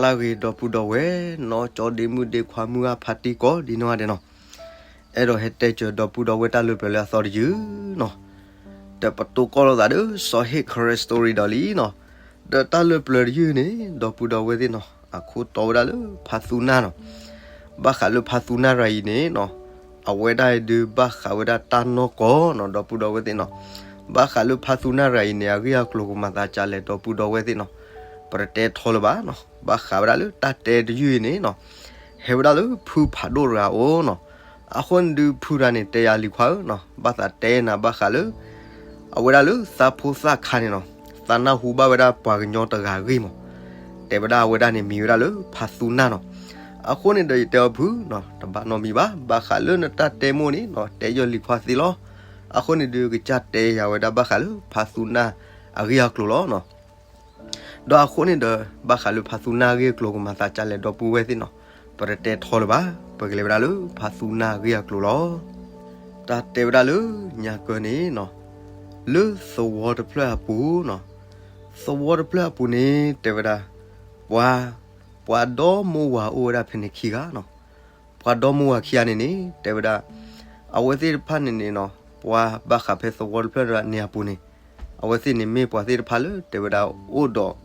လၢဂ့ၤ ဒီပုၢ်ဒီဝဲၢ်နီၤ, ကၠီဒ့မုၣ်ဒ့ခွါမုၢ်ဂၢ်ဖါတံၢ်ကိးဒ်နီၢ်ဂၤဒဲးနီၤ, အဲၣ်ဒိးဟဲတဲစၢၤဒီပုၢ်ဒီဝဲၢ်တၢ်လၢပျၢၤလၢအသီတယုၢ်နီၤ, ဒီးပတိၢ်ကီၢ်လိာ်သးဒီး စီၤဟ့ၣ် Karen Story ဒီးလံနီၤ, ဒီးတၢ်လၢပျၢၤတယုၢ်န့ၣ် ဒီပုၢ်ဒီဝဲၢ်သ့ၣ်နီၤ, အခိၣ်တီဝဲဒၣ်လၢဖါသူနၢ်နီၤ, ဘၣ်ဃးလၢဖါသူနၢ်ရၤအံၤန့ၣ်နီၤ, အဝဲဒၣ်အံၤဒုးဘၣ်ဃးဝဲဒၣ်တၢ်နီၢ်ကီၢ်နီၤ ဒီပုၢ်ဒီဝဲၢ်သ့ၣ်နီၤ, ဘၣ်ဃးလၢဖါသူနၢ်ရၤအံၤန့ၣ် အဂ့ၢ်အကျိၤကမၤသးဒ်လဲၣ် ဒီပုၢ်ဒီဝဲၢ်သ့ၣ်နီၤ, ပတတဲထီလၢၤဘၣ်နီၤ, ဘၣ်ဃးဝဲဒၣ်လၢတၢ်တဲတယုၢ်အံၤန့ၣ်နီၤ, ဟဲဝဲဒၣ်လၢဖုဖးဒိၣ်တဂၤအအိၣ်နီၤ, အဃိန့ၣ်ဒုးဖုတဂၤန့ၣ် တဲယၤလံၤခွါဧၢနီၤ, ဘၣ်သးတဲနၤဘၣ်ဃးလၢ အဝဲဒၣ်လၢသးဖိသၣ်ခါန့ၣ်နီၤ, သးနၢ်ဟူဘၣ်ဝဲဒၣ်ပှၤကညီတဂၤအဂ့ၢ်မး, တဲဝဲဒၣ်အဝဲဒၣ်န့ၣ်မံၤဝဲဒၣ်လၢဖါသူနၢ်နီၤ, အဃိန့ၣ်ဒီးယတဲအီၤဖုနီၤ, တဘၣ်နီတမံၤဘၣ်, ဘၣ်ဃးလၢနတၢ်တဲမိၢ်န့ၣ်နီၤ, တဲယီၤလံၤခွါသ့လီၤ, အဃိန့ၣ်ဒုးကစၢ်တဲယၤဝဲဒၣ်ဘၣ်ဃးလၢဖါသူနၢ်အဂ့ၢ်အကျိၤလီၤနီၤ ဒီးအဃိန့ၣ်ဒီး ဘၣ်ဃးလၢဖါသူနၢ်အဂ့ၢ်အကျိၤကမၤသးဒ်လဲၣ် ဒီပုၢ်ဝဲၢ်သ့ၣ်နီၤ, ပတတဲထီလၢၤဘၣ်, ပကလဲၤဝဲဒၣ်လၢဖါသူနၢ်အဂ့ၢ်အကျိၤလီၤ. တၢ်တဲဝဲဒၣ်လၢညါကၢန့ၣ်နီၤ, လၢသဝီတဖျၢၣ်အပူၤနီၤ, သဝီတဖျၢၣ်အပူၤန့ၣ် တဲဝဲဒၣ်, ပှၤ, ပှၤဒီမိၢ်ဝၤအိၣ်ဝဲဒၣ်ဖဲန့ၣ်ခံဂၤနီၤ, ပှၤဒီမိၢ်ဝၤခံဂၤန့ၣ်န့ၣ် တဲဝဲဒၣ်, အဝဲသ့ၣ်တဖၣ်န့ၣ်န့ၣ်နီၤ, ပှၤဘၣ်ဃးဖဲသဝီတဖျၢၣ်န့ၣ်အပူၤန့ၣ်, အဝဲသ့ၣ်န့ၣ်မ့ၢ်ပှၤသ့ၣ်တဖၣ်လၢ တဲဝဲဒၣ်အိၣ်ဒီး,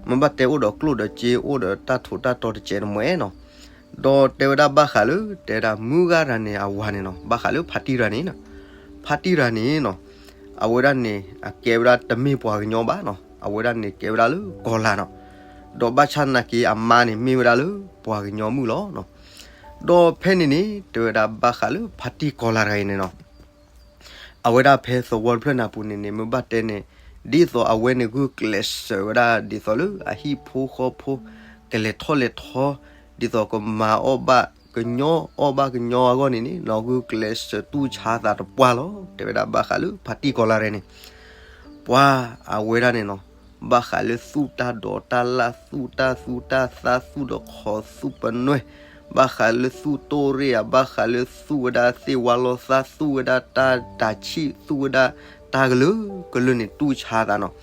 မ့ၢ်ဘၣ်တဲအိၣ်ဒီးကျိၣ်ဒီးစ့ အိၣ်ဒီးတၢ်ထူးတၢ်တီၤတစဲးတမှဲနီၤ, ဒီးတဲဝဲဒၣ်ဘၣ်ဃးလၢ တဲဝဲဒၣ်မုၢ်ဂၤတဂၤန့ၣ်အဝၤန့ၣ်နီၤ, ဘၣ်ဃးလၢဖါတံၢ်တဂၤန့ၣ်နီၤ, ဖါတံၢ်တဂၤန့ၣ်နီၤ, အဝဲဒၣ်န့ၣ် အကဲဝဲဒၣ်တမ့ၢ်ပှၤကညီဘၣ်နီၤ, အဝဲဒၣ်န့ၣ်ကဲဝဲဒၣ်လၢကီၤလၤနီၤ, ဒီးဘၣ်ဆၣ်နာ်က့အမါန့ၣ်မ့ၢ်ဝဲဒၣ်လၢပှၤကညီမုၣ်လီၤ. ဒီးဖဲန့ၣ်န့ၣ် တဲဝဲဒၣ်ဘၣ်ဃးလၢဖါတံၢ်ကီၤလၤတဂၤအံၤန့ၣ်နီၤ, အဝဲဒၣ်ဖဲသဝီတဖျၢၣ်န့ၣ်အပူၤန့ၣ်န့ၣ် မ့ၢ်ဘၣ်တဲန့ၣ်, ဒ်သိးအဝဲန့ၣ်ဂုာ်ကျဲးစၢးဝဲဒၣ်ဒ်သိးလၢအဟံၣ်ဖိဃီဖိ, ကလဲၤထီၣ်လဲၤထီ, ဒ်သိးကမၤအီၣ်ဘၣ်ကညီအီၣ်ဘၣ်ကညီအဂီၢ်န့ၣ်န့ၣ် နီၢ်ဂုာ်ကျဲးစၢးတူၢ်ဆါသးတပှၢ်လီၤ. တဲဝဲဒၣ်ဘၣ်ဃးလၢဖါတံၢ်ကီၤလၤတဂၤန့ၣ်, ပှၤအဝဲဒၣ်န့ၣ်နီၤ, ဘၣ်ဃးလၢသူၣ်တၢ်ဒိးတၢ်လၢ် သူၣ်တၢ်သူတၢ်သၣ် သူၣ်ဒီးခီ သူၣ်ပနွဲၣ်, ဘၣ်ဃးလၢသူၣ်တိၢ်ရ့ၣ်ဧါ, ဘၣ်ဃးလၢသူၣ်ဝဲဒၣ်သ့ၣ်ဝါလီၤသၣ်, သူၣ်ဝဲဒၣ်တၢ်တၤဆံၣ်, သူၣ်ဝဲဒၣ်တၢ်ကလုာ်ကလုာ်န့ၣ် တူၢ်ဆါသးနီၤ.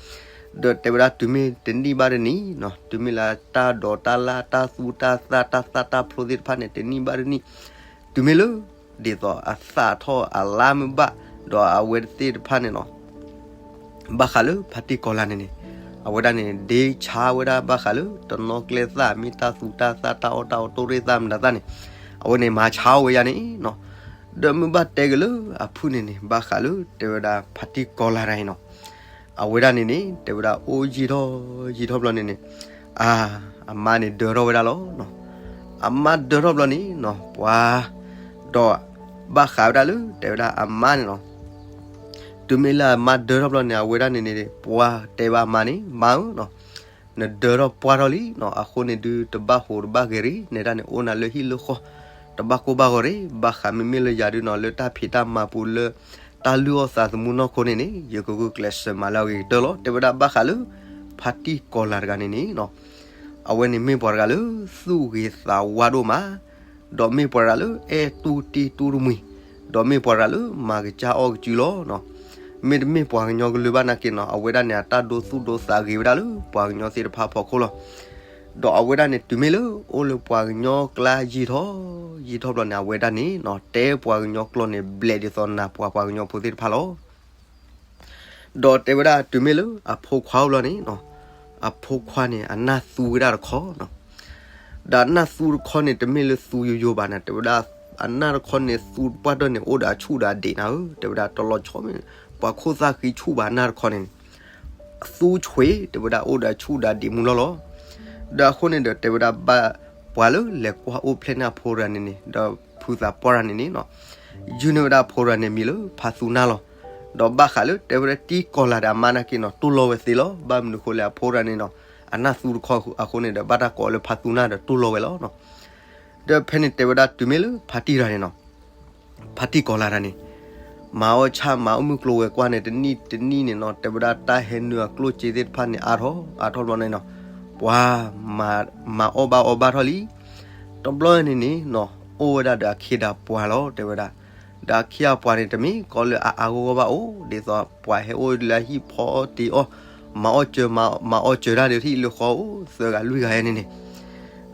ဒီးတဲဝဲဒၣ်တုၤမ့ၢ်တနံၣ်ဘၣ်တနံၣ်နီၤ, တုၤမ့ၢ်လၢတၢ်ဒိးတၢ်လၢ် တၢ်သူတၢ်သၣ် တၢ်သၣ်တၢ်ဖျိသ့ၣ်တဖၣ်န့ၣ် တနံၣ်ဘၣ်တနံၣ်, တုၤမ့ၢ်လၢ ဒ်သိးအသၣ်ထီၣ်အလါမ့ၢ်ဘၣ်, ဒီးအဝဲသ့ၣ်တဖၣ်န့ၣ်နီၤ, ဘၣ်ဃးလၢဖါတံၢ်ကီၤလၤန့ၣ်န့ၣ်, အဝဲဒၣ်န့ၣ် ဒ့ဆါဝဲဒၣ်ဘၣ်ဃးလၢတနီၤကျဲသၣ် မ့ၢ်တၢ်သူတၢ်သၣ် တၢ်အီၣ်တၢ်အီတိၢ်ရ့ၣ်သၣ်မတၤသၣ်န့ၣ်, အဝဲန့ၣ်မၤဆါအီၣ်ဝဲယါန့ၣ်နီၤ. ဒီးမ့ၢ်ဘၣ်တဲက့ၤလၢအဖုၣ်န့ၣ်န့ၣ် ဘၣ်ဃးလၢတဲဝဲဒၣ်ဖါတံၢ်ကီၤလၤတဂၤအံၤနီၤ, အဝဲဒၣ်န့ၣ်န့ၣ် တဲဝဲဒၣ်အိၣ်ယံာ်ထီၣ်ယံာ်ထီၣ်ဘျီန့ၣ်န့ၣ်, အ, အမါန့ၣ်ဒၢထီၣ်ဝဲဒၣ်လီၤ. အမါဒၢထီၣ်ဘျီန့ၣ်နီၤ, ပှၤ, ဒီးဘၣ်ဃးဝဲဒၣ်လၢတဲဝဲဒၣ်အမါန့ၣ်နီၤ, တုၤမ့ၢ်လၢအမါဒၢထီၣ်ဘျီန့ၣ် အဝဲဒၣ်န့ၣ်န့ၣ် ပှၤတဲဘၣ်အမါန့ၣ်, မါဧၢနီၤ, နဒၢထီၣ်ပှၢ်ထီၣ်လံနီၤ, အဃိန့ၣ်ဒုးတဘၣ်ဟိးတဘၣ်ဂဲၤရ့ၣ်, နဲဒၣ်န့ၣ်အိၣ်နၤလၢဟံၣ်လၢဃီ, တဘၣ်ကိၢ်ဘၣ်ဂီၤရ့ၣ်, ဘၣ်ဃးမ့မ့ၢ်လၢယၤဒုးနီၤ လၢတၢ်ဖံးတၢ်မၤပူၤလၢ တၢ်လုၢ်အီၣ်သးသမူနီၢ်ခိန့ၣ်န့ၣ် ယကဂုာ်ကျဲးစၢးမၤလၢအဂ့ၤကတၢၢ်လီၤ. တဲဝဲဒၣ်ဘၣ်ဃးလၢ ဖါတံၢ်ကီၤလၤတဂၤန့ၣ်န့ၣ်နီၤ, အဝဲန့ၣ်မ့ၢ်ပှၤတဂၤလၢသူၣ်ဂ့ၤသးဝါဒိၣ်မး, ဒီးမ့ၢ်ပှၤတဂၤလၢအဲၣ်တူၢ်တံၢ်တူၢ်တမှံၤ, ဒီးမ့ၢ်ပှၤတဂၤလၢမၤကစၢ်အီၣ်ကစုလီၤနီၤ. မ့တမ့ၢ်ပှၤကညီကလုာ်ဘၣ်နာ်က့နီၤ, အဝဲဒၣ်န့ၣ် အတၢ်ဒိသူၣ်ဒိသးဂ့ၤဝဲဒၣ်လၢပှၤကညီသ့ၣ်တဖၣ်အဖီခိၣ်လီၤ. ဒီးအဝဲဒၣ်န့ၣ် တုၤမ့ၢ်လၢအိၣ်လၢပှၤကညီကျါယံာ်ထီၣ်ယံာ်ထီၣ်ဘျီန့ၣ် အဝဲဒၣ်န့ၣ်နီၤ တဲပှၤကညီကျိာ်န့ၣ် ဘျဲးဒ်သိးနၢ်ပှၤပှၤကညီဖိသ့ၣ်တဖၣ်လီၤ. ဒီးတဲဝဲဒၣ်တုၤမ့ၢ်လၢအဖိခွါအိၣ်ဘျီန့ၣ်နီၤ, အဖိခွါန့ၣ် အနၢ်သူဝဲဒၣ်တခီနီၤ. ဒီးအနၢ်သူတခီန့ၣ် တမ့ၢ်လၢသူယိယိဘၣ်န့ၣ်, တဲဝဲဒၣ် အနၢ်တခီန့ၣ် သူပှၢ်တၢၢ်န့ၣ် အိၣ်ဒီးအဆူၣ်ဒီးအဒံးနၤဧၢ, တဲဝဲဒၣ်တလီၤဆီမ့ၢ် ပှၤခိၣ်သၣ်ဃံဆူၣ်ဘၣ်အနၢ်တခီန့ၣ် သူဆွံ တဲဝဲဒၣ်အိၣ်ဒီးအဆူၣ်ဒီးအဒံးမူလီၤလီၤ. ဒီးအဃိန့ၣ်ဒီး တဲဝဲဒၣ်ဘၣ်ပှၤလၢလဲၤကွၢ်အိၣ်ဖျဲၣ်န့ၢ်အဖိတဂၤန့ၣ်န့ၣ် ဒီးဖုသးပှၢ်တဂၤန့ၣ်န့ၣ်နီၤ ယုၢ်န့ၢ်ဝဲဒၣ်အဖိတဂၤန့ၣ်မံၤလၢဖါသူနၢ်လီၤ. ဒီးဘၣ်ဃးလၢတဲဝဲဒၣ်တံၢ်ကီၤလၤဒီးအမါနာ်က့နီၤ တူၢ်လိာ်ဝဲသ့လီၤ. ဘၣ်မနုၤဃိလဲၣ် အဖိတဂၤန့ၣ်နီၤ အနၢ်သူတခီအဃိန့ၣ်ဒီး ဘၣ်တၢ်ကိးလၢဖါသူနၢ်ဒီးတူၢ်လိာ်ဝဲလီၤနီၤ. ဒီးဖဲန့ၣ်တဲဝဲဒၣ်တုၤမ့ၢ်လၢဖါတံၢ်တဂၤန့ၣ်နီၤ ဖါတံၢ်ကီၤလၤတဂၤန့ၣ် မၤအီၣ်ဆၣ်မၤအီၣ်မုၢ်ကျိၤဝဲၤကွာ်န့ၣ် တနံၣ်တနံၣ်န့ၣ်နီၤ တဲဝဲဒၣ်တၢ်ဟဲနုာ်အကျိၣ်စ့သ့ၣ်တဖၣ်န့ၣ် အါထီၣ်အါထီၣ်ဘျီန့ၣ်နီၤ ပှၤမၤအီၣ်ဘၣ်အီဘၣ်ထီၣ်လံ. တဘျီန့ၣ်န့ၣ်နီၤ အိၣ်ဝဲဒၣ်ဒီးအခ့ဒီးပှၤလီၤ တဲဝဲဒၣ်. ဒီးအခ့အပှၤန့ၣ် တမ့ၢ်ကီလၢအအါဂီၢ်ဂီၢ်ဘၣ်အိၣ် ဒ်သိးပှၤဟဲအိၣ်လၢအဟံၣ်ဖီအီၣ်တ့ၤအီၣ် မၤအီၣ်စၢၤ မၤအီၣ်စၢၤတၢ်ဒီးဟံၣ်လၢဃီအိၣ် သၢဂၤလွံၢ်ဂၤယဲန့ၣ်န့ၣ်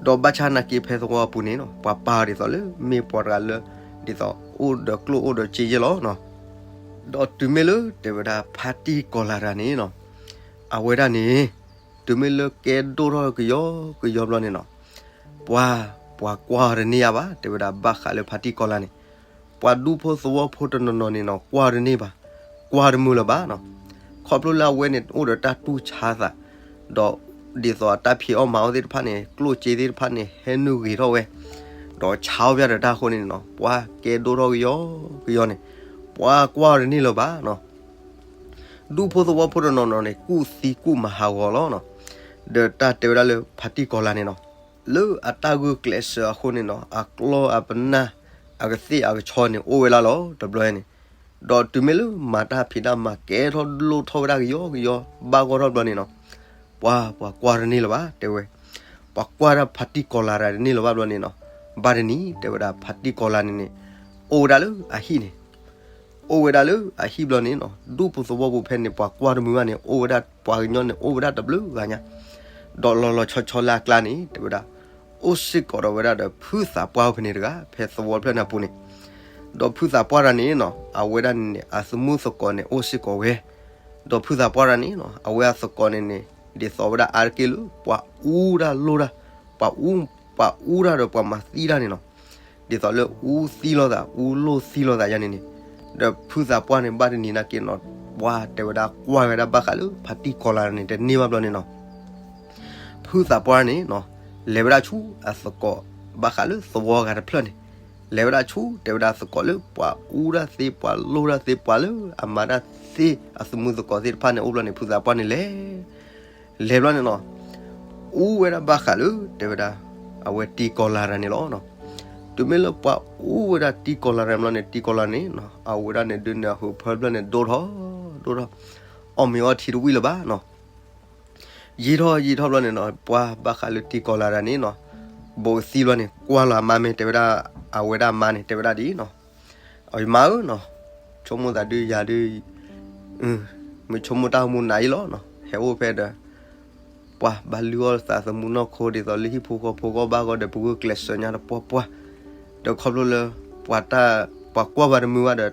ဒီးဘၣ်ဆၣ်သနာ်က့ဖဲသဝီအပူၤန့ၣ်နီၤ ပှၤပာ်အီၤဒ်သိးလၢ မ့ၢ်ပှၤတဂၤလၢ ဒ်သိးအိၣ်ဒီးကျိၣ်အိၣ်ဒီးစ့ယဲၢ်လီၤနီၤ. ဒီးတုၤမ့ၢ်လၢတဲဝဲဒၣ်ဖါတံၢ်ကီၤလၤတဂၤန့ၣ်နီၤ အဝဲဒၣ်န့ၣ် တုၤမ့ၢ်လၢကဲဒိၣ်ထီၣ်ကယီကယီဘျီန့ၣ်နီၤ ပှၤ ပှၤကွၢ်အီၤတန့ၢ်ဧါဘၣ် တဲဝဲဒၣ်ဘၣ်ဃးလၢဖါတံၢ်ကီၤလၤန့ၣ် ပှၤဒူဖိသဝီဖိတနီၤနီၤန့ၣ်နီၤ ကွၢ်အီၤတန့ၢ်ဘၣ်, ကွၢ်တမုာ်လၢၤဘၣ်နီၤ. ခီဖျိလၢအဝဲန့ၣ်အိၣ်ဒီးတၢ်တူၢ်ဆါသး, ဒီးဒ်သိးအတၢ်ဖံးအီၣ်မၤအီၣ်သ့ၣ်တဖၣ်န့ၣ် ကျိၣ်စ့သ့ၣ်တဖၣ်န့ၣ် ဟဲနုာ်ဂ့ၤထီၣ်ဝဲ, ဒီးဆါအီၣ်ဖဲဒီးတၢ်အဃိန့ၣ်နီၤ ပှၤကဲဒိၣ်ထီၣ်ကယီကယီန့ၣ် ပှၤကွၢ်အီၤတန့ၢ်လၢၤဘၣ်နီၤ. ဒူဖိသဝီဖိတနီၤနီၤန့ၣ် ကူၣ်သံကူၣ်မၤဟးဂီၤလီၤနီၤ. ဒီးတၢ်တဲဝဲဒၣ်လၢဖါတံၢ်ကီၤလၤန့ၣ်နီၤ လၢအတၢ်ဂုာ်ကျဲးစၢးအဃိန့ၣ်နီၤ အကျီၢ်အပနၢ် အကသ့ၣ်အကဆီန့ၣ် အိၣ်ဝဲဒၣ်လီၤတဘျီန့ၣ်. ဒီးတုၤမ့ၢ်လၢမၤတၢ်ဖံးတၢ်မၤကဲထီၣ်လိၣ်ထီၣ်ဝဲဒၣ်ကယီကယီ ဘၣ်ဂီၢ်ထီၣ်ဘျီန့ၣ်နီၤ ပှၤ ပှၤကွၢ်တန့ၢ်လၢၤဘၣ် တဲဝဲ, ပှၤကွၢ်တၢ်ဖါတံၢ်ကီၤလၤတဂၤတန့ၢ်လၢၤဘၣ်ဘျီန့ၣ်နီၤ. ဘၣ်တနံၤ တဲဝဲဒၣ်ဖါတံၢ်ကီၤလၤန့ၣ်န့ၣ် အိၣ်ဝဲဒၣ်လၢအဟံၣ်န့ၣ် အိၣ်ဝဲဒၣ်လၢအဟံၣ်ဘျီန့ၣ်နီၤ ဒူဖိသဝီဖိဖဲန့ၣ် ပှၤကွၢ်တမုာ်ဘၣ်န့ၣ် အိၣ်ဝဲဒၣ်ပှၤကညီန့ၣ် အိၣ်ဝဲဒၣ်တဘျုးဂၤညါ, ဒီးလီၤလီၤဆီဆီလၢအကျါန့ၣ် တဲဝဲဒၣ် အိၣ်စ့ၢ်ကီးဒီးဝဲဒၣ်ဒီးဖုသးပှၢ်ဖဲန့ၣ်တဂၤ ဖဲသဝီဖျၢၣ်န့ၣ်အပူၤန့ၣ်, ဒီးဖုသးပှၢ်တဂၤန့ၣ်နီၤ အဝဲဒၣ်န့ၣ်န့ၣ် အသမူသကိးန့ၣ် အိၣ်စ့ၢ်ကီးဝဲ, ဒီးဖုသးပှၢ်တဂၤန့ၣ်နီၤ အဝဲအသကိးန့ၣ်န့ၣ် ဒ်သိးဝဲဒၣ်အါတက့ၢ်လၢ ပှၤအူတၢ်လိၣ်တၢ်, ပှၤအူ, ပှၤအူတၢ်ဒီးပှၤမၤသံတၢ်န့ၣ်နီၤ ဒ်သိးလၢအူသံလိာ်သး အူလိၢ်သံလိာ်သးယါန့ၣ်န့ၣ်, ဒီးဖုသးပှၢ်န့ၣ် ဘၣ်တနံၤနာ်က့နီၤ ပှၤတဲဝဲဒၣ်ကွၢ်ဝဲဒၣ်ဘၣ်ဃးလၢဖါတံၢ်ကီၤလၤန့ၣ် တန့ၢ်ဘၣ်ဘျီန့ၣ်နီၤ ဖုသးပှၢ်န့ၣ်နီၤ လဲၤဝဲဒၣ်ဆူအသကိး ဘၣ်ဃးလၢသဝီဂၤတဖျၢၣ်န့ၣ်, လဲၤဝဲဒၣ်ဆူ တဲဝဲဒၣ်သကိးလၢ ပှၤအူတၢ်သ့ ပှၤလိၣ်တၢ်သ့ ပှၤလၢအမၤတၢ်သ့ အသမူသကိးသ့ၣ်တဖၣ်န့ၣ် အိၣ်ဘျီန့ၣ် ဖုသးပှၢ်န့ၣ်လဲၤ လဲၤဘျီန့ၣ်နီၤ အူဝဲဒၣ်ဘၣ်ဃးလၢ တဲဝဲဒၣ် အဝဲတံၢ်ကီၤလၤတဂၤန့ၣ်လီၤ. တုၤမ့ၢ်လၢပှၤအူဝဲဒၣ်တံၢ်ကီၤလၤတဂၤန့ၣ်ဘျီန့ၣ် တံၢ်ကီၤလၤန့ၣ်နီၤ အဝဲဒၣ်န့ၣ်ဒုးန့ၣ် အဟုးဖၢဘျီန့ၣ် ဒိၣ်ထီၣ် ဒိၣ်ထီၣ် အီၣ်မ့ၤအီထံတဝံၣ်လၢၤဘၣ်နီၤ ယံာ်ထီၣ်ယံာ်ထီၣ်ဘျီန့ၣ်နီၤ ပှၤဘၣ်ဃးလၢတံၢ်ကီၤလၤတဂၤန့ၣ်နီၤ ဘူးကသံဘျီန့ၣ် ကွၢ်လီၤအမါမ့ၢ် တဲဝဲဒၣ် အဝဲဒၣ်အမါန့ၣ် တဲဝဲဒၣ်ဒ်နီၤ အမါဧၢနီၤ ဆိကမိၣ်သးဒုးယၤဒုး မ့ၢ်ဆိကမိၣ်တၢ်အိၣ်မူနၤအံၤလီၤနီၤ ဟဲအိၣ်ဖဲဒီး ပှၤဘၣ်လုၢ်အီၣ်သးသမူနီၢ်ခိ ဒ်သိးလၢဟံၣ်ဖိဃီဖိဂီၢ်ဘၣ်ဂီၢ်ဒီး ပဂုာ်ကျဲးစၢးညါတပှၢ်ပှၢ်, ဒီးခီဖျိလၢ ပှၤတၢ် ပှၤကွၢ်ဘၣ်တမုာ်ဘၣ်ဒီး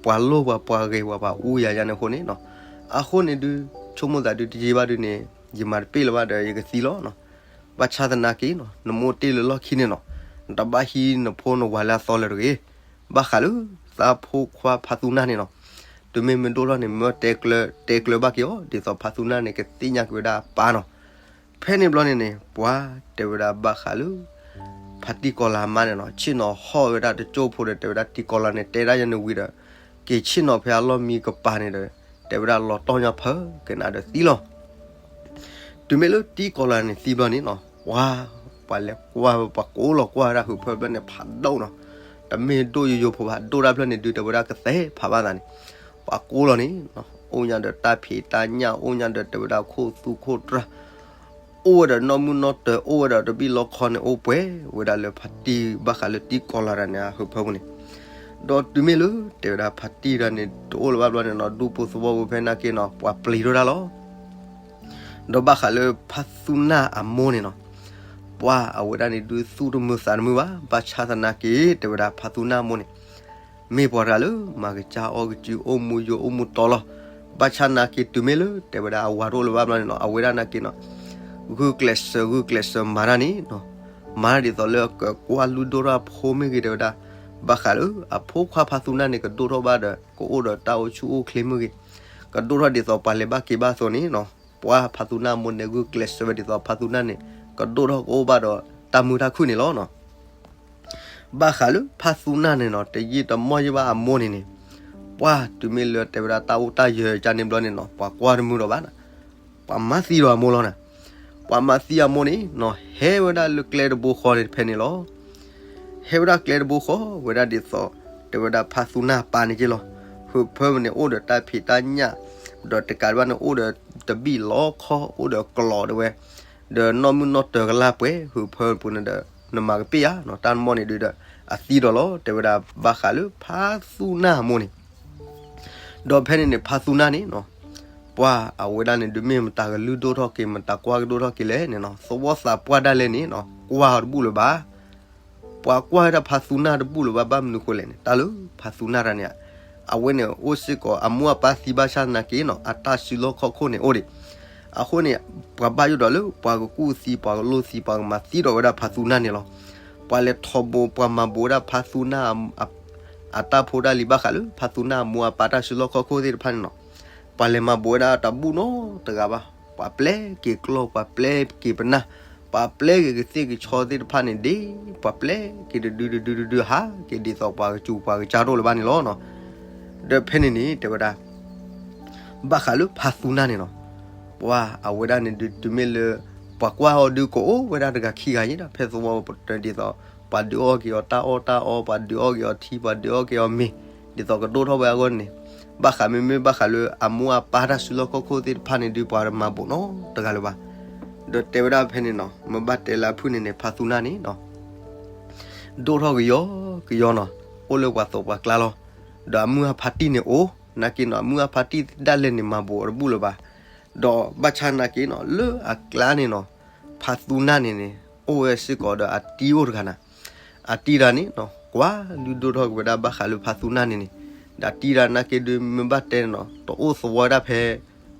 ပှၤလိၣ်ပှၤ ပှၤဂ့ၤပှၤ ပှၤအူယၤယါန့ၣ်အဃိန့ၣ်နီၤ အဃိန့ၣ်ဒုး ဆိကမိၣ်သးဒုးတယံာ်ဘၣ်ဒုးန့ၣ် ယမၤတပ့ၢ်လၢၤဘၣ်ဒီး ယကသံလီၤနီၤ ဘၣ်ဆၣ်သနာ်က့နီၤ နမိၢ်တ့ၢ်လၢလီၢ်ခံန့ၣ်နီၤ နတဘၣ်ဟံးနဖိနဝၤလၢအသီလၢၤတဂ့ၤ, ဘၣ်ဃးလၢ သးဖိခွါဖါသူနၢ်န့ၣ်နီၤ တုၤမ့ၢ်မ့ၢ်ဒိၣ်ထီၣ်န့ၣ် မၢတဲကျၢၤ တဲကျၢၤဘၣ်က့ၤအီၤ ဒ်သိးဖါသူနၢ်န့ၣ် ကသ့ၣ်ညါက့ၤဝဲဒၣ်အပၢ်နီၤ ဖဲန့ၣ်ဘျီန့ၣ်န့ၣ် ပှၤတဲဝဲဒၣ်ဘၣ်ဃးလၢ ဖါတံၢ်ကီၤလၤအမါန့ၣ်နီၤ ဆ့ၣ်နီၤဟီၣ်ဝဲဒၣ်တကၠိၢ်ဖိဒီး တဲဝဲဒၣ်တံၢ်ကီၤလၤန့ၣ် တဲဒၣ်ယၤန့ၣ်ဝံၤဒီး က့ၤဆ့ၣ်နီၤဖဲအလီၢ်မံကပၤန့ၣ်ဒီး တဲဝဲဒၣ်လီၤတီၢ်ညါဖၢကနၤဒီးသံလီၤ တုၤမ့ၢ်လၢတံၢ်ကီၤလၤန့ၣ်သံဘျီန့ၣ်နီၤ ပှၤ ပှၤလဲၤကွၢ် ပှၤကိးလီၤကွၢ်ဝဲဒၣ်ဟုးဖၢဘျီန့ၣ် ဖးဒိၣ်နီၤ တမ့ၢ်ဒိၣ်ယိယိဖိဘၣ် ဒိၣ်တၢ်ဖျၢၣ်န့ၣ်ဒုး တဲဝဲဒၣ်ကသဲးဖးဘၣ်သးန့ၣ် ပှၤကိးလီၤန့ၣ် အိၣ်ညါဒီးတၢ်ဖံးတၢ်ညၣ် အိၣ်ညါဒီးတဲဝဲဒၣ်ခိၣ်သူခိၣ်တြၢ် အိၣ်ဝဲဒီးနီၢ်မုၢ်နီၢ်တၢၤ အိၣ်ဝဲဒီးတဘံၣ်လီခီန့ၣ် အိၣ်ပှဲၤဝဲဒၣ်လၢဖါတံၢ် ဘၣ်ဃးလၢတံၢ်ကီၤလၤတဂၤန့ၣ် အဟုးဖၢပူၤန့ၣ် ဒီးတုၤမ့ၢ်လၢ တဲဝဲဒၣ်ဖါတံၢ်တဂၤန့ၣ် တအိၣ်လၢၤဘၣ်ဘျီန့ၣ်နီၤ ဒူဖိသဝီဖိဖဲနာ်က့နီၤ ပှၤပျံၤထီၣ်ဒၣ်လီၤ ဒီးဘၣ်ဃးလၢဖါသူနၢ်အမိၢ်န့ၣ်နီၤ ပှၤအဝဲဒၣ်န့ၣ်ဒုးသူၣ်တမုာ်သးတမုာ်ဘၣ် ဘၣ်ဆၣ်သနာ်က့ တဲဝဲဒၣ်ဖါသူနၢ်အမိၢ်န့ၣ် မ့ၢ်ပှၤတဂၤလၢ မၤကစၢ်အီၣ်ကစု အိၣ်မူယိာ်အိၣ်မူတီလီၤ. ဘၣ်ဆၣ်သနာ်က့တုၤမ့ၢ်လၢ တဲဝဲဒၣ်အဝၤတအိၣ်လၢၤဘၣ်ဘျီန့ၣ်နီၤ အဝဲဒၣ်နာ်က့နီၤ ဂုာ်ကျဲးစၢးဂုာ်ကျဲးစၢးမၤတၢ်န့ၣ်နီၤ မၤတၢ်ဒ်သိးလၢကကွၢ်လုၢ်ဒိၣ်ထီၣ်အဖိမ့ၢ်ဂ့ၤ တဲဝဲဒၣ် ဘၣ်ဃးလၢအဖိခွါဖါသူနၢ်န့ၣ် ကဒိၣ်ထီၣ်ဘၣ်ဒီး ကအိၣ်ဒီးတၢ်အိၣ်ဆူၣ်အိၣ်ချ့မ့ၢ်ဂ့ၤ ကဒိၣ်ထီၣ်ဒ်သိးပှၤလဲၤဘၣ်က့ၤဘၣ်အသိးန့ၣ်နီၤ ပှၤဖါသူနၢ်အမိၢ်န့ၣ် ဂုာ်ကျဲးစၢးဝဲဒ်သိးဖါသူနၢ်န့ၣ် ကဒိၣ်ထီၣ်ကအိၣ်ဘၣ်ဒီးတၢ်မုာ်တၢ်ခုၣ်န့ၣ်လီၤနီၤ ဘၣ်ဃးလၢဖါသူနၢ်န့ၣ်နီၤ တယံာ်တမီၢ်ယံာ်ဘၣ်အမိၢ်န့ၣ်န့ၣ် ပှၤတုၤမ့ၢ်လၢတဲဝဲဒၣ်တၢ်အိၣ်တၢ်ယၢၤကန့ၣ်ဘျီန့ၣ်နီၤ ပှၤကွၢ်တမုာ်ဒီးဘၣ်နီၤ ပှၤမၤသံဒီးအမိၢ်လီၤနီၤ ပှၤမၤသံအမိၢ်န့ၣ်နီၤ ဟဲဝဲဒၣ်လၢကျဲတဘိဃီန့ၣ်ဖဲန့ၣ်လီၤ ဟဲဝဲဒၣ်ကျဲတဘိဃီ ဝဲဒၣ်ဒ်သိး တဲဝဲဒၣ်ဖါသူနၢ်ပၢ်န့ၣ်က့လီၤ ဟုးဖၢမုၢ်န့ၣ်အိၣ်ဒီးတၢ်ဖံးတၢ်ညၣ် ဒီးတကးဒံးဘၣ်န့ၣ်အိၣ်ဒီးတဘံၣ်လီခီ အိၣ်ဒီးကျီးတဲဝဲ ဒီးနီၢ်မုၢ်နီၢ်တၢၤကလၢ်ပှဲၤ ဟုးဖၢပူၤန့ၣ်ဒီး နမၤကပ့ၢ်ဧါနီၤ တၢ်နမိၢ်န့ၣ်ဒုးဒီး အသံဒီးလီၤ တဲဝဲဒၣ်ဘၣ်ဃးလၢဖါသူနၢ်အမိၢ်န့ၣ် ဒီးဖဲန့ၣ်န့ၣ် ဖါသူနၢ်န့ၣ်နီၤ ပှၤအဝဲဒၣ်န့ၣ်ဒုးမ့ၢ်မတၤကလုၢ်ဒိၣ်ထီၣ်က့ၤ မတၤကွၢ်ကဒိၣ်ထီၣ်က့ၤလဲၣ်န့ၣ်နီၤ သဝီသးပှၢ်ဒၣ်လဲာ်န့ၣ်နီၤ ပှၤတကွၢ်အီၤတဘူၣ်လၢၤဘၣ်. ပှၤကွၢ်ဝဲဒၣ်ဖါသူနၢ်တဘူၣ်လၢၤဘၣ် ဘၣ်မနုၤဃိလဲၣ်န့ၣ် တၢ်လၢဖါသူနၢ်တဂၤန့ၣ် အဝဲန့ၣ်အိၣ်စ့ၢ်ကီး အမိၢ်အပၢ်သံဘၣ်ဆၣ်သနာ်က့နီၤ အတၢ်စုလီၢ်ခီၣ်ခိၣ်န့ၣ်အိၣ်ဒံး. အဃိန့ၣ် ပှၤဘၣ်ယိၣ်ဒီးလၢ ပှၤကကူၣ်သံ ပှၤကလိၣ်သံ ပှၤကမၤသံဒီးဝဲဒၣ်ဖါသူနၢ်န့ၣ်လီၤ. ပှၤလဲၤထီၣ်ဘိး ပှၤမၤဘိးဝဲဒၣ်ဖါသူနၢ် အတၢ်ဖိတၢ်လံၤ ဘၣ်ဃးလၢဖါသူနၢ်အမိၢ်အပၢ်တၢ်စုလီၢ်ခီၣ်ခိၣ်သ့ၣ်တဖၣ်န့ၣ်နီၤ ပှၤလဲၤမၤဘိးဝဲဒၣ်တဘူၣ်နီတဂၤဘၣ်. ပှၤပျဲက့ၤကျီၢ် ပှၤပျဲက့ၤပနၢ် ပှၤပျဲက့ၤကသ့ၣ်ကဆီသ့ၣ်တဖၣ်န့ၣ်ဒ် ပှၤပျဲက့ၤတဒုတဒုတဒု ဟးက့ၤဒ်သိးပှၤကစူၤပှၤကစၢ်ဒိၣ်လၢၤဘၣ်န့ၣ်လီၤ. ဒီးဖဲန့ၣ်န့ၣ် တဲဝဲဒၣ် ဘၣ်ဃးလၢဖါသူနၢ်န့ၣ်နီၤ ပှၤအဝဲဒၣ်န့ၣ်ဒုး တုၤမ့ၢ်လၢ ပှၤကွၢ်အီၤဒုးကအိၣ်ဝဲဒၣ်တဂၤခံဂၤယဲဒီး ဖဲသဝီပတၢၢ်ဒ်သိး ပှၤဒုးအီၣ်က့ၤအီၤတၢ်အီၣ်တၢ်အီ ပှၤဒုးအီၣ်က့ၤအီၤထံ ပှၤဒုးအီၣ်က့ၤအီၤမ့ၤ ဒ်သိးကဒိၣ်ထီၣ်ဝဲအဂီၢ်န့ၣ် ဘၣ်ဃးမ့မ့ၢ်ဘၣ်ဃးလၢအမိၢ်အပၢ်တၢ်စုလီၢ်ခီၣ်ခိၣ်သ့ၣ်တဖၣ်န့ၣ်ဒုး ပှၤတမၤဘိးနီတဂၤလၢၤဘၣ်. ဒီးတဲဝဲဒၣ်ဖဲန့ၣ်နီၤ မ့ၢ်ဘၣ်တဲလၢအဖုၣ်န့ၣ်န့ၣ် ဖါသူနၢ်န့ၣ်နီၤ ဒိၣ်ထီၣ်ကယီကယီနီၤ အိၣ်လၢပှၤသိးပှၤကျါလီၤ. ဒီးအမုၢ်အဖါတံၢ်န့ၣ်အိၣ် နာ်က့နီၤ အမုၢ်အဖါတံၢ်ဒၣ်လဲာ်န့ၣ် မၤဘိးအီၤတဘူၣ်လၢၤဘၣ်. ဒီးဘၣ်ဆၣ်နာ်က့နီၤ လၢအကျါန့ၣ်နီၤ ဖါသူနၢ်န့ၣ်န့ၣ် အိၣ်ဝဲစ့ၢ်ကီးဒီးအတံၤအိၣ်တဂၤနၤ အတံၤတဂၤန့ၣ်နီၤ ကွၢ်လုၢ်ဒိၣ်ထီၣ်က့ၤဝဲဒၣ်ဘၣ်ဃးလၢဖါသူနၢ်န့ၣ်န့ၣ် ဒီးတံၤတဂၤနာ်က့ဒုး မ့ၢ်ဘၣ်တဲန့ၣ်နီၤ တအိၣ်သဝီဝဲဒၣ်ဖဲ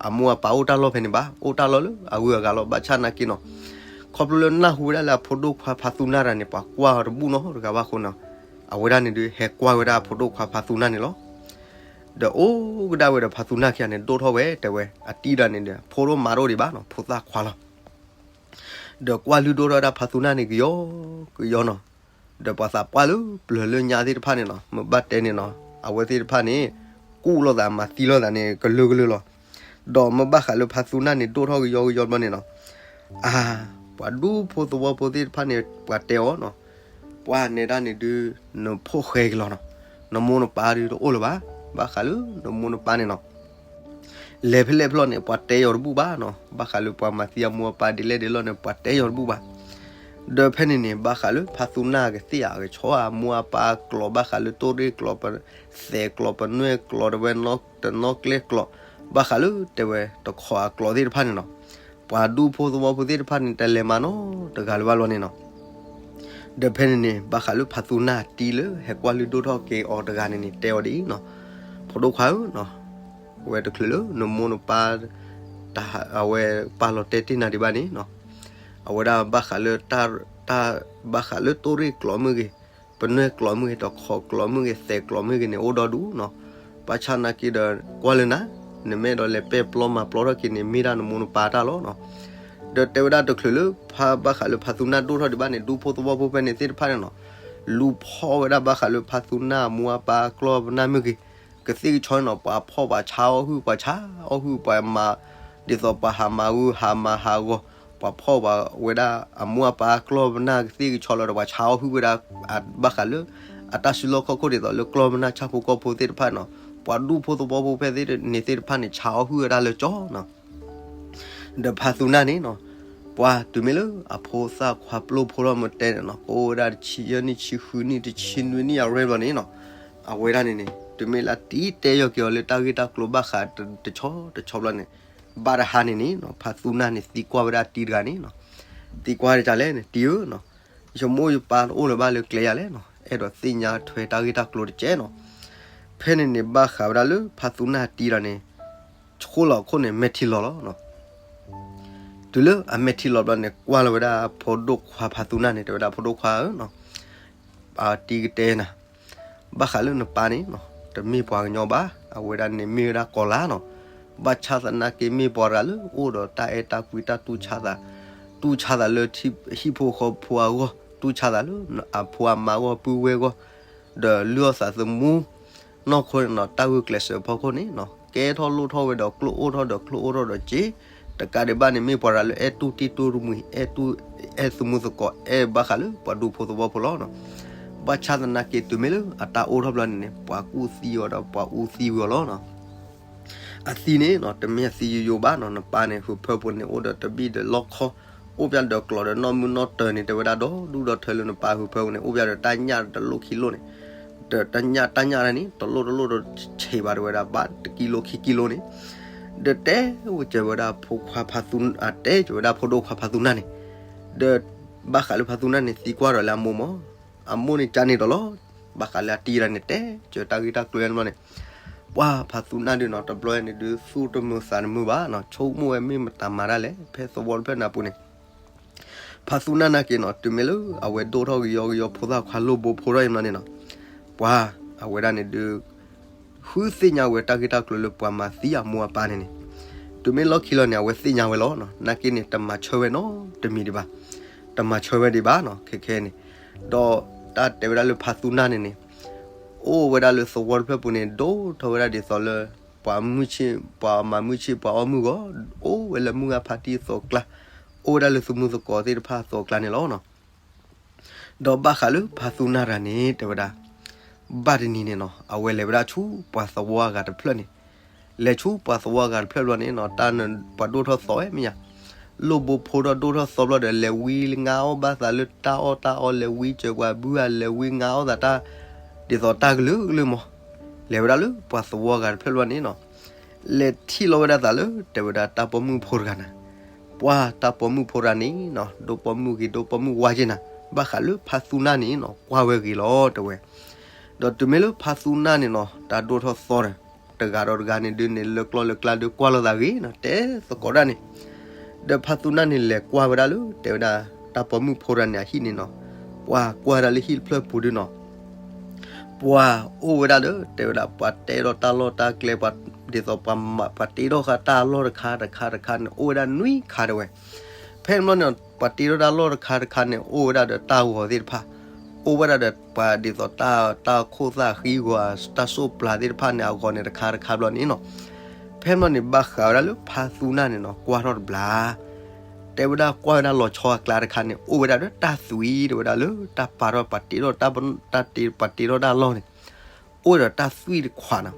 အမိၢ်အပၢ်အိၣ်တၢ်လီၢ်ဖဲန့ၣ်ဘၣ် အိၣ်တၢ်လီၢ်လၢအဂုၤအဂၤလီၤ. ဘၣ်ဆၣ်နာ်က့နီၤ ခီဖျိလၢနၢ်ဟူဝဲဒၣ်လၢအဖိဒိၣ်ခွါဖါသူနၢ်တဂၤန့ၣ် ပှၤကွၢ်အီၤတဘူၣ်နီတဂၤဘၣ်အဃိနီၤ အဝဲဒၣ်န့ၣ်ဒုး ဟဲကွၢ်ဝဲဒၣ်အဖိဒိၣ်ခွါဖါသူနၢ်န့ၣ်လီၤ. ဒီးအိၣ်ကဒါဝဲဒီးဖါသူနၢ်ခံဂၤန့ၣ် ဒိၣ်ထီၣ်ဝဲတဲဝဲ အတံၤတဂၤန့ၣ်ဒီး ဖိဒိၣ်မါဒိၣ်ဒံးဘၣ်နီၤ ဖိသၣ်ခွါလီၤ. ဒီးကွၢ်လုၢ်ဒိၣ်ထီၣ်ဝဲဒၣ်ဖါသူနၢ်န့ၣ်ကယီကယီနီၤ ဒီးပှၤသးပှၢ်လၢပျၢၤလၢညါသ့ၣ်တဖၣ်န့ၣ်နီၤ မ့ၢ်ဘၣ်တဲန့ၣ်နီၤ အဝဲသ့ၣ်တဖၣ်န့ၣ် ကူၣ်လိာ်သးမၤသံလိာ်သးန့ၣ် ကလုာ်ကလုာ်လီၤ. ဒီးမ့ၢ်ဘၣ်ဃးလၢဖါသူနၢ်န့ၣ် ဒိၣ်ထီၣ်ကယီကယီဘျီန့ၣ်နီၤ အါ ပှၤဒူဖိသဝီဖိသ့ၣ်တဖၣ်န့ၣ် ပှၤတဲအီၤနီၤ ပှၤနဲဒၣ်န့ၣ်ဒုး နဖိၣ်ဃဲက့ၤလီၤနီၤ နမိၢ်နပၢ်ဒုးတအိၣ်လၢၤဘၣ်. ဘၣ်ဃးလၢနမိၢ်နပၢ်န့ၣ်နီၤ လဲၤဖဲလဲၣ်ဖဲလဲၣ်န့ၣ် ပှၤတဲယီၤတဘူၣ်ဘၣ်နီၤ ဘၣ်ဃးလၢပှၤမၤသံအမိၢ်အပၢ်ဒ်လဲၣ်ဒ်လဲၣ်န့ၣ် ပှၤတဲယီၤတဘူၣ်ဘၣ်. ဒီးဖဲန့ၣ်န့ၣ် ဘၣ်ဃးလၢဖါသူနၢ်ကသ့ၣ်အကဆီအမိၢ်အပၢ်ကျိာ် ဘၣ်ဃးလၢတိၢ်ရ့ၣ်ကျိာ် ပသဲးကျိာ် ပနွဲၣ်ကျိာ် တဲဝဲနီတနီၣ်ကျဲကျိာ် ဘၣ်ဃးလၢတဲဝဲတခီအကျိာ်သ့ၣ်တဖၣ်န့ၣ်နီၤ ပှၤဒူဖိသဝီဖိသ့ၣ်တဖၣ်န့ၣ် တလဲၤမၤနီတဂၤလၢၤဘၣ်လီၤန့ၣ်နီၤ ဒီးဖဲန့ၣ်န့ၣ် ဘၣ်ဃးလၢဖါသူနၢ်တံၤလၢဟဲကွၢ်လုၢ်ဒိၣ်ထီၣ်က့ၤအီၤတဂၤန့ၣ်န့ၣ် တဲအီၤဒ်အံၤနီၤ ဖိဒိၣ်ခွါဧၢနီၤ ဝဲတချုးလၢနမိၢ်နပၢ် တၢ်အဝဲပာ်လီၤတဲာ်တ့ၢ်နၤဒံးဘၣ်န့ၣ်နီၤ အဝဲဒၣ်ဘၣ်ဃးလၢတၢ် တၢ် ဘၣ်ဃးလၢတိၢ်ရ့ၣ်ကျိာ်မ့ၢ်ဂ့ၤ ပနွဲၣ်ကျိာ်မ့ၢ်ဂ့ၤ တခီကျိာ်မ့ၢ်ဂ့ၤ သဲးကျိာ်မ့ၢ်ဂ့ၤန့ၣ် အိၣ်ဒီဒူၣ်နီၤ ဘၣ်ဆၣ်နာ်က့ဒီး ကွၢ်လၢနၤ နမ့ၢ်အဲၣ်ဒိးလဲၤပဲာ်ပျီမၤပျီထီၣ်က့ၤန့ၣ် မ့ၢ်ဒၣ်နမိၢ်နပၢ်တၢ်လီၤနီၤ ဒီးတဲဝဲဒၣ်တချုးလၢ ဖါ ဘၣ်ဃးလၢဖါသူနၢ်ဒိၣ်ထီၣ်ဒံးဘၣ်န့ၣ် ဒူဖိသဝီဖိဖဲန့ၣ်သ့ၣ်တဖၣ်န့ၣ်နီၤ လူၤဖီၣ်ဝဲဒၣ်ဘၣ်ဃးလၢဖါသူနၢ်အမိၢ်အပၢ်အကျီၢ်ပနၢ်မ့ၢ်ဂ့ၤ ကသ့ၣ်ကဆီန့ၣ်နီၤ ပှၤဖီၣ်ပှၤဆါအီၣ်ဟုၣ် ပှၤဆါအီၣ်ဟုၣ် ပှၤမၤ ဒ်သိးပှၤဟးမၤဂုာ်ဟးမၤဟးဂီၤ ပှၤဖီၣ်ပှၤဝဲဒၣ်အမိၢ်အပၢ်ကျီၢ်ပနၢ်ကသ့ၣ်ကဆီလီၤဒီး ပှၤဆါအီၣ်ဟုၣ်ဝဲဒၣ် ဘၣ်ဃးလၢ အတၢ်စုလီၢ်ခီၣ်ခိၣ်ဒ်သိးလၢကျီၢ်ပနၢ်ဆၣ်ဖိကီၢ်ဖိသ့ၣ်တဖၣ်နီၤ ပှၤဒူဖိသဝီဖိဖဲန့ၣ်သ့ၣ်တဖၣ်န့ၣ် ဆါအီၣ်ဟုၣ်ဝဲဒၣ်လၢကၠီနီၤ ဒီးဖါသူနၢ်န့ၣ်နီၤ ပှၤတုၤမ့ၢ်လၢအဖိသၣ်ခွါပျိၢ်ဖိထီၣ်မ့ၢ်တဲန့ၣ်နီၤ ကအိၣ်ဝဲဒၣ်တဆံယဲၢ်နံၣ် ဆံဃုနံၣ် တဆံနွံနံၣ်အရဲၣ်ဘျီန့ၣ်နီၤ အဝဲဒၣ်န့ၣ်န့ၣ် တုၤမ့ၢ်လၢတံၤတဲယီၤက့ၤအီၤလၢတၢ်ဂ့ၢ်တၢ်ကျိၤဘၣ်ဃးတဆီတဆီဘျီန့ၣ် ဘၣ်တဟါန့ၣ်န့ၣ်နီၤ ဖါသူနၢ်န့ၣ် သံကွၢ်ဝဲဒၣ်တံၤတဂၤန့ၣ်နီၤ သံကွၢ်ဒ်လဲၣ်န့ၣ် တံၤဧၢနီၤ ယမိၢ်ယပၢ်တအိၣ်လၢၤဘၣ်လၢကျဲယၤလဲၣ်နီၤ အဲၣ်ဒိးသ့ၣ်ညါထွဲတၢ်ဂ့ၢ်တၢ်ကျိၤတကဲနီၤ ဖဲန့ၣ်န့ၣ် ဘၣ်ဃးဝဲဒၣ်လၢဖါသူနၢ်တံၤဒီးန့ၣ် ဆှိၣ်လီၤအခိၣ်န့ၣ် မဲာ်ထံလီၤလီၤနီၤ တုၤလၢအမဲာ်ထံလီၤဘျီန့ၣ် ကွၢ်လီၤဝဲဒၣ်ဖိဒိၣ်ခွါဖါသူနၢ်န့ၣ် တဲဝဲဒၣ်ဖိဒိၣ်ခွါဧၢနီၤ အတံၤကတဲနၤ ဘၣ်ဃးလၢနပၢ်န့ၣ်နီၤ တမ့ၢ်ပှၤကညီဘၣ် အဝဲဒၣ်န့ၣ်မ့ၢ်ဝဲဒၣ်ကီၤလါနီၤ ဘၣ်ဆၣ်သနာ်က့မ့ၢ်ပှၤတဂၤလၢအိၣ်ဒီးတၢ်အဲၣ်တၢ်ကွံတၢ်တူၢ်ဆါသး တူၢ်ဆါသးလၢဟံၣ်ဖိဃီဖိအဂီၢ် တူၢ်ဆါသးလၢအဖိအမါအဂီၢ်ပုၢ်ဝဲၢ်အဂီၢ် ဒီးလုၢ်အီၣ်သးသမူ နီၢ်ခိန့ၣ်နီၤ တၢ်ဂုာ်ကျဲးစၢးဖီခိၣ်န့ၣ်နီၤ ကဲထီၣ်လိၣ်ထီၣ်ဝဲဒီးကျိၣ်အိၣ်ထီၣ်ဒီးကျိၣ်အိၣ်ထီၣ်ဒီးစ့ တကးဒံးဘၣ်န့ၣ် မ့ၢ်ပှၤတဂၤလၢအဲၣ်တူၢ်တံၢ်တူၢ်တမှံၤ အဲၣ်တူၢ် အဲၣ်သမူသကိး အဲၣ်ဘၣ်ဃးလၢပှၤဒူဖိသဝီဖိလီၤနီၤ ဘၣ်ဆၣ်သနာ်က့တုၤမ့ၢ်လၢအတၢ်အိၣ်ထီၣ်ဘျီန့ၣ်န့ၣ် ပှၤကူၣ်သံအီၤဒီးပှၤအူသံဝံၤအီၤလီၤနီၤ အသံန့ၣ်နီၤ တမ့ၢ်အသံယိယိဘၣ်နီၤ နပၢ်န့ၣ် ဟုးဖၢပူၤန့ၣ် အိၣ်ဒီးတဘံၣ်ဒီးလီၢ်ခီ အိၣ်ပျဲဒီးကျိာ်ဒီးနီၢ်မုၢ်နီၢ်တၢၤန့ၣ် တဲဝဲဒၣ်ဒီဒူၣ်ဒီထၢလၢနပၢ်ဟုးဖၢပူၤန့ၣ် အိၣ်ပျဲဒီးတၢ်ညၣ်တလိၣ်ခံလိၣ်န့ၣ် ဒီးတၢ်ညၣ်တၢ်ညၣ်န့ၣ် တလိၣ်တလိၣ်ဒီးဆံးဘၣ်တဲဝဲဒၣ်ဘၣ်တကံလိခံကံလိန့ၣ် ဒီးတဲဝဲကၢၤဝဲဒၣ်ဖိခွါဖါသူ အတဲကၢၤဝဲဒၣ်ဖိဒိၣ်ခွါဖါသူနၢ်န့ၣ် ဒီး ဘၣ်ဃးလၢဖါသူနၢ်န့ၣ်သံကွၢ်ဒီးလၢအမိၢ်မး, အမိၢ်န့ၣ်ကန့ၣ်ဒီးလီၤ. ဘၣ်ဃးလၢအတံၤတၢ်န့ၣ် တဲစၢၤတၢ်ဂ့ၢ်တၢ်ကျိၤန့ၣ်ဘျီန့ၣ်, ပှၤဖါသူနၢ်ဒုးနီၤ တဘျီန့ၣ်ဒုး သူၣ်တမုာ်သးတမုာ်ဘၣ်နီၤ, ဆိကမိၣ်ဝဲမ့ၢ်မတၤမၤတၢ်လဲၣ် ဖဲသဝီတဖျၢၣ်န့ၣ်အပူၤန့ၣ် ဖါသူနၢ်နာ်က့နီၤ တုၤမ့ၢ်လၢအဝဲဒိၣ်ထီၣ်ကယီကယီ ဖိသၣ်ခွါလိၣ်ဘိဖိထီၣ်အံၤဘျီန့ၣ်နီၤ, ပှၤအဝဲဒၣ်န့ၣ်ဒုး ဃုသ့ၣ်ညါဝဲတၢ်ဂ့ၢ်တၢ်ကျိၤလၢပှၤမၤသံအမိၢ်အပၢ်န့ၣ်န့ၣ်, တုၤမ့ၢ်လီၢ်ခံလီၤန့ၣ် အဝဲသ့ၣ်ညါဝဲလီၤ. နာ်က့န့ၣ် တမၤဆၢဝဲနီတမံၤဒံးဘၣ်, တမၤဆၢဝဲဒံးဘၣ်နီၤ ခဲခဲန့ၣ်, ဒီးတၢ်တဲဝဲဒၣ်လၢဖါသူနၢ်န့ၣ်န့ၣ် အိၣ်ဝဲဒၣ်လၢသဝီတဖျၢၣ်ပူၤန့ၣ် ဒိၣ်ထီၣ်ဝဲဒၣ်ဒ်သိးလၢ ပှၤမုၢ်ဆ့ၣ် ပှၤမၤမုၢ်ဆ့ၣ် ပှၤအီၣ်မုၢ်ဂီၤ, အိၣ်ဝဲလၢမုၢ်ဂၤဖါတံၢ်အသိးအကျါ, အိၣ်ဝဲဒၣ်လၢသမူသကိးသ့ၣ်တဖၣ်အသိးအကျါန့ၣ်လီၤ. ဒီးဘၣ်ဃးလၢဖါသူနၢ်တဂၤန့ၣ် တဲဝဲဒၣ်, ဘၣ်တနံၤန့ၣ်နီၤ အဝဲလဲၤဝဲဒၣ်ဆူပှၤသဝီအဂၤတဖျၢၣ်န့ၣ်, လဲၤဆူပှၤသဝီအဂၤတဖျၢၣ်ဘျီန့ၣ်နီၤ တၢ်ပှၤဒိၣ်ထီၣ်သီဝဲမ့ၢ်ယါ, လိၣ်ဘိဖိဒီးဒိၣ်ထီၣ်သီဘျီဒီး လဲၤဝံငါအီၣ်ဘၣ်သးလၢတၢ်အီၣ်တၢ်အီ လဲၤဝံစၢၤပှၤဘုဧါ လဲၤဝံငါအီၣ်သးတၢ် ဒ်သိးတၢ်ကလုာ်ကလုာ်မး, လဲၤဝဲဒၣ်လၢပှၤသဝီအဂၤတဖျၢၣ်ဘျီန့ၣ်နီၤ လဲၤထံၣ်လီၤဝဲဒၣ်သးလၢ တဲဝဲဒၣ်တၢ်ပိာ်မုၣ်ဖိတဂၤနၤ, ပှၤတၢ်ပိာ်မုၣ်ဖိတဂၤန့ၣ်နီၤ ဒိၣ်ပိာ်မုၣ်ဂ့ၤ ဒိၣ်ပိာ်မုၣ်ဝါက့နၤ, ဘၣ်ဃးလၢဖါသူနၢ်န့ၣ်နီၤ ကွၢ်ဝဲဂ့ၤလီၤ တဲဝဲ, ဒီးတုၤမ့ၢ်လၢဖါသူနၢ်န့ၣ်နီၤ တၢ်ဒိၣ်ထီၣ်သီဒီး တဂၤဒီးတဂၤန့ၣ်ဒုးန့ၣ် လၢကျီၢ်လၢကျါဒုးကွၢ်လိာ်သးဂ့ၤနီၤ တဲသကိးတၢ်န့ၣ်, ဒီးဖါသူနၢ်န့ၣ်လဲၤကွၢ်ဝဲဒၣ်လၢ တဲဝဲဒၣ် တၢ်ပိာ်မုၣ်ဖိတဂၤန့ၣ်အဟံၣ်န့ၣ်နီၤ, ပှၤကွၢ်ဝဲဒၣ်လၢဟံၣ်တဖျၢၣ်ပူၤဒုးနီၤ ပှၤအိၣ်ဝဲဒၣ်ဒီး တဲဝဲဒၣ် ပှၤတဲဒီးတၢ်လီၢ်တၢ်ကျဲ ပှၤဒ်သိး ပှၤတ့ထီၣ်ဃာ်တၢ်လီၢ်တခါတခါတခါန့ၣ် အိၣ်ဝဲဒၣ်နွံခါတဲဝဲ, ဖဲန့ၣ်ဘျီန့ၣ် ပှၤတ့ထီၣ်တၢ်လီၢ်တခါတခါန့ၣ် အိၣ်ဝဲဒၣ်ဒီးတၢ်ဂီၤသ့ၣ်တဖၣ်, အိၣ်ဝဲဒၣ်ဒီးပှၤဒ်သိးတၢ် တၢ်ခိၣ်သၣ်ဃံဂီၤ တၢ်စိၣ်ပျၤသ့ၣ်တဖၣ်န့ၣ် အဂီၤန့ၣ်တခါတခါဘျီန့ၣ်နီၤ, ဖဲန့ၣ်ဘျီန့ၣ် ဘၣ်ဃးဝဲဒၣ်လၢဖါသူနၢ်န့ၣ်နီၤ ကွၢ်ထီၣ်တဘျီ တဲဝဲဒၣ်ကွၢ်ဝဲဒၣ်လီၤဆီအကျါတခါန့ၣ် အိၣ်ဝဲဒၣ်ဒီးတၢ်သွံၣ် တဲဝဲဒၣ်လၢတၢ်ပာ်ထီၣ်ပှၤတ့ထီၣ်တၢ် တၢ်တ့ ပှၤတ့ထီၣ်တၢ်လီၢ်န့ၣ် အိၣ်ဝဲဒီးတၢ်သွံၣ်တခွးနီၤ,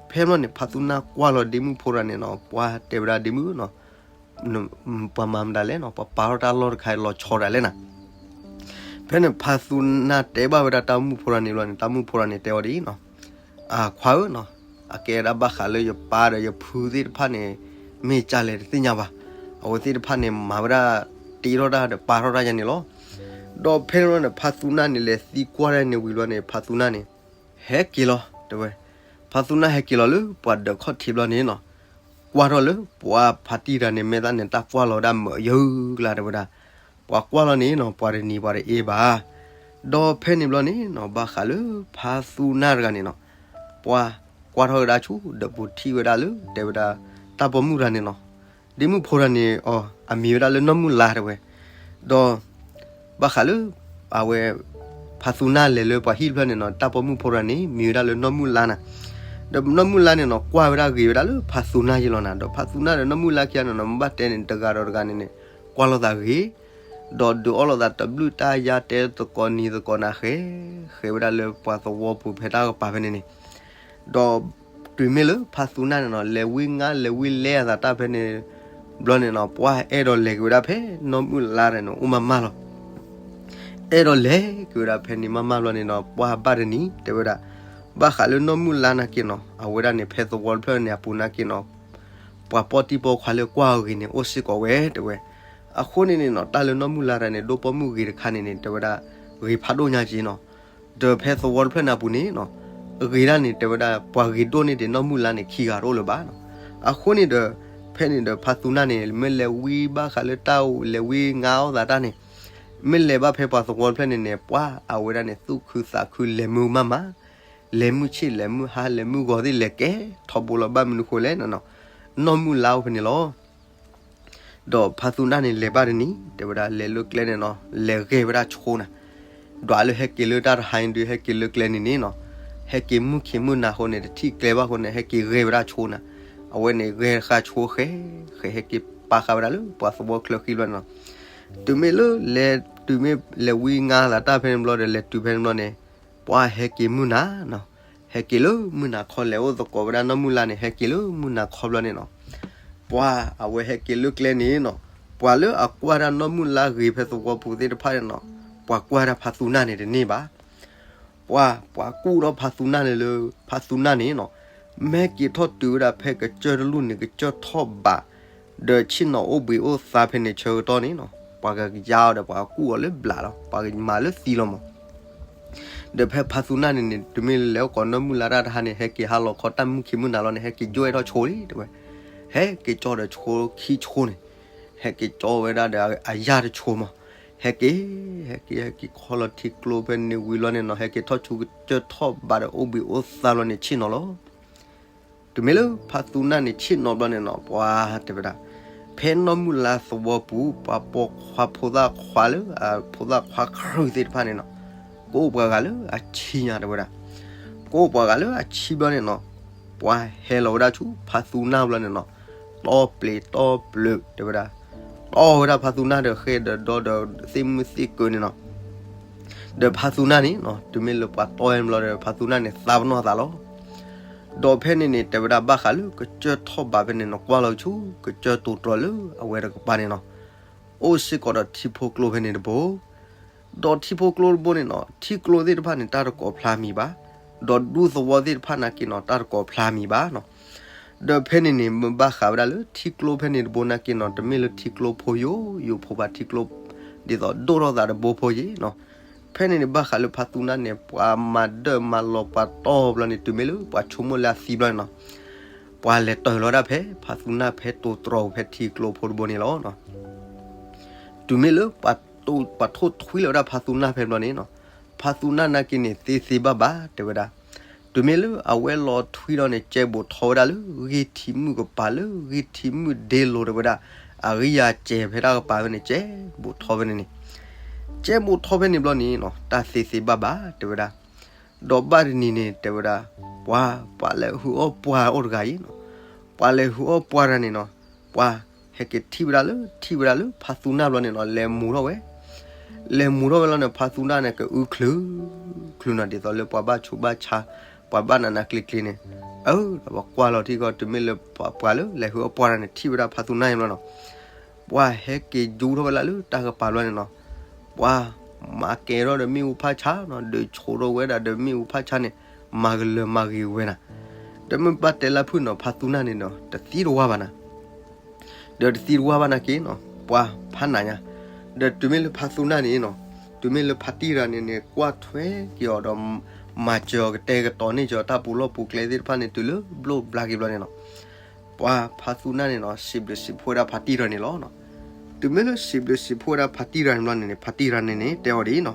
ဖဲန့ၣ်ဘျီန့ၣ် ဖါသူနၢ်ကွၢ်လီၤဒ့မုၣ်ဖိတဂၤန့ၣ်နီၤ ပှၤတဲဝဲဒၣ်ဒ့မုၣ်နီၤ ပှၤမၤမတၤလဲၣ်နီၤ ပှၤပာ်ထီၣ်တၢ်လီၢ်တခါလီၤဆီဒၣ်လဲၣ်နၤ, ဖဲန့ၣ်ဖါသူနၢ်တဲဘၣ်ဝဲဒၣ်တၢ်မုၣ်ဖိတဂၤန့ၣ်ဘျီန့ၣ် တၢ်မုၣ်ဖိတဂၤန့ၣ်တဲဝဲဒ်အံၤနီၤ, အခွါဧၢနီၤ, အကဲဒၣ်ဘၣ်ဃးလၢယပၢ်ဒီးယဖုသ့ၣ်တဖၣ်န့ၣ် မ့ၢ်ကလဲၣ်တသ့ၣ်ညါဘၣ်, အဝဲသ့ၣ်တဖၣ်န့ၣ် မၤဝဲဒၣ် တ့ထီၣ်တၢ်ဒီးပာ်ထီၣ်တၢ်ယါန့ၣ်လီၤ. ဒီးဖဲန့ၣ်ဘျီန့ၣ် ဖါသူနၢ်န့ၣ် လဲၤသံကွၢ်တၢ်န့ၣ်ဝံၤဘျီန့ၣ် ဖါသူနၢ်န့ၣ် ဟဲက့ၤလီၤ တဲဝဲ, ဖါသူနၢ်ဟဲက့ၤလီၤလၢပှၤဒၢးခီၣ်ထံးဘျီန့ၣ်နီၤ, ကွၢ်ထီၣ်လၢပှၤဖါတံၢ်တဂၤန့ၣ် မဲာ်သၣ်န့ၣ် တၢ်ကွၢ်လီၤဝဲဒၣ်မုာ်ယုၢ်ကျါ တဲဝဲဒၣ်, ပှၤကွၢ်လီၤန့ၣ်နီၤ ပှၤတနံၤပှၤတအ့ဘၣ်, ဒီးဖဲန့ၣ်ဘျီန့ၣ်နီၤ ဘၣ်ဃးလၢဖါသူနၢ်တဂၤန့ၣ်နီၤ, ပှၤကွၢ်ထီၣ်ဝဲဒၣ်ဆူ ဒီးပူၤထံၣ်ဝဲဒၣ်လၢ တဲဝဲဒၣ် တၢ်ပိာ်မုၣ်တဂၤန့ၣ်နီၤ, ဒ့မုၣ်ဖိတဂၤန့ၣ်အီၤ အမံၤဝဲဒၣ်လၢနီၢ်မုၢ်လါ တဲဝဲ, ဒီး ဘၣ်ဃးလၢ အဝဲ ဖါသူနၢ်လဲၤလၢပှၤဟံၣ်တဖျၢၣ်န့ၣ်နီၤ တၢ်ပိာ်မုၣ်ဖိတဂၤန့ၣ် မံၤဝဲဒၣ်လၢနီၢ်မုၢ်လါနၤ, ဒီးနီၢ်မုၢ်လါန့ၣ်နီၤ ကွၢ်ဝဲဒၣ်ဂ့ၤဝဲဒၣ်လၢဖါသူနၢ်ယ့လီၤနၤ, ဒီးဖါသူနၢ်ဒီးနီၢ်မုၢ်လါခံဂၤန့ၣ်နီၤ မ့ၢ်ဘၣ်တဲန့ၣ် တဂၤဒီးတဂၤန့ၣ်န့ၣ် ကွၢ်လိာ်သးဂ့ၤ, ဒီးဒုးအီၣ်လိာ်သးတဘျုးတၢ်ယါ တဲသကိးနံၤသကိးနၤ ဃဲ ဃဲဝဲဒၣ်လၢပှၤသဝီပူၤဖဲတၢ်ကပၤဖဲန့ၣ်န့ၣ်, ဒီးတုၤမ့ၢ်လၢဖါသူနၢ်န့ၣ်နီၤ လဲၤဝံငါလဲၤဝံလဲအသးတၢ်ဖဲန့ၣ် ဘျီန့ၣ်နီၤ ပှၤအဲၣ်ဒိးလဲၤက့ၤဝဲဒၣ်ဖဲနီၢ်မုၢ်လါန့ၣ် အိၣ်မးမးလီၤ. အဲၣ်ဒိးလဲၤက့ၤဝဲဒၣ်ဖဲန့ၣ်မးမးဘျီန့ၣ်နီၤ ပှၤဘၣ်တနံၤ တဲဝဲဒၣ် ဘၣ်ဃးလၢနီၢ်မုၢ်လါနာ်က့နီၤ အဝဲဒၣ်န့ၣ် ဖဲသဝီတဖျၢၣ်န့ၣ်အပူၤနာ်က့နီၤ ပှၤပိာ်တံၢ်ပိာ်ခွါလၢကွၢ်အီၤဂ့ၤန့ၣ် အိၣ်စ့ၢ်ကီးဝဲ တဲဝဲ. အဃိန့ၣ်န့ၣ်နီၤ တၢ်လၢနီၢ်မုၢ်လါတဂၤန့ၣ် ဒိၣ်ပိာ်မုၣ်ဂ့ၤတခါန့ၣ်န့ၣ် တဲဝဲဒၣ် ဂ့ၤဖးဒိၣ်ညါက့နီၤ ဒီးဖဲသဝီတဖျၢၣ်န့ၣ်အပူၤန့ၣ်နီၤ အဂ့ၤဒၣ်န့ၣ် တဲဝဲဒၣ် ပှၤဂ့ၤဒိၣ်န့ၢ်ဒံးနီၢ်မုၢ်လါန့ၣ် ခံဂၤတအိၣ်လၢၤဘၣ်နီၤ. အဃိန့ၣ်ဒီး ဖဲန့ၣ်ဒီး ဖါသူနၢ်န့ၣ် မ့ၢ်လဲၤဝံဘၣ်ဃးလၢတၢ်အိၣ် လဲၤဝံငါအီၣ်သးတၢ်န့ၣ် မ့ၢ်လဲၤဘၣ်ဖဲပှၤသဝီတဖျၢၣ်န့ၣ်န့ၣ် ပှၤအဝဲဒၣ်န့ၣ် သူၣ်ခုသးခုလဲၤမုၢ်မးမး လဲၤမုၢ်ဆ့ၣ် လဲၤမုၢ်ဟါ လဲၤမုၢ်ဂီၤသ့ၣ် လဲၤကဲထီဘိလီၤ ဘၣ်မနုၤဃိလဲၣ်နီၤ နီၢ်မုၢ်လါအိၣ်ဖဲန့ၣ်လီၤ. ဒီးဖါသူနၢ်န့ၣ် လဲၤဘၣ်တနံၤ တဲဝဲဒၣ် လဲၤလၢကျဲန့ၣ်နီၤ လဲၤဂဲၤဝဲဒၣ်ဆိနၤ, ဒွးလၢဟဲက့ၤလၢတၢ်တဟါအံၤဒုး ဟဲက့ၤလၢကျဲန့ၣ်န့ၣ်နီၤ ဟဲက့ၤမုၢ်ခံးမုၢ်နၤအဃိန့ၣ် တထံၣ်ကျဲဘၣ်အဃိန့ၣ် ဟဲက့ၤဂဲၤဝဲဒၣ်ဆိနၤ, အဝဲန့ၣ်ဂဲၤဃာ်ဆိဃဲ ဃဲဟဲက့ၤပာ်ဃာ်ဝဲဒၣ်လၢပှၤသဝီချၢဃံဘျီန့ၣ်နီၤ တုၤမ့ၢ်လၢ လဲၤတုၤမ့ၢ်လဲၤဝံငါသးတၢ်ဖဲန့ၣ်ဘျီဒီး လဲၤတုၤဖဲန့ၣ်ဘျီန့ၣ် ပှၤဟဲက့ၤမုၢ်နၤနီၤ, ဟဲက့ၤလၢမုၢ်နၤခီ လဲၤအိၣ်သကိးဝဲဒၣ်နီၢ်မုၢ်လါန့ၣ် ဟဲက့ၤလၢမုၢ်နၤခီဘျီန့ၣ်နီၤ, ပှၤအဝဲဟဲက့ၤလၢကျဲန့ၣ်နီၤ, ပှၤလၢအကွၢ်ဒၣ်နီၢ်မုၢ်လါဂ့ၤဖဲသဝီပူၤသ့ၣ်တဖၣ်န့ၣ်နီၤ, ပှၤကွၢ်ဒၣ်ဖါသူနၢ်န့ၣ်တန့ၢ်ဘၣ် ပှၤ ပှၤကူၣ်ထီၣ်ဖါသူနၢ်န့ၣ်လၢ ဖါသူနၢ်န့ၣ်နီၤ, မ့ၢ်က့ၤထီၣ်တုၤဝဲဒၣ်ဖဲကစၢၢ်တလူၢ်န့ၣ် ကစၢၢ်ထီၣ်ဘး ဒီးဆ့ၣ်နီၤအိၣ်ဘှံးအိၣ်သါဖဲန့ၣ်ဆၢကတီၢ်န့ၣ်နီၤ, ပှၤကယါအီၤဒီးပှၤကူၣ်အီၤလၢဘျးလီၤ, ပှၤကမၤလၢသံလီၤမး. ဒီးဖဲဖါသူနၢ်န့ၣ်န့ၣ် တုၤမ့ၢ်လဲၤအိၣ်ကိးနီၢ်မုၢ်လါတၢ်တဟါန့ၣ် ဟဲက့ၤဟါလီၤခီတၢ်မုၢ်ခံမုၢ်နၤလီၤန့ၣ် ဟဲက့ၤယိၣ်ဝဲထီၣ်ဆိလံ တဲဝဲ. ဟဲက့ၤကၠီဒီးဆိခံဆိန့ၣ်, ဟဲက့ၤကၠီဝဲဒၣ်ဒီးအယၢ်တဆိမး. ဟဲက့ၤ, ဟဲက့ၤ ဟဲက့ၤခီလီၤထံကျိဖဲန့ၣ်ဝံၤလီၤန့ၣ်နီၤ ဟဲက့ၤထီၣ်ဆူကစၢၢ်ထီၣ်ဘးဒီးအိၣ်ဘှံးအိၣ်သါလီၤန့ၣ်ဆ့ၣ်နီၤလီၤ. တုၤမ့ၢ်လၢဖါသူနၢ်န့ၣ်ဆ့ၣ်နီၤဘျီန့ၣ်နီၤ ပှၤတဲဝဲဒၣ်, ဖဲနီၢ်မုၢ်လါသဝီပူၤ ပှၤပိာ်ခွါဖိသၣ်ခွါလၢအဖိသၣ်ခွါခရုၣ်သ့ၣ်တဖၣ်န့ၣ်နီၤ, ကအိၣ်ပှၤဂၤလၢအဆံညါတဲဝဲဒၣ်. ကအိၣ်ပှၤဂၤလၢအဆံဘျီန့ၣ်နီၤ, ပှၤဟဲလီၤဝဲဒၣ်ဆူဖါသူနၢ်ဘျီန့ၣ်နီၤ, တီပျ့ၤတီပျၢၤတဲဝဲဒၣ်, တီဝဲဒၣ်ဖါသူနၢ်ဒီးဃဲဒီးဒီဒီးသ့ၣ်မုၢ်သ့ၣ်ကၢန့ၣ်နီၤ. ဒီးဖါသူနၢ်န့ၣ်နီၤ တုၤမ့ၢ်လၢပှၤတီဝဲဘျီဒီး ဖါသူနၢ်န့ၣ်သးပနီၣ်အသးလီၤ. ဒီးဖဲန့ၣ်န့ၣ် တဲဝဲဒၣ်ဘၣ်ဃးလၢကစၢၢ်ထီၣ်ဘးဖဲန့ၣ်နီၤ ကွၢ်လီၤဆူကစၢၢ်တိၤတြီၤလၢအဝဲတကပၤန့ၣ်နီၤ, အိၣ်စ့ၢ်ကီးဒီးထံဖိကျိဖဲန့ၣ်တဘိ ဒီးထံဖိကျိတဘိန့ၣ်နီၤ ထံကျိသ့ၣ်တဖၣ်န့ၣ် တၢ်တကိးဖျါမံၤဘၣ်, ဒီးဒူသဝီသ့ၣ်တဖၣ်နာ်က့နီၤ တၢ်တကိးဖျါမံၤဘၣ်နီၤ. ဒီးဖဲန့ၣ်န့ၣ် မ့ၢ်ဘၣ်ဃးဝဲဒၣ်လၢထံကျိဖဲန့ၣ်တဘိနာ်က့နီၤ တမ့ၢ်လၢထံကျိဖိယိယိဖိဘၣ် ထံကျိ ဒ်သိးဒိၣ်ထီၣ်သးတဘိဖိယ့ၣ်နီၤ. ဖဲန့ၣ်န့ၣ် ဘၣ်ဃးလၢဖါသူနၢ်န့ၣ် ပှၤမၤဒၢၣ်မၤလီၤပှၤတီဘျီန့ၣ် တုၤမ့ၢ်လၢပှၤဆိကမိၣ်လၢအသံဘျီန့ၣ်နီၤ, ပှၤလဲၤတၢၢ်လီၤဝဲဒၣ်ဖဲဖါသူနၢ်ဖဲတိၤတြီၤဖဲထံကျိဖိတဘိန့ၣ်လီၤ. တုၤမ့ၢ်လၢပှၤထိၣ်ထွံလီၤဝဲဒၣ်ဖါသူနၢ်ဖဲဘျီန့ၣ်နီၤ, ဖါသူနၢ်နာ်က့န့ၣ် သ့သ့ဘၣ်ဘၣ်တဲဝဲဒၣ်. တုၤမ့ၢ်လၢအဝဲလီၤထွံဒီးန့ၣ် ကဲဘူးထီၣ်ဝဲဒၣ်လၢဂံၢ်ထံမုၢ်ကပၤလၢဂံၢ်ထံမုၢ်ဒ့လိၤတဲဝဲဒၣ်, အဂံၢ်ယၤစဲးဖဲတၢ်ကပၤဖဲန့ၣ် ကဲဘူးထီၣ်ဖဲန့ၣ်န့ၣ်, ကဲဘူးထီၣ်ဖဲန့ၣ်ဘျီန့ၣ်နီၤ တၢ်သ့သ့ဘၣ်ဘၣ်တဲဝဲဒၣ်. ဒီးဘၣ်တနံၤန့ၣ်တဲဝဲဒၣ်, ပှၤ ပှၤလဲၤဟုၣ်အီၣ်ပှၤအိၣ်တဂၤအံၤနီၤ, ပှၤလဲၤဟုၣ်အီၣ်ပှၤတဂၤန့ၣ်နီၤ, ပှၤဟဲက့ၤထံၣ်ဝဲဒၣ်လၢ ထံၣ်ဝဲဒၣ်လၢဖါသူနၢ်ဘျီန့ၣ်နီၤ လဲၤမူထီၣ်ဝဲ လဲၤမူထီၣ်ဝဲလီၤန့ၣ် ဖါသူနၢ်န့ၣ် ကအုချုး ချုးနီၤ ဒ်သိးလၢပှၤဘၣ်ဆူးဘၣ်ဆါ, ပှၤဘၣ်နးနးကျ့ကျ့န့ၣ်, အၢ ဒီးပှၤကွၢ်လီၤထံကီၢ် တုၤမ့ၢ်လၢပှၤလၢလဲၤဟုၣ်အီၣ်ပှၤတဂၤန့ၣ် ထံၣ်ဝဲဒၣ်ဖါသူနၢ်အံၤဘျီနီၤ, ပှၤဟဲက့ၤယူထီၣ်ဝဲဒၣ်လၢတၢ်ကပၤဘျီန့ၣ်နီၤ, ပှၤမၤကဲထီၣ်ဒီးမ့ၣ်အူဖးဆါနီၤ ဒုးဆိးထီၣ်ဝဲဒၣ်ဒီးမ့ၣ်အူဖးဆါန့ၣ်, မၤကလၢၤမၤဂ့ၤဝဲနၤ, ဒီးမ့ၢ်ဘၣ်တဲလၢဖုၣ်နီၤ ဖါသူနၢ်န့ၣ်ဒီး တသံတဝါဘၣ်နၤ ဒီးတသံတဝါဘၣ်နာ်က့နီၤ ပှၤဖးနးညါ, ဒီးတုၤမ့ၢ်လၢဖါသူနၢ်န့ၣ်နီၤ, တုၤမ့ၢ်လၢဖါတံၢ်တဂၤန့ၣ်န့ၣ် ကွၢ်ထွဲက့ၤအီၤဒီး မၤစၢၤအီၤကတဲာ်ကတီၤန့ၢ်က့ၤအီၤတၢ်ပူၤလီၢ်ပူၤကျဲသ့ၣ်တဖၣ်န့ၣ် တုၤလၢဘျိးဘျါက့ၤဘျီန့ၣ်နီၤ, ပှၤဖါသူနၢ်န့ၣ်နီၤ စံးဘျုးစံးဖှိၣ်ဝဲဒၣ်ဖါတံၢ်တဂၤန့ၣ်လီၤ. တုၤမ့ၢ်လၢစံးဘျုးစံးဖှိၣ်ဝဲဒၣ်ဖါတံၢ်တဂၤန့ၣ်ဘျီန့ၣ်န့ၣ် ဖါတံၢ်တဂၤန့ၣ်န့ၣ် တဲအီၤဒ်အံၤနီၤ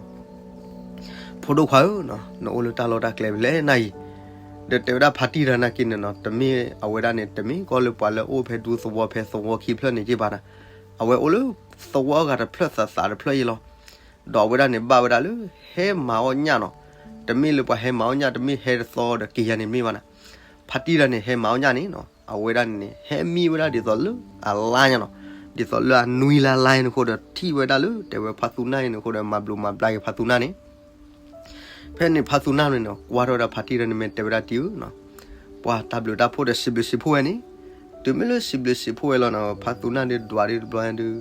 ဖိဒိၣ်ခွါဧၢ, နအိၣ်လၢတၢ်လီၢ်တၢ်ကျဲဖဲလဲၣ်နၤအံၤ, ဒီးတဲဝဲဒၣ်ဖါတံၢ်တဂၤနာ်က့န့ၣ်နီၤ တမ့ၢ်အဝဲဒၣ်န့ၣ် တမ့ၢ်ကီလၢပှၤလၢအိၣ်ဖဲဒူသဝီဖဲသဝီခံဖျၢၣ်န့ၣ်က့ဘၣ်နၤ, အဝဲအိၣ်လၢသဝီအဂၤတဖျၢၣ်သးသးတဖျၢၣ်အံၤလီၤ. ဒီးအဝဲဒၣ်န့ၣ်ဘၣ်ဝဲဒၣ်လၢ ဟဲမၤအီၣ်ညၣ်နီၤ, တမ့ၢ်လၢပှၤဟဲမၤအီၣ်ညၣ် တမ့ၢ်ဟဲတသီဒီးက့ၤယၤန့ၣ်မ့ၢ်ဘၣ်နၤ, ဖါတံၢ်တဂၤန့ၣ် ဟဲမၤအီၣ်ညၣ်န့ၣ်နီၤ အဝဲဒၣ်န့ၣ်န့ၣ် ဟဲမံဝဲဒၣ်ဒ်သိးလၢအလါညါနီၤ, ဒ်သိးလၢအနွံလါလါအံၤန့ၣ်အဃိဒီး ထံၣ်ဝဲဒၣ်လၢတဲဝဲဖါသူနၢ်အံၤန့ၣ်အဃိဒီး မၤဘျုးမၤဘျါက့ၤဖါသူနၢ်န့ၣ် ဖဲန့ၣ်ဖါသူနၢ်န့ၣ်နီၤ ကွၢ်ထီၣ်ဝဲဒၣ်ဖါတံၢ်တဂၤန့ၣ် မ့ၢ်တဲဝဲဒၣ်တံၢ်ဧၢနီၤ, ပှၤတၢ်ဘျုးတၢ်ဖှိၣ်ဒီးစံးဘျုးစံးဖှိၣ်ဝဲန့ၣ်, တုၤမ့ၢ်လၢစံးဘျုးစံးဖှိၣ်ဝဲလီၤနီၤ ဖါသူနၢ်ဒုးဒွးဒုးတဘျီဒုး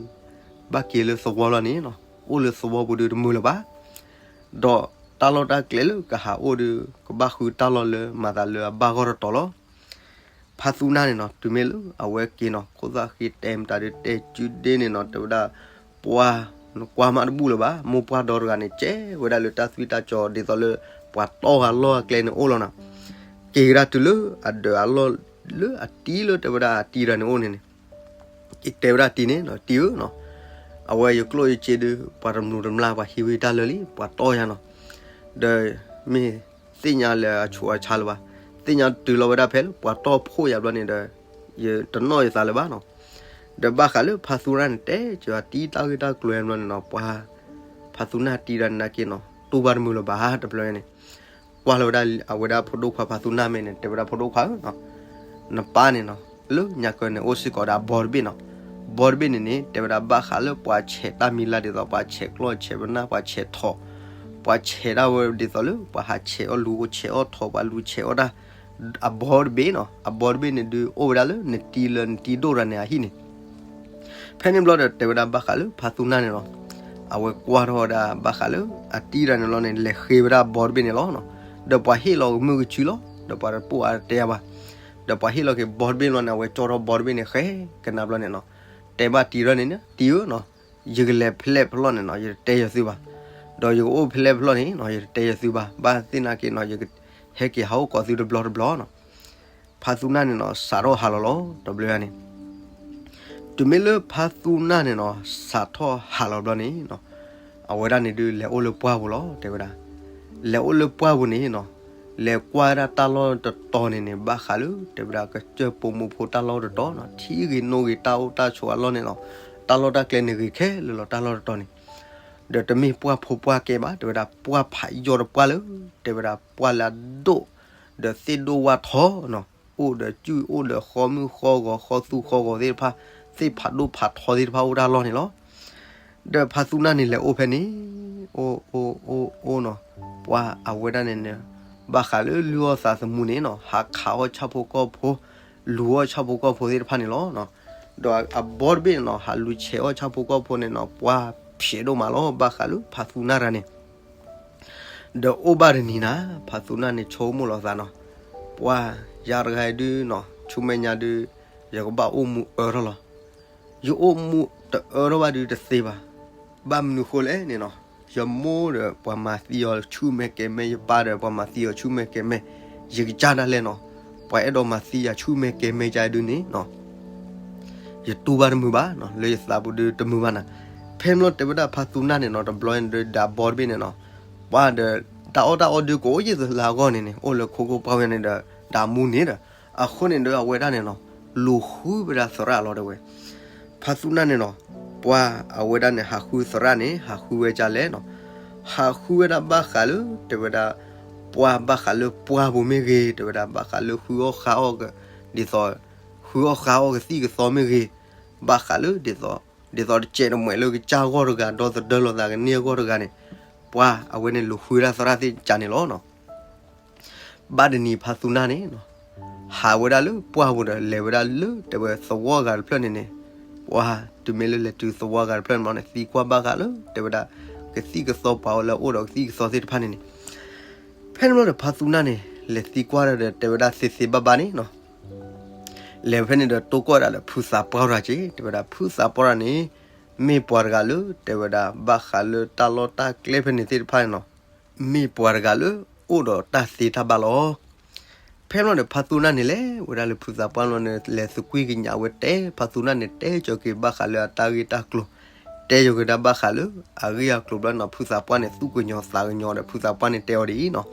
ဘၣ်က့ၤလၢသဝီလီၤန့ၣ်နီၤ အိၣ်လၢသဝီပူၤဒုးတမုာ်လၢၤဘၣ်, ဒီးတၢ်လီၢ်တၢ်ကျဲလၢကဟးအိၣ်ဒုး ကဘၣ်ဃုတၢ်လီၢ်လၢမၤသးလၢအဘၣ်ဂီၢ်တတီၤလီၤ. ဖါသူနၢ်န့ၣ်နီၤ တုၤမ့ၢ်လၢအဝဲက့ၤနီၤ ခိၣ်သၣ်ဃံတဲမတၤဒုးတဲကုဒ့န့ၣ်နီၤ တဲဝဲဒၣ် ပှၤ နကွၢ်မးတဘူၣ်လၢၤဘၣ် မိၢ်ပှၢ်ဒီတဂၤန့ၣ် ကဲဝဲဒၣ်လၢတၢ်သွံၣ်တၢ်စီၤ ဒ်သိးလၢ ပှၤတီၢ်ဂၤလီၢ်အကျဲန့ၣ်အိၣ်လီၤနီၤ, က့ၤဝဲဒၣ်တုၤလၢအဒၢးအလီၢ်လၢအတံၤလၢတဲဝဲဒၣ်အတံၤတဂၤန့ၣ်အိၣ်န့ၣ်န့ၣ် တဲဝဲဒၣ်တံၤန့ၣ်နီၤ တံၤဧၢနီၤ, အဝဲယကျိၣ်ယစ့ဒုး ပှၤတမုာ်တမျၢ် ပှၤဟံးဝဲတၢ်လၢာ်လံ ပှၤတီၢ်ယၤနီၤ, ဒီးမ့ၢ်သ့ၣ်ညါလၢအဆူးအဆါလၢၤဘၣ်, သ့ၣ်ညါတုၤလီၤဝဲဒၣ်ဖဲလၢပှၤတီၢ်ဖှိၣ်ယၤဘျီန့ၣ်ဒီး ယတနီၣ်ယသးလၢၤဘၣ်နီၤ, ဒီးဘၣ်ဃးလၢဖါသူနၢ်န့ၣ် တဲက့ၤအတံၤတၢ်ဂ့ၢ်တၢ်ကျိၤဘျီန့ၣ်နီၤ ပှၤ ဖါသူနၢ်တံၤတဂၤန့ၣ်နာ်က့နီၤ တူၢ်ဘၣ်တမုာ်လၢၤဘၣ်တဘျီန့ၣ် ကွၢ်လီၤဝဲဒၣ်အဝဲဒၣ်ဖိဒိၣ်ခွါဖါသူနၢ်မ့ၢ်န့ၣ် တဲဝဲဒၣ်ဖိဒိၣ်ခွါဧၢနီၤ, နပၢ်န့ၣ်နီၤ လၢညါကၢန့ၣ် အိၣ်စ့ၢ်ကီးဒီးအဘီတဘ့ၣ်နီၤ, ဘီတဘ့ၣ်န့ၣ်န့ၣ် တဲဝဲဒၣ်ဘၣ်ဃးလၢပှၤဆဲးတၢ်မံၤလၢ်ဒ်သိး ပှၤဆဲးကျီၢ်ဆဲးပနၢ် ပှၤဆဲးထိး, ပှၤဆဲးဒၣ်ဝဲဒ်သိးလၢ ပှၤဟးဆဲးအီၣ်လူၤအိၣ်ဆဲးအီၣ်ထိး ပှၤလူၤဆဲးအီၣ်တၢ်, အဘီတဘ့ၣ်နီၤ အဘီတဘ့ၣ်န့ၣ်ဒုး အိၣ်ဝဲဒၣ်လၢနတံၤလၢနတံၤဒိၣ်တဂၤန့ၣ်အဟံၣ်န့ၣ် ဖဲန့ၣ်ဘျီဒီးတဲဝဲဒၣ်ဘၣ်ဃးလၢဖါသူနၢ်န့ၣ်လီၤ. အဝဲကွၢ်ထီၣ်ဝဲဒၣ်ဘၣ်ဃးလၢအတံၤတဂၤန့ၣ်လီၤန့ၣ် လဲၤဃ့ဝဲဒၣ်ဘီတဘ့ၣ်န့ၣ်လီၤ. ဒီးပှၤဟ့ၣ်လီၤကမုၢ်ကဆူလီၤ ဒီးပှၤတပိာ်အါတဲယၤဘၣ်. ဒီးပှၤဟ့ၣ်လီၤက့ၤဘီတဘ့ၣ်လီၤန့ၣ် အဝဲကၠီထီၣ်ဘီတဘ့ၣ်န့ၣ် ဃဲကနၣ်ဘျီန့ၣ်လီၤ. တဲဘၣ်တံၤထီၣ်န့ၣ် တံၤဧၢနီၤ ယကလဲၤဖဲလဲၣ်ဖဲလဲၣ်န့ၣ်နီၤ ယတတဲယသုဘၣ်, ဒီးယကအိၣ်ဖဲလဲၣ်ဖဲလဲၣ်န့ၣ်နီၤ ယတတဲယသုဘၣ်, ဘၣ်သ့ၣ်သနာ်က့နီၤ ယကဟဲက့ၤဟးအိၣ်ကိးသုတဘျီတဘျီနီၤ. ဖါသူနၢ်န့ၣ်နီၤ စးထီၣ်ဟးလီၤလီၤ တဘျီန့ၣ် တုၤမ့ၢ်လၢဖါသူနၢ်န့ၣ်နီၤ စးထီၣ်ဟးလီၤဘျီန့ၣ်နီၤ, အဝဲဒၣ်န့ၣ်ဒုးလဲၤအိၣ်လၢပှၢ်ပူၤလီၤ တဲဝဲဒၣ်. လဲၤအိၣ်လၢပှၢ်ပူၤန့ၣ်နီၤ, လဲၤကွၢ်ဝဲဒၣ်တၢ်လီၢ်တတီၤန့ၣ်န့ၣ် ဘၣ်ဃးလၢ တဲဝဲဒၣ် ကစၢၢ်ပိာ်မုၣ်ဖိတၢ်လီၢ်တတီၤနီၤ, ထံဂ့ၤနိဂ့ၤ တၢ်အိၣ်တၢ်ဆိးအလီၢ်န့ၣ်နီၤ, တၢ်လီၢ်တၢ်ကျဲန့ၣ်ဂ့ၤခဲလၢာ်လီၤ တၢ်လီၢ်တတီၤန့ၣ်. ဒီးတမ့ၢ်ပှၢ်ဖိပှၢ်ကဲဘၣ် တဲဝဲဒၣ် ပှၢ်ဖးယီၢ်တပှၢ်လၢ တဲဝဲဒၣ် ပှၢ်လၢအဒိၣ် ဒီးသ့ၣ်ဒိၣ်ဝၣ်ထီနီၤ, အိၣ်ဒီးစုၣ်အိၣ်ဒီးဃီမုၢ်ဃီဂီၤ ဃီသူဃီဂီၤသ့ၣ်တဖၣ်, သ့ၣ်ဖးဒိၣ်ဖးထီသ့ၣ်တဖၣ်အိၣ်တၢ်လီၢ်န့ၣ်လီၤ. ဒီးဖါသူနၢ်န့ၣ်လဲၤအိၣ်ဖဲန့ၣ်, အိၣ်အိၣ်အိၣ်အိၣ်နီၤ, ပှၢ်အဝဲဒၣ်န့ၣ်န့ၣ် ဘၣ်ဃးလၢလုၢ်အီၣ်သးသမူန့ၣ်နီၤ, ဟးခးအီၣ်ဆၣ်ဖိကီၢ်ဖိ, လူၤအီၣ်ဆၣ်ဖိကီၢ်ဖိသ့ၣ်တဖၣ်န့ၣ်လီၤ. ဒီးအဘီတဘ့ၣ်န့ၣ်နီၤ ဟးလူၤဆဲးအီၣ်ဆၣ်ဖိကီၢ်ဖိန့ၣ်နီၤ, ပှၢ်ဖျဲးဒိၣ်မးလီၤ ဘၣ်ဃးလၢဖါသူနၢ်တဂၤန့ၣ် ဒီးအိၣ်ဘၣ်တနံၤနၤ, ဖါသူနၢ်န့ၣ်ဆိကမိၣ်လီၤသးနီၤ, ပှၢ်ယၤတဂၤအံၤဒုးနီၤ ဆူမဲာ်ညါဒုး ယကဘၣ်အိၣ်မူအၢထီၣ်လီၤ. ယအိၣ်မူတအၢထီၣ်ဘၣ်ဒုးတသ့ဘၣ်. ဘၣ်မနုၤဃိလဲၣ်န့ၣ်နီၤ, ယမိၢ်ဒီးပှၤမၤသံအီၤဆူၣ်မဲာ်ကဲၤမဲာ်, ယပၢ်ဒီးပှၤမၤသံအီၤဆူၣ်မဲာ်ကဲၤမဲာ်, ယကစၢ်ဒၣ်လဲာ်နီၤ, ပှၤအဲၣ်ဒိးမၤသံယၤဆူၣ်မဲာ်ကဲၤမဲာ်ကါဒုးန့ၣ်နီၤ ယတူၢ်ဘၣ်တမုာ်ဘၣ်နီၤ, လၢယသးပူၤဒုးတမုာ်ဘၣ်နၤ. ဖဲမ့ၢ်လီၤတဲဝဲဒၣ်ဖါသူနၢ်န့ၣ်နီၤ, တဘျီန့ၣ်ဒီးဒီးဘီတဘ့ၣ်န့ၣ်နီၤ, ပှၢ်ဒီး တၢ်အီၣ်တၢ်အီဒုးကအိၣ်ယဲၢ်သလၢအဂီၢ်န့ၣ်န့ၣ်, အိၣ်လၢခိခိၣ်ပှၢ်ဝဲန့ၣ်ဒီး ဒီးမူန့ၣ်ဒီး, အဃိန့ၣ်ဒီးအဝဲဒၣ်န့ၣ်နီၤ, လူၤဃုဝဲဒၣ်သရၣ်လီၤတဲဝဲ. ဖါသူနၢ်န့ၣ်နီၤ, ပှၢ်အဝဲဒၣ်န့ၣ် ဟးဃုသရၣ်န့ၣ် ဟးဃုဝဲဒ်လဲၣ်နီၤ, ဟးဃုဝဲဒၣ်ဘၣ်ဃးလၢ တဲဝဲဒၣ် ပှၢ်ဘၣ်ဃးလၢပှၢ်ပူၤမ့ၢ်ဂ့ၤ, တဲဝဲဒၣ်ဘၣ်ဃးလၢဃုအီၣ်ဃါအီၣ်က, ဒ်သိး ဃုအီၣ်ဃါအီၣ်ကသံၣ်ကသီမ့ၢ်ဂ့ၤ, ဘၣ်ဃးလၢဒ်သိး ဒ်သိးတစဲးတမှဲးလၢကစၢ်ဂီၢ်တဂၤ ဒီသဒၢလီၤသးကန့ၢ်အဂီၢ်တဂၤန့ၣ်, ပှၢ်အဝဲန့ၣ်လူၤဃုဝဲဒၣ်သရၣ်သ့ၣ်ကန့ၣ်လီၤနီၤ. ဘၣ်တနံၤဖါသူနၢ်န့ၣ်နီၤ, ဟးဝဲဒၣ်လၢပှၢ်ပူၤဒီး လဲၤဝဲဒၣ်လၢတဲဝဲသဝီဂၤတဖျၢၣ်န့ၣ်န့ၣ်, ပှၢ်တုၤမ့ၢ်လၢလဲၤတုၤသဝီဂၤတဖျၢၣ်န့ၣ်ဘျီန့ၣ် သံကွၢ်ဘၣ်ဃးလၢ တဲဝဲဒၣ် ကသံၣ်ကသီပှၤအိၣ်လၢအအိၣ်ဒီးကသံၣ်ကသီသ့ၣ်တဖၣ်န့ၣ်န့ၣ်, ဖဲန့ၣ်ဘျီဒီးဖါသူနၢ်န့ၣ် လဲၤသံကွၢ်ဒီးတဲဝဲဒၣ်သ့သ့ဘၣ်ဘၣ်န့ၣ်နီၤ လဲၤဖဲန့ၣ်ဒီးတိၢ်ကီၢ်ဒၣ်လၢဖုသးပှၢ်တဂၤက့ၤ, တဲဝဲဒၣ်ဖုသးပှၢ်တဂၤန့ၣ် မ့ၢ်ပှၤတဂၤလၢ တဲဝဲဒၣ်ဘၣ်ဃးလၢတၢ်လီၢ်တၢ်ကျဲဖဲန့ၣ်သ့ၣ်တဖၣ်န့ၣ်နီၤ, မ့ၢ်ပှၤတဂၤလၢ အိၣ်ဒီးတၢ်သ့တၢ်ဘၣ်လီၤ. ဖဲန့ၣ်ဒီးဖါသူနၢ်န့ၣ်လဲၤဝဲဒၣ်လၢဖုသးပှၢ်န့ၣ် လဲၤသကွံာ်ကညးဝဲတဲ ဖါသူနၢ်န့ၣ်တဲကၠီၤက့ၤဘၣ်ဃးလၢအတၢ်ဂ့ၢ်တၢ်ကျိၤ, တဲကၠီၤက့ၤဒၣ်ဘၣ်ဃးလၢ အဂ့ၢ်အကျိၤဘျီန့ၣ်နီၤ, ဖုသးပှၢ်န့ၣ် သူၣ်ကညီၤသးကညီၤဒီး ဖုသးပှၢ်န့ၣ်တဲအီၤဒ်အံၤ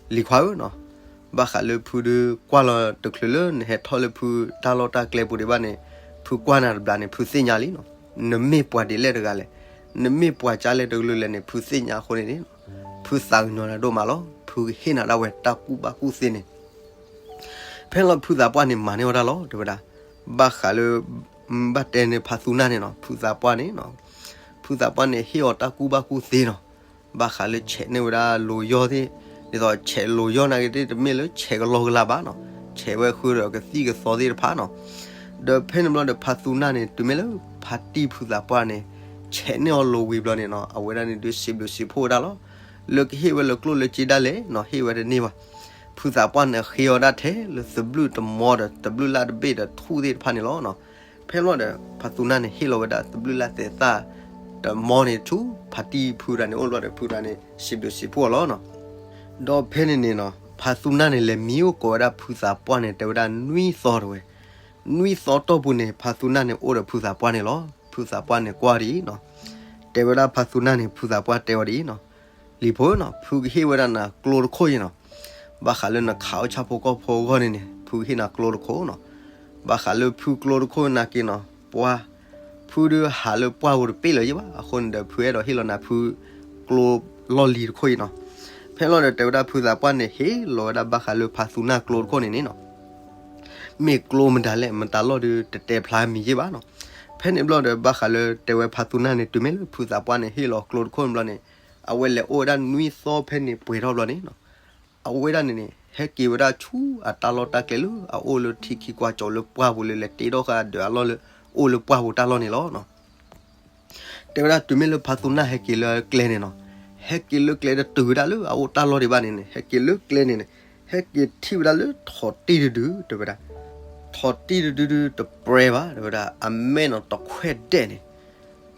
နီၤ, လံၤခွါဧၢနီၤ, ဘၣ်ဃးလၢဖုဒုးကွၢ်လီၤတချုးလၢနဟဲထီၣ်လၢဖုတၢ်လီၢ်တၢ်ကျဲပူၤဒံးဘၣ်န့ၣ်, ဖုကွၢ်နၤတဘျီန့ၣ် ဖုသ့ၣ်ညါလံနီၤ, နမ့ၢ်ပှၤဒ်လဲၣ်တဂၤလဲၣ်, နမ့ၢ်ပှၤကၢ်လဲၣ်တကလုာ်လဲၣ်န့ၣ် ဖုသ့ၣ်ညါအဃိန့ၣ်န့ၣ်, ဖုသးကညီၤနၤဒိၣ်မးလီၤ, ဖုကဟ့ၣ်နၤဒၣ်ဝဲတၢ်ကူၣ်ဘၣ်ကူၣ်သ့န့ၣ် ဖဲန့ၣ်လီၤဖုသးပှၢ်န့ၣ်မၤန့ၢ်ဝဲဒၣ်လီၤ တဲဝဲဒၣ်, ဘၣ်ဃးလၢ ဘၣ်တဲန့ၣ်ဖါသူနၢ်န့ၣ်နီၤ, ဖုသးပှၢ်န့ၣ်နီၤ, ဖုသးပှၢ်န့ၣ်ဟ့ၣ်အီၤတၢ်ကူၣ်ဘၣ်ကူၣ်သ့နီၤ, ဘၣ်ဃးလၢဆဲးန့ၢ်ဝဲဒၣ်လိၤယီၢ်သ့ၣ်, ဒ်သိးဆဲးလိၤယီၢ်နာ်က့သ့ၣ် တမ့ၢ်လၢဆဲးကလီကလီဘၣ်နီၤ, ဆဲးဝဲဃုာ်ဒီးကသံၣ်ကသီသ့ၣ်တဖၣ်နီၤ, ဒီးဖဲန့ၣ်ဘျီဒီးဖါသူနၢ်န့ၣ် တုၤမ့ၢ်လၢဖါတံၢ်ဖုသးပှၢ်န့ၣ် ဆဲးန့ၢ်အီၤလိၤဝံၤဘျီန့ၣ်နီၤ, အဝဲဒၣ်န့ၣ်ဒုးစံးဘျုးစံးဖှိၣ်ဝဲဒၣ်လီၤ, လၢကဟ့ၣ်ဝဲလၢကျိၣ်လၢစ့ဒၣ်လဲာ်နီၤ, ဟ့ၣ်ဝဲတန့ၢ်ဘၣ် ဖုသးပှၢ်န့ၣ်ဃ့အီၤဒၣ်ထဲလၢသဘျုၣ်တမီဒီး သဘျုၣ်လၢ်တဘ့ၣ်ဒီးထူၣ်သ့ၣ်တဖၣ်န့ၣ်လီၤနီၤ. ဖဲလီၤဒီး ဖါသူနၢ်န့ၣ် ဟ့ၣ်လီၤဝဲဒၣ်သဘျုၣ်လၢ်သဲးသၣ်တမီန့ၣ်ဆူ ဖါတံၢ်ဖုတဂၤန့ၣ်အိၣ်လီၤဒီး ဖုတဂၤန့ၣ် စံးဘျုးစံးဖှိၣ်အီၤလီၤနီၤ. ဒီးဖဲန့ၣ်န့ၣ်နီၤ ဖါသူနၢ်န့ၣ် လဲၤမံအိၣ်ကိးဝဲဒၣ်ဖုသးပှၢ်န့ၣ် တဲဝဲဒၣ်နွံသီတဝဲ, နွံသီတီၢ်ပူၤန့ၣ် ဖါသူနၢ်န့ၣ်အိၣ်ဒီးဖုသးပှၢ်န့ၣ်လီၤ. ဖုသးပှၢ်န့ၣ်ကွၢ်ဒ်အံၤနီၤ, တဲဝဲဒၣ်ဖါသူနၢ်န့ၣ် ဖုသးပှၢ်တဲဝဲဒ်အံၤနီၤ, လံၤဖိနီၤ ဖုကဟ့ၣ်ဝဲဒၣ်နၤကျိတခိၣ်အံၤနီၤ, ဘၣ်ဃးလၢနခးအီၣ်ဆၣ်ဖိကီၢ်ဖိအဂီၢ်န့ၣ်န့ၣ် ဖုကဟ့ၣ်နၤကျိတခိၣ်နီၤ. ဘၣ်ဃးလၢဖုကျိတခိၣ်နာ်က့နီၤ ပှၢ် ဖုဒုးဟးလၢပှၢ်ပူၤတပ့ၢ်လၢၤယဲၢ်ဘၣ်, အဃိန့ၣ်ဒီး ဖုအဲၣ်ဒိးဟ့ၣ်လီၤနၤဖုကျိလီၢ်လံၤတခိၣ်အံၤနီၤ. ဖဲလီၤဒီး တဲဝဲဒၣ်ဖုသးပှၢ်န့ၣ် ဟ့ၣ်လီၤဝဲဒၣ်ဘၣ်ဃးလၢဖါသူနၢ်ကျိတခိၣ်န့ၣ်န့ၣ်နီၤ မ့ၢ်ကျိမတၤလဲၣ် မတၤလီၢ်ဒုးတတဲဖျါမံၤယဲၢ်ဘၣ်နီၤ. ဖဲန့ၣ်ဘျီဒီး ဘၣ်ဃးလၢတဲဝဲဖါသူနၢ်န့ၣ် တုၤမ့ၢ်လၢဖုသးပှၢ်န့ၣ် ဟ့ၣ်လီၤကျိတခိၣ်န့ၣ်ဘျီန့ၣ် အဝဲလဲၤအိၣ်ဝဲဒၣ်နွံသီဖဲန့ၣ်ပှဲၤထီၣ်ဘျီန့ၣ်နီၤ အဝဲဒၣ်န့ၣ်န့ၣ် ဟဲက့ၤဝဲဒၣ်ဆူအတၢ်လီၢ်တၢ်ကျဲလၢအအိၣ်လၢထံခံကွၢ်ကၠီၤလၢပှၢ်ပူၤလၢလဲၤတ့ထီၣ်ဃာ်ဒၢးအလီၢ်လၢ အိၣ်လၢပှၢ်ပူၤတၢ်လီၢ်န့ၣ်လီၤနီၤ. တဲဝဲဒၣ်တုၤမ့ၢ်လၢဖါသူနၢ်ဟဲက့ၤလၢကျဲန့ၣ်နီၤ, ဟဲက့ၤလၢကျဲတတုၤဝဲဒၣ်လၢအအိၣ်တၢ်လီၢ်ဒံးဘၣ်န့ၣ်န့ၣ် ဟဲက့ၤလၢကျဲန့ၣ်န့ၣ် ဟဲက့ၤထံၣ်ဝဲဒၣ်လၢထိးတံၢ်တဒု တဲဝဲဒၣ်, ထိးတံၢ်တဒုဒုတပြဲဘၣ် တဲဝဲဒၣ် အမဲၢ်နီၤတခွဲၣ်ဒဲးန့ၣ်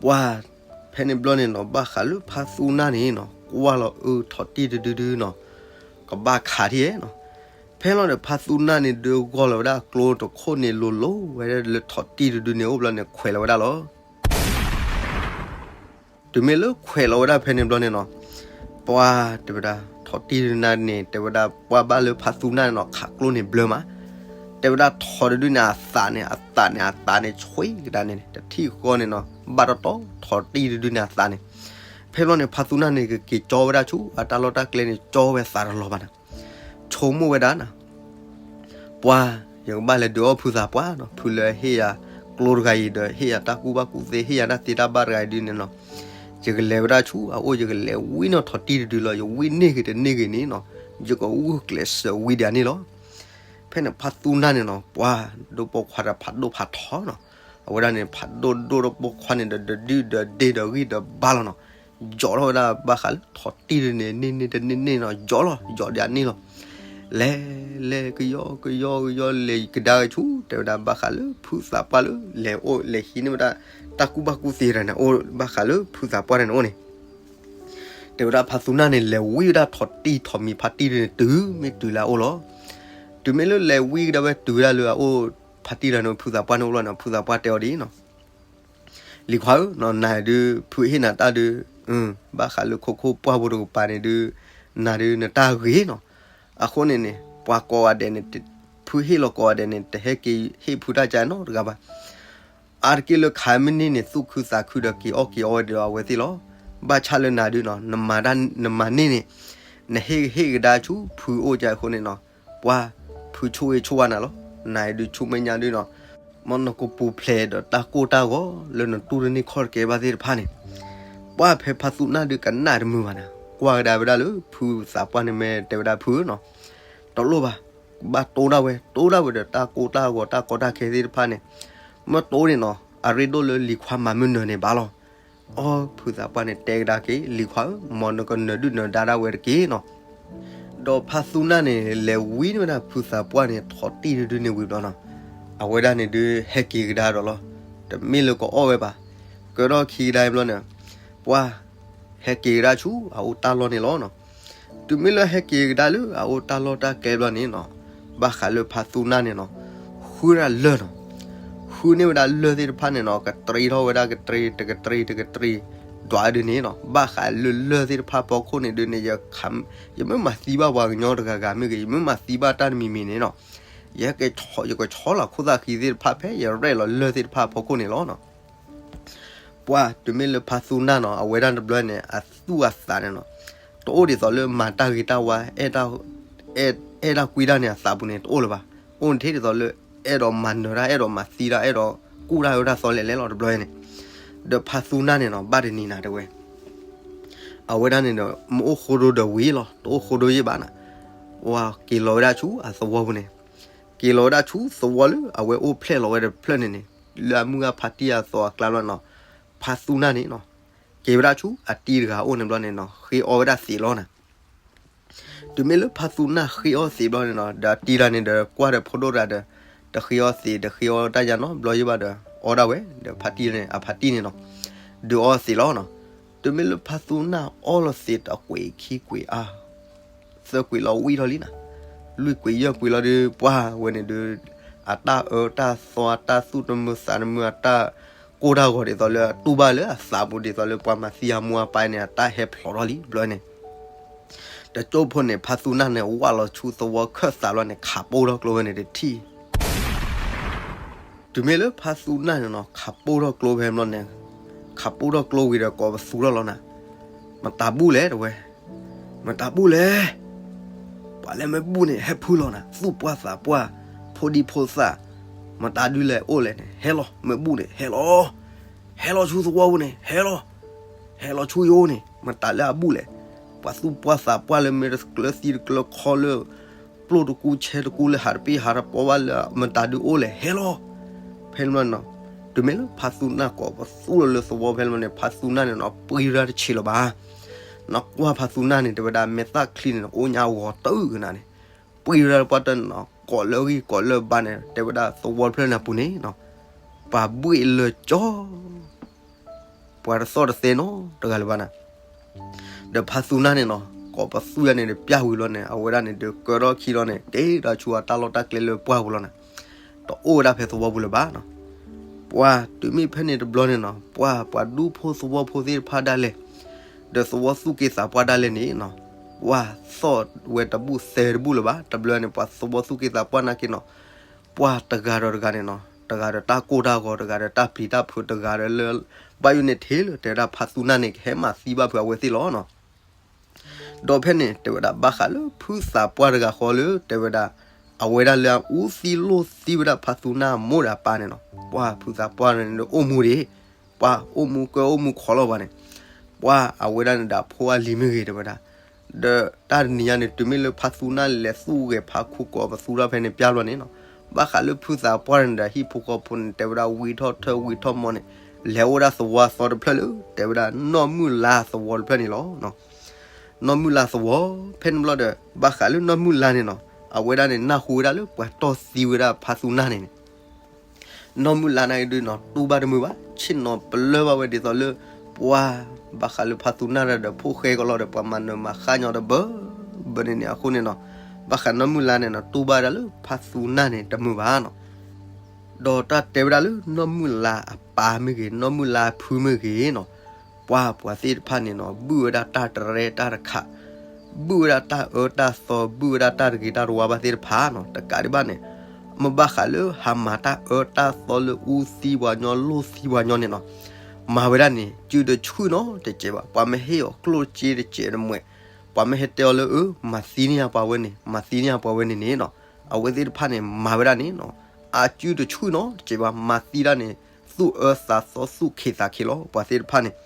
ပှၤ ဖဲန့ၣ်ဘျီန့ၣ်နီၤ ဘၣ်ဃးလၢဖါသူနၢ်န့ၣ်နီၤ ကွၢ်လီၤအၢထီၣ်တံၢ်တဒုဒုနီၤ ကဘၣ်ခးထံၣ်နီၤ. ဖဲလီၤဒီးဖါသူနၢ်န့ၣ် ဒုးဂီၢ်လီၤဝဲဒၣ်ကျိတခိၣ်န့ၣ် လိၤလိၤဝဲဒၣ်လၢထီၣ်တံၢ်တဒုန့ၣ်အိၣ်ဘျီန့ၣ် ခွဲးလီၤဝဲဒၣ်လီၤ. တုၤမ့ၢ်လၢခွဲးလီၤဝဲဒၣ်ဖဲန့ၣ်ဘျီန့ၣ်နီၤ ပှၤတဲဝဲဒၣ် ထီၣ်တံၢ်တဒုန့ၣ် တဲဝဲဒၣ် ပှၤဘၣ်လၢဖါသူနၢ်န့ၣ်နီၤ ခးကျိန့ၣ်ဘျၢမး, တဲဝဲဒၣ်ထီၣ်တဒုန့ၣ် အသးန့ၣ် အသးန့ၣ် အသးန့ၣ် ဆွံကဒါန့ၣ် တထံၣ်ဃီန့ၣ်နီၤ ဘၣ်တီတီ ထီၣ်တံၢ်တဒုန့ၣ်အသးန့ၣ်. ဖဲဘျီန့ၣ် ဖါသူနၢ်န့ၣ် ကက့ၤကၠီဝဲဒၣ်ဆူ အတၢ်လီၢ်တၢ်ကျဲန့ၣ် ကၠီဝဲသးတလီၤဘၣ်နီၤ. ဆိကမိၣ်ဝဲဒၣ်နီၤ ပှၤ ယကဘၣ်လဲၤဒုးအီၣ်ဖုသးပှၢ်နီၤ, ဖုလၢဟ့ၣ်ယၤကျိတဂၤအံၤဒီး ဟ့ၣ်ယၤတၢ်ကူၣ်ဘၣ်ကူၣ်သ့ ဟ့ၣ်ယၤတၢ်သ့တၢ်ဘၣ်တဂၤအံၤဒုန့ၣ်နီၤ, ယကလဲၤဝဲဒၣ်ဆူအအိၣ် ယကလဲၤဝံနီၤထီၣ်တံၢ်တဒုလီၤ. ယဝံန့ၢ်ဂ့ၤတန့ၢ်ဂ့ၤန့ၣ်နီၤ, ယကဂုာ်ကျဲးစၢးဝံဒၣ်န့ၣ်လီၤ. ဖဲန့ၣ်ဖါသူနၢ်န့ၣ်နီၤ ပှၤဒိၣ်ပိာ်ခွါဒီးဖးဒိၣ်ဖးထီနီၤ, အဝဲဒၣ်န့ၣ် ဖးဒိၣ်ဒိၣ်ဒီးပိာ်ခွါန့ၣ်ဒီး ဒုၣ်ဒီးဂံၢ်ဒီးဘါလီၤနီၤ, ယိးထီၣ်ဝဲဒၣ်ဘၣ်ဃးလၢထီၣ်တံၢ်တဒုန့ၣ် န့ၢ်န့ၢ်တန့ၢ်န့ၣ်နီၤ, ယိးလီၤ ယိးဒၣ်န့ၣ်လီၤ. လဲၤ လဲၤကယီကယီကယီ လဲၤကဒါက့ၤဆူ တဲဝဲဒၣ်ဘၣ်ဃးလၢဖုသးပှၢ်လၢ လဲၤအိၣ်လဲၤဟံးန့ၢ်ဝဲဒၣ် တၢ်ကူၣ်ဘၣ်ကူၣ်သ့တဂၤန့ၣ် အိၣ်ဘၣ်ဃးလၢဖုသးပှၢ်တဂၤန့ၣ်အိၣ်န့ၣ် တဲဝဲဒၣ်ဖါသူနၢ်န့ၣ် လဲၤဝံဝဲဒၣ်ထီၣ်တံၢ်ထီၣ်မံၤဖါတံၢ်တဒုန့ၣ် တုၤမ့ၢ်တုၤလၢအအိၣ်လီၤ. တုၤမ့ၢ်လၢလဲၤဝံကဒါဝဲတုၤဝဲဒၣ်လၢအအိၣ် ဖါတံၢ်တဂၤန့ၣ် ဖုသးပှၢ်န့ၣ်အိၣ်လီၤန့ၣ် ဖုသးပှၢ်တဲအီၤဒ်အံၤနီၤ, လံၤခွါဧၢ, နၤဒုး ဖုဟ့ၣ်နၤတၢ်ဒုး ဘၣ်ဃးလၢခိခိၣ်ပှၢ်ဖိတကပၤန့ၣ်ဒုး နၤဒုးနတၢ်ဂ့ၤနီၤ. အဃိန့ၣ်န့ၣ် ပှၤကိးဂၤဒဲးန့ၣ် ဖုဟ့ၣ်လီၤကိးဂၤဒဲးန့ၣ် တဟဲက့ၤဟ့ၣ်ဖုတၢ်ကါနီတဂၤဘၣ်. အါတက့ၢ်လၢခးမ့ၢ်န့ၢ်န့ၣ် သူၣ်ခုသးခုဒီးက့ၤအီၣ်က့ၤအီဝဲဒီးအဝဲသ့ၣ်လီၤ. ဘၣ်ဆၣ်လၢနၤဒုးနီၤ နမၤန့ၢ်န့ၣ် နဟ့ၣ်ဟ့ၣ်ကဒါဆူဖုအိၣ်ကါအဃိန့ၣ်နီၤ, ပှၤ ဖုဆိၣ်ဂ့ၤဆိၣ်ဝါနၤလီၤ. နၤဒုးဆူမဲာ်ညါဒုးနီၤ မ်နကပူၤဖျဲးဒီးတၢ်ကိၢ်တၢ်ဂီၤလၢနတူၢ်တန့ၢ်ခီၣ်တကဲဘၣ်သ့ၣ်တဖၣ်န့ၣ်, ပှၤဖဲဖါသူနၢ်ဒုးကနၣ်တမုာ်ဘၣ်နၤ, ကွၢ်ကဒါဝဲဒၣ်လၢဖုသးပှၢ်န့ၣ် မ့ၢ်တဲဝဲဒၣ်ဖုနီၤ, တလိၣ်ဘၣ်, ဘၣ်တိၢ်ဒၣ်ဝဲ တိၢ်ဒၣ်ဝဲဒီးတၢ်ကိၢ်တၢ်ဂီၤတၢ်ကီတၢ်ခဲသ့ၣ်တဖၣ်န့ၣ်, မ့ၢ်တိၢ်န့ၣ်နီၤ အရ့ဒိၣ်လၢလံၤခွါမၤမုၢ်နၢၤန့ၣ်ဘၣ်လီၤ. အီ ဖုသးပှၢ်န့ၣ်တဲကဒါက့ၤ လံၤခွါဧၢ, မ်နကနၢၤဒုၣ်နၢၤဒါဒၣ်ဝဲတက့ၢ်နီၤ. ဒီးဖါသူနၢ်န့ၣ် လဲၤဝံန့ၢ်ဝဲဒၣ်ဖုသးပှၢ်န့ၣ် ထီၣ်တံၢ်တဒုန့ၣ်ဝံၤဘျီနီၤ, အဝဲဒၣ်န့ၣ်ဒုးဟဲက့ၤကဒါဒီးလီၤ. တမ့ၢ်လၢကအီၣ်ဝဲဘၣ်, ကၢထီၣ်ခံကဒါဘျီန့ၣ်, ပှၤ ဟဲက့ၤကဒါဆူအအိၣ်တၢ်လီၢ်န့ၣ်လီၤနီၤ. တုၤမ့ၢ်လၢဟဲက့ၤကဒါလၢအအိၣ်တၢ်လီၢ်တၢ်ကျဲဘျီန့ၣ်နီၤ, ဘၣ်ဃးလၢဖါသူနၢ်န့ၣ်နီၤ, ဃုဒၣ်လၢၢ်နီၤ, ဃုန့ၢ်ဝဲဒၣ်လၢၢ်သ့ၣ်တဖၣ်န့ၣ်နီၤ ကတြံထီၣ်ဝဲဒၣ်ကတြံ တကတြံ တကတြံ ဒွးဒုန့ၣ်နီၤ, ဘၣ်ဃးလၢလၢၢ်သ့ၣ်တဖၣ်ဖီခိၣ်န့ၣ်ဒုန့ၣ် ယမ့ၢ်မၤသံဘၣ်ပှၤကညီတဂၤဂၤမ့ၢ်ဂ့ၤ ယမ့ၢ်မၤသံဘၣ်တၢ်တမံၤမံၤန့ၣ်နီၤ, ယက ယကဆီလီၤခိၣ်သၣ်ခံသ့ၣ်တဖၣ်ဖဲယရဲၣ်လီၤလၢၢ်သ့ၣ်တဖၣ်ဖီခိၣ်န့ၣ်လီၤနီၤ. ပှၤတုၤမ့ၢ်လၢဖါသူနၢ်နီၤ အဝဲဒၣ်တဘျီန့ၣ် အသူၣ်အသးန့ၣ်နီၤ, တအိၣ်ဒ်သိးလၢမၤတၢ်ဂ့ၤတၢ်ဝါ အဲၣ်တၢ်ကွံတၢ်န့ၣ်အသးပူၤန့ၣ် တအိၣ်လၢၤဘၣ်. အိၣ်န့ၣ်ထဲဒ်သိးလၢ အဲၣ်ဒိးမၤနၢၤတၢ် အဲၣ်ဒိးမၤသံတၢ် အဲၣ်ဒိးကူၣ်တၢ်ဝဲဒၣ်သီလဲၣ်လဲၣ်လီၤတဘျီန့ၣ်. ဒီးဖါသူနၢ်န့ၣ်နီၤ ဘၣ်တနံၤနၤတဲဝဲ အဝဲဒၣ်န့ၣ်ဒီး မ့ၢ်အိၣ်ဃိဒိဒီးဝံၤလီၤ တအိၣ်ဃိဒိယဲၢ်ဘၣ်နၤ, ဝၤက့ၤလီၤဝဲဒၣ်ဆူအသဝီပူၤန့ၣ်, က့ၤလီၤဝဲဒၣ်ဆူသဝီလၢအဝဲအိၣ်ဖျဲၣ်လီၤဝဲဒီးဖျၢၣ်န့ၣ်န့ၣ်, လၢအမုၢ်ဂၢ်ဖါတံၢ်အသီအကျါလီၤနီၤ, ဖါသူနၢ်န့ၣ်နီၤ, က့ၤဝဲဒၣ်ဆူအတံၤတဂၤအိၣ်န့ၣ်ဘျီန့ၣ်နီၤ ဃ့အီဝဲဒၣ်သံးလီၤနၤ. တုၤမ့ၢ်လၢဖါသူနၢ်ဃ့အီသံးဘျီန့ၣ်နီၤ ဒီးအတံၤတဂၤန့ၣ်ဒီးကွၢ်ဒီးဖိဒိၣ်တဂၤဒီး တဃ့အီသံး တဃ့အီတၢ်ယါနီတဘျီယဲၢ်ဘၣ်ဒီး အီဒၣ်ဝဲ ဒီးဖါတံၢ်န့ၣ် အဖါတံၢ်န့ၣ်နီၤ ဒုးအီသံးလီၤနီၤ. တုၤမ့ၢ်လၢဖါသူနၢ်အီလီၤသံးတကွံာ်ခံကွံာ်အါ သၢကွံာ်လီၤဝံၣ်ထီၣ်လံနၤ, လွံၢ်ကွံာ်ယဲၢ်ကွံာ်လီၤဒီး ပှၤဝဲန့ၣ်ဒီး အတၢ်အၢတၢ်သီ အတၢ်သူၣ်တမုာ်သးတမုာ် အတၢ်ကိၢ်တၢ်ဂီၤဒ်သိးလၢအတူၢ်ဘၣ်လၢအသးပူၤ ဒ်သိးလၢပှၤမၤသံအမိၢ်အပၢ်န့ၣ် အတၢ်ဟဲဖျိးထီၣ်လံတဘျီန့ၣ်. တကၠိၢ်ဖိန့ၣ် ဖါသူနၢ်န့ၣ် ဝၢ်လီၤဆူသဝီခၢၣ်သးလီၤန့ၣ် ခးပိၢ်ထီၣ်ကျိဝဲန့ၣ်တထံၣ် တုၤမ့ၢ်လၢဖါသူနၢ်န့ၣ်နီၤ ခးပိၢ်ထီၣ်ကျိဖဲဘျီန့ၣ်, ခးပိၢ်ထီၣ်ကျိဝံၤဒီးကိးပသူထီၣ်လီၤနၤ, မတၤဘူၣ်လဲၣ်တဲဝဲ, မတၤဘူၣ်လဲၣ်, ပှၤလၢမ့ၢ်ဘူၣ်န့ၣ် ဟဲဖုလီၤနၤ, သူၣ်ပှၢ်သးပှၢ်, ဖိဒံဖိသၣ်, မတၤဒုလဲၣ်အိၣ်လဲၣ်န့ၣ် ဟဲလီၤ, မ့ၢ်ဘူၣ်န့ၣ် ဟဲလီၤ, ဟဲလီၤဆူသဝီပူၤန့ၣ် ဟဲလီၤ, ဟဲလီၤဆူယအိၣ်န့ၣ် မတၤလၢအဘူၣ်လဲၣ်, ပှၤသူၣ်ပှၢ်သးပှၢ်လၢမ့ၢ်တကျၢသံတကျၢခီလၢ ပျိၢ်တကူဆဲတကူလၢဟးတပ့ၢ်ဟးတပီဘၣ်လၢ မတၤဒုအိၣ်လဲၣ် ဟဲလီၤ. ဖဲန့ၣ်ဘျီန့ၣ်နီၤ, တုၤမ့ၢ်လၢဖါသူနၢ်ကိးပသူလီၤလၢသဝီဖဲန့ၣ်ဘျီန့ၣ် ဖါသူနၢ်န့ၣ်နီၤ ပှံၤရၢတဆံးလၢၤဘၣ်. နကွၢ်ဖါသူနၢ်န့ၣ် တဲဝဲဒၣ်မဲာ်သၣ်ချံန့ၣ် အိၣ်ညါဂီၤတုၤကနၤန့ၣ်, ပှံၤရၢတပှၢ်တၢၢ်န့ၣ်နီၤ ကိးလၢဂံၢ်ကိးလၢဘါန့ၣ် တဲဝဲဒၣ်သဝီဖျၢၣ်န့ၣ်အပူၤန့ၣ်နီၤ, ပှၤဘှ့ၣ်လၢကၠီ ပှၤတသီၣ်တသဲနီတဂၤလၢၤဘၣ်နၤ. ဒီးဖါသူနၢ်န့ၣ်နီၤ ကိးပသူယၤန့ၣ်ဒီးပျၢ်ဝံၤလီၤန့ၣ် အဝဲဒၣ်န့ၣ်ဒီးကၢထီၣ်ခံလီၤန့ၣ် တ့ဒီးဆူအတၢ်လီၢ်တၢ်ကျဲလၢပှၢ်ပူၤလီၤနၤ. တအိၣ်ဝဲဒၣ်ဖဲသဝီပူၤလၢၤဘၣ်နီၤ. ပှၤတုၤမ့ၢ်ဖဲန့ၣ်တဘျီန့ၣ်နီၤ ပှၤပှၤဒူဖိသဝီဖိသ့ၣ်တဖၣ်ဒၣ်လဲာ် ဒီးသဝီသူၣ်က့သးပှၢ်ဒၣ်လဲာ်န့ၣ်နီၤ ပှၤသီၣ်ဝဲတဘူၣ်သဲတဘူၣ်လၢၤဘၣ်. တဘျီန့ၣ် ပှၤသဝီသူၣ်က့သးပှၢ်နာ်က့နီၤ ပှၤတဂၤဒီးတဂၤန့ၣ်နီၤ တဂၤဒီးတၢ်ကိၢ်တၢ်ဂီၤ တဂၤဒီးတၢ်ပျံၤတၢ်ဖုး တဂၤဒီးလၢ ဘၣ်ယိၣ်န့ၣ်ထဲလၢ တဲဝဲဒၣ်ဖါသူနၢ်န့ၣ် ကဟဲမၤသံဘၣ်ဖုးအဝဲသ့ၣ်လီၤနီၤ. ဒီးဖဲန့ၣ် တဲဝဲဒၣ်ဘၣ်ဃးလၢဖုသးပှၢ်တဂၤဃီလၢ တဲဝဲဒၣ် အဝဲဒၣ်လၢအအူသံလိၢ်သံဝဲဒၣ်ဖါသူနၢ်အမိၢ်ဒီးအပၢ်န့ၣ်နီၤ ပှၤဖုသးပှၢ်န့ၣ်ဒီးအိၣ်မူဒံး ပှၤအိၣ်မူကၢအိၣ်မူခီလီၤဘၣ်န့ၣ် ပှၤအဝဲဒၣ်န့ၣ်ဒီးအဖိအလံၤမ့ၢ်ဂ့ၤ တဲဝဲဒၣ် ဒီးတၢ်တနံၤညါန့ၣ် တုၤမ့ၢ်လၢဖါသူနၢ်လဲၤသူၣ်ဂဲၤဖးခူကိးပသူထီၣ်ဖဲန့ၣ်ပျၢ်ဘျီန့ၣ်နီၤ ဘၣ်ဃးလၢဖုသးပှၢ်န့ၣ်ဒီးဟံၣ်ဖိဃီဖိန့ၣ် တဲဝဲဒၣ်ဝံထီၣ်ထၢဝံထီၣ်မီန့ၣ် လဲၤအိၣ်ဝဲဒၣ်သဝီအသီတဖျၢၣ်လၢ တဲဝဲဒၣ်နီၢ်မုၢ်လါသဝီတဖျၢၣ်န့ၣ်လီၤ. နီၢ်မုၢ်လါသဝီ ဖဲန့ၣ်ဘျီဒီး ဘၣ်ဃးလၢနီၢ်မုၢ်လါန့ၣ်နီၤ အဝဲဒၣ်န့ၣ် နၢ်ဟူဝဲဒၣ်လၢပှၤတီၢ်သံဝဲဒၣ်ဖါသူနၢ်န့ၣ်န့ၣ် နီၢ်မုၢ်လါနာ်က့ဒုးနီၤ တူၢ်ဘၣ်တမုာ်ဘၣ် ဆ့ၣ်နီၤပလၢၢ်ဘၣ်ဝဲဒ်သိးလၢ ပှၤ ဘၣ်ဃးလၢဖါသူနၢ်ဒီးဖိၣ်ဃဲကလီဒီး ပှၤမၤနၢၤမၤဃၣ်ညီဒီးဘၢ ဘၢန့ၣ်န့ၣ်အဃိန့ၣ်နီၤ ဘၣ်ဃးနီၢ်မုၢ်လါန့ၣ်နီၤ တူၢ်ဘၣ်ဝဲဒၣ်လၢဖါသူနၢ်န့ၣ်တမုာ်ဘၣ်နီၤ ဒီးတၢ်တဲဝဲဒၣ်လၢနီၢ်မုၢ်လါအပၢ်မ့ၢ်ဂ့ၤ နီၢ်မုၢ်လါအဖုမ့ၢ်ဂ့ၤနီၤ ပှၤပှၤသ့ၣ်တဖၣ်န့ၣ်နီၤ ဘုၣ်ဝဲဒၣ်တၢ်တရဲတၢ်တခး ဘုၣ်ဝဲဒၣ်တၢ်အၢတၢ်သီ ဘုၣ်ဝဲဒၣ်တၢ်တဂ့ၤတၢ်တဝါဘၣ်သ့ၣ်တဖၣ်နီၤ တကးဒံးဘၣ်န့ၣ် မ့ၢ်ဘၣ်ဃးလၢဟးမၤတၢ်အၢတၢ်သီလၢအူသံပှၤညီလိၢ်သံပှၤညီန့ၣ်နီၤ မၤဝဲဒၣ်န့ၣ် စုတဆူၣ်နီတစဲးဘၣ် ပှၤမ့ၢ်ဟ့ၣ်အီၤကျိၣ်စ့တစဲးတမှဲး ပှၤမ့ၢ်ဟဲတဲအီၤလၢအၢ မၤသံန့ၢ်ယၤပှၤဝဲန့ၣ် မၤသံန့ၢ်ယၤပှၤဝဲန့ၣ်န့ၣ်နီၤ အဝဲသ့ၣ်တဖၣ်န့ၣ် မၤဝဲဒၣ်န့ၣ်နီၤ အစုတဆူၣ်နီတစဲးဘၣ် မၤသံဒၣ်န့ၣ် သူၣ်အၢသးသီသူၣ်ခ့သးခ့လီၤ ပှၤသ့ၣ်တဖၣ်န့ၣ်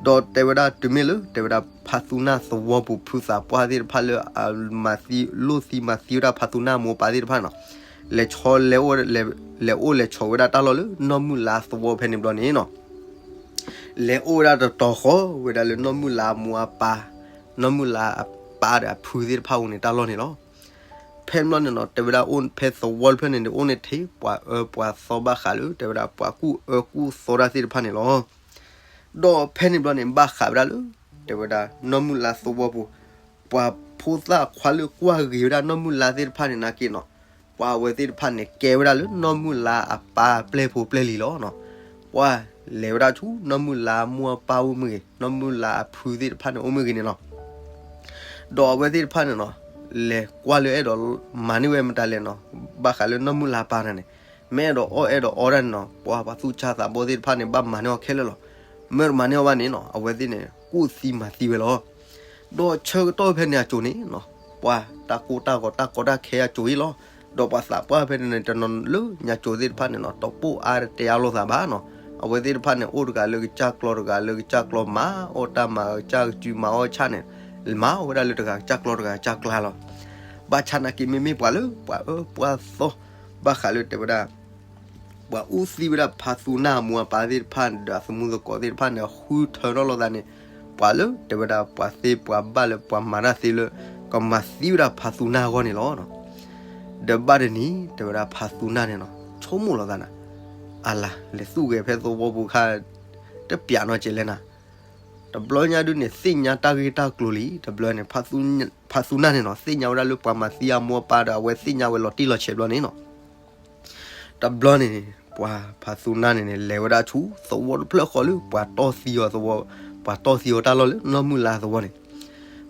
ဒီးတဲဝဲဒၣ်တုၤမ့ၢ်လၢ တဲဝဲဒၣ်ဖါသူနၢ်သဝီပူၤဖုသးပှၢ်သ့ၣ်တဖၣ်လၢ အမၤသံလိၢ်သံမၤသံဝဲဒၣ်ဖါသူနၢ်မိၢ်ပၢ်သ့ၣ်တဖၣ်န့ၣ်နီၤ လဲၤဆီလဲၤ လဲၤအိၣ်လဲၤဆိးဝဲဒၣ်တၢ်လီၢ်လၢနီၢ်မုၢ်လါသဝီဖဲန့ၣ်ဘျီန့ၣ်နီၤ လဲၤအိၣ်ဝဲဒၣ်တတီၤဃီဝဲဒၣ်လၢနီၢ်မုၢ်လါအမိၢ်အပၢ် နီၢ်မုၢ်လါအပၢ်ဒီးအဖုသ့ၣ်တဖၣ်အအိၣ်န့ၣ်တၢ်လီၢ်န့ၣ်လီၤ. ဖဲန့ၣ်ဘျီန့ၣ်နီၤ တဲဝဲဒၣ်အိၣ်ဖဲသဝီတဖျၢၣ်န့ၣ်ဒီး အိၣ်န့ၣ်ထဲပှၤအၢပှၤသီဘၣ်ဃးလၢ တဲဝဲဒၣ်ပှၤကူၣ်အၢကူၣ်သီတၢ်သ့ၣ်တဖၣ်န့ၣ်လီၤ. ဒီးဖဲန့ၣ်ဘျီန့ၣ် ဘၣ်ဃးဝဲဒၣ်လၢ တဲဝဲဒၣ်နီၢ်မုၢ်လါသဝီပူၤ ပှၤဖိသၣ်ခွါလၢကွၢ်ဂ့ၤဝဲဒၣ်နီၢ်မုၢ်လါသ့ၣ်တဖၣ်န့ၣ်နာ်က့နီၤ ပှၤအဝဲသ့ၣ်တဖၣ်န့ၣ် ကဲဝဲဒၣ်လၢနီၢ်မုၢ်လါအပၢ်ပျဲၢ်ဖိပျဲၢ်လံၤလီၤ. ပှၤလဲၤဝဲဒၣ်ဆူနီၢ်မုၢ်လါမိၢ်အပၢ်အိၣ်မ့ၢ်ဂ့ၤ နီၢ်မုၢ်လါအဖုသ့ၣ်တဖၣ်န့ၣ်အိၣ်မ့ၢ်ဂ့ၤန့ၣ်လီၤ. ဒီးအဝဲသ့ၣ်တဖၣ်န့ၣ်နီၤ လဲၤကွၢ်လၢအဲၣ်ဒိးမၤန့ၢ်ဝဲမတၤလဲၣ်နီၤ ဘၣ်ဃးလၢနီၢ်မုၢ်လါပၢ်န့ၣ်န့ၣ် မ့ၢ်အဲၣ်ဒိးအီၣ်အဲၣ်ဒိးအီတၢ်န့ၣ်နီၤ ပှၤပှၤသူၣ်ဆါသးဘီသ့ၣ်တဖၣ်န့ၣ် ဘၣ်မၤန့ၢ်အီၤခဲလၢာ်လီၤ. မ့ၢ်တမၤန့ၢ်အီၤဘၣ်န့ၣ်နီၤ အဝဲသ့ၣ်န့ၣ် ကူၣ်သံမၤသံဝဲလီၤ. ဒီးဆၢကတီၢ်ဖဲန့ၣ်အစိၤန့ၣ်နီၤ ပှၤတၢ်ကိၢ်တၢ်ဂီၤတၢ်ကီတၢ်ခဲအစိၤအံၤလီၤ. ဒီးပှၤသးပှၢ်ဖဲန့ၣ်န့ၣ် တနီၤလၢညါစိၤသ့ၣ်တဖၣ်န့ၣ်နီၤ တပိာ်အါတတဲအါလိာ်သးဘၣ်နီၤ အဝဲသ့ၣ်တဖၣ်န့ၣ် အိၣ်တဂၤလၢကစၢ်ကျီတဂၤလၢကစၢ်ကျီ မၤအီၣ်တၢ်မၤကစၢ်ကစုမၤအီၣ်ဆၣ်န့ၣ် မၤအီၣ်ဝဲဒၣ်လၢတဂၤကစၢ်ကျီတဂၤကစၢ်ကျါလီၤ. ဘၣ်ဆၣ်နာ်က့မ့မ့ၢ်ပှၤလၢပှၤအၢပှၤသီ ဘၣ်ဃးလၢတဲဝဲဒၣ် ပှၤအူသံဝဲဒၣ်ဖါသူနၢ်အမိၢ်အပၢ်သ့ၣ်တဖၣ်ဒီးအသမူသကိးသ့ၣ်တဖၣ်န့ၣ် ဃုထၢထီၣ်လိာ်သးန့ၣ် ပှၤလၢတဲဝဲဒၣ်ပှၤသ့ပှၤဘၣ်လၢပှၤမၤတၢ်သ့လၢ ကမၤသံဝဲဒၣ်ဖါသူနၢ်အဂီၢ်န့ၣ်လီၤ. ဒီးဘၣ်တနံၤ တဲဝဲဒၣ်ဖါသူနၢ်န့ၣ်နီၤ ဆိကမိၣ်လိာ်သးနၤ အလၤ လဲၤသူၣ်ဂဲၤဖဲသဝီပူၤခါ တပျးနီတစဲးလဲၣ်နၤ တဘျီညါဒုးန့ၣ် သ့ၣ်ညါတၢ်ဂ့ၢ်တၢ်ကျိၤလံ တဘျီန့ၣ် ဖါသူနၢ်န့ၣ်နီၤ သ့ၣ်ညါဝဲဒၣ်လၢပှၤမၤသံအမိၢ်အပၢ်ဒီး အဝဲသ့ၣ်ညါဝဲလီၤတံၢ်လီၤဆဲးဘျီန့ၣ်နီၤ တဘျီန့ၣ် ပှၤဖါသူနၢ်န့ၣ်န့ၣ် လဲၤဝဲဒၣ်ဆူသဝီတဖျၢၣ်ဃီလၢ ပှၤတီၢ်သံအီၤသဝီ ပှၤတီၢ်သံအီၤတၢ်လီၢ်လၢနီၢ်မုၢ်လါသဝီန့ၣ်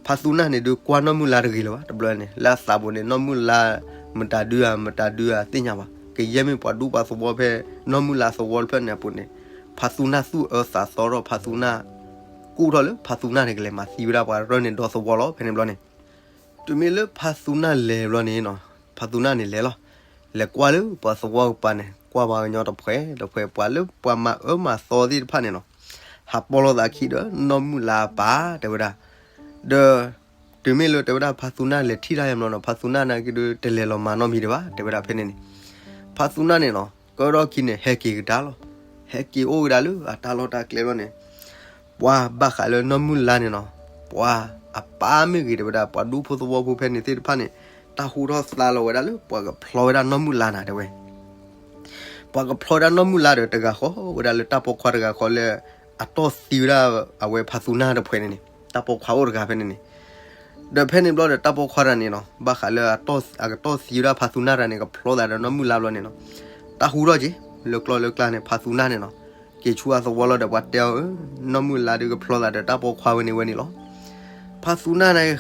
ဖါသူနၢ်န့ၣ်ဒုးကွၢ်နီၢ်မုၢ်လါတဂ့ၤလၢၤဘၣ် တဘျီန့ၣ် လၢအသးပူၤန့ၣ် နီၢ်မုၢ်လါ မတၤဒုဧါ မတၤဒုဧါ သ့ၣ်ညါဘၣ် ကယဲၢ်မ့ၢ်ပှၤဒူပှၤသဝီဖဲ နီၢ်မုၢ်လါသဝီတဖျၢၣ်န့ၣ်အပူၤန့ၣ် ဖါသူနၢ်သူၣ်အၢသးသီထီၣ် ဖါသူနၢ် ကူၣ်ထီၣ်လၢဖါသူနၢ်န့ၣ် ကလဲၤမၤသံဝဲဒၣ်ပှၤရၢၢ်န့ၣ်ဒီသဝီလီၤ ဖဲန့ၣ်ဘျီန့ၣ် တုၤမ့ၢ်လၢဖါသူနၢ်လဲၤဘျီန့ၣ်နီၤ ဖါသူနၢ်န့ၣ်လဲၤလီၤ. လဲၤကွၢ်လၢပှၤသဝီကပၤန့ၣ် ကွၢ်ပှၤကညီတဖှဲးတဖှဲး ပှၤလၢပှၤမၤအၢမၤသီသ့ၣ်တဖၣ်န့ၣ်နီၤ ဟးပိာ်လိာ်သးခံဒီး နီၢ်မုၢ်လါအပၢ်တဲဝဲဒၣ် ဒီး တုၤမ့ၢ်လၢတဲဝဲဒၣ်ဖါသူနၢ်လဲၤထံၣ်တၢ်ယါဘျီနီၤ ဖါသူနၢ်နာ်က့ဒုး တလဲၤလီၤမၤနီတမံၤဒံးဘၣ် တဲဝဲဒၣ်ဖဲန့ၣ်န့ၣ် ဖါသူနၢ်န့ၣ်နီၤ ကၢထီၣ်ခံန့ၣ် ဟဲက့ၤကဒါလီၤ. ဟဲက့ၤအိၣ်ကဒါလၢအတၢ်လီၢ်တၢ်ကျဲဘျီန့ၣ် ပှၤဘၣ်ဃးလၢနီၢ်မုၢ်လါန့ၣ်နီၤ ပှၤအပၢ်မ့ၢ်ဂ့ၤတဲဝဲဒၣ် ပှၤဒူဖိသဝီဖိဖဲန့ၣ်သ့ၣ်တဖၣ်န့ၣ် တၢ်ဟူထီၣ်သါလီၤဝဲဒၣ်လၢ ပှၤကဖျီဝဲဒၣ်နီၢ်မုၢ်လါနၤတဲဝဲ ပှၤကဖျီဝဲဒၣ်နီၢ်မုၢ်လါဒီးတဂၤဃီ ဝဲဒၣ်လၢတၢ်ပိာ်ခွါတဂၤဃီလၢ အတီၢ်သံဝဲဒၣ်အဝဲဖါသူနၢ်တဖုန့ၣ်န့ၣ်, တၢ်ပိာ်ခွါအိၣ်တဂၤဖဲန့ၣ်န့ၣ်, ဒီးဖဲန့ၣ်ဘျီဒီးတၢ်ပိာ်ခွါတဂၤန့ၣ်နီၤ ဘၣ်ဃးလၢအကတီၢ်သံဝဲဒၣ်ဖါသူနၢ်တဂၤန့ၣ် ကဖျီသးဒီးနီၢ်မုၢ်လါဘျီန့ၣ်နီၤ, တၢ်ဟူထီၣ်က့ၤ လၢကျီၢ်လၢကျါန့ၣ် ဖါသူနၢ်န့ၣ်နီၤ, က့ၤဆူအသဝီလီၤဒီးပှၤတဲအီၤဧၢ, နီၢ်မုၢ်လါဒုးကဖျီသးဒီးတၢ်ပိာ်ခွါဝဲန့ၣ်ဝဲန့ၣ်လီၤ. ဖါသူနၢ်န့ၣ်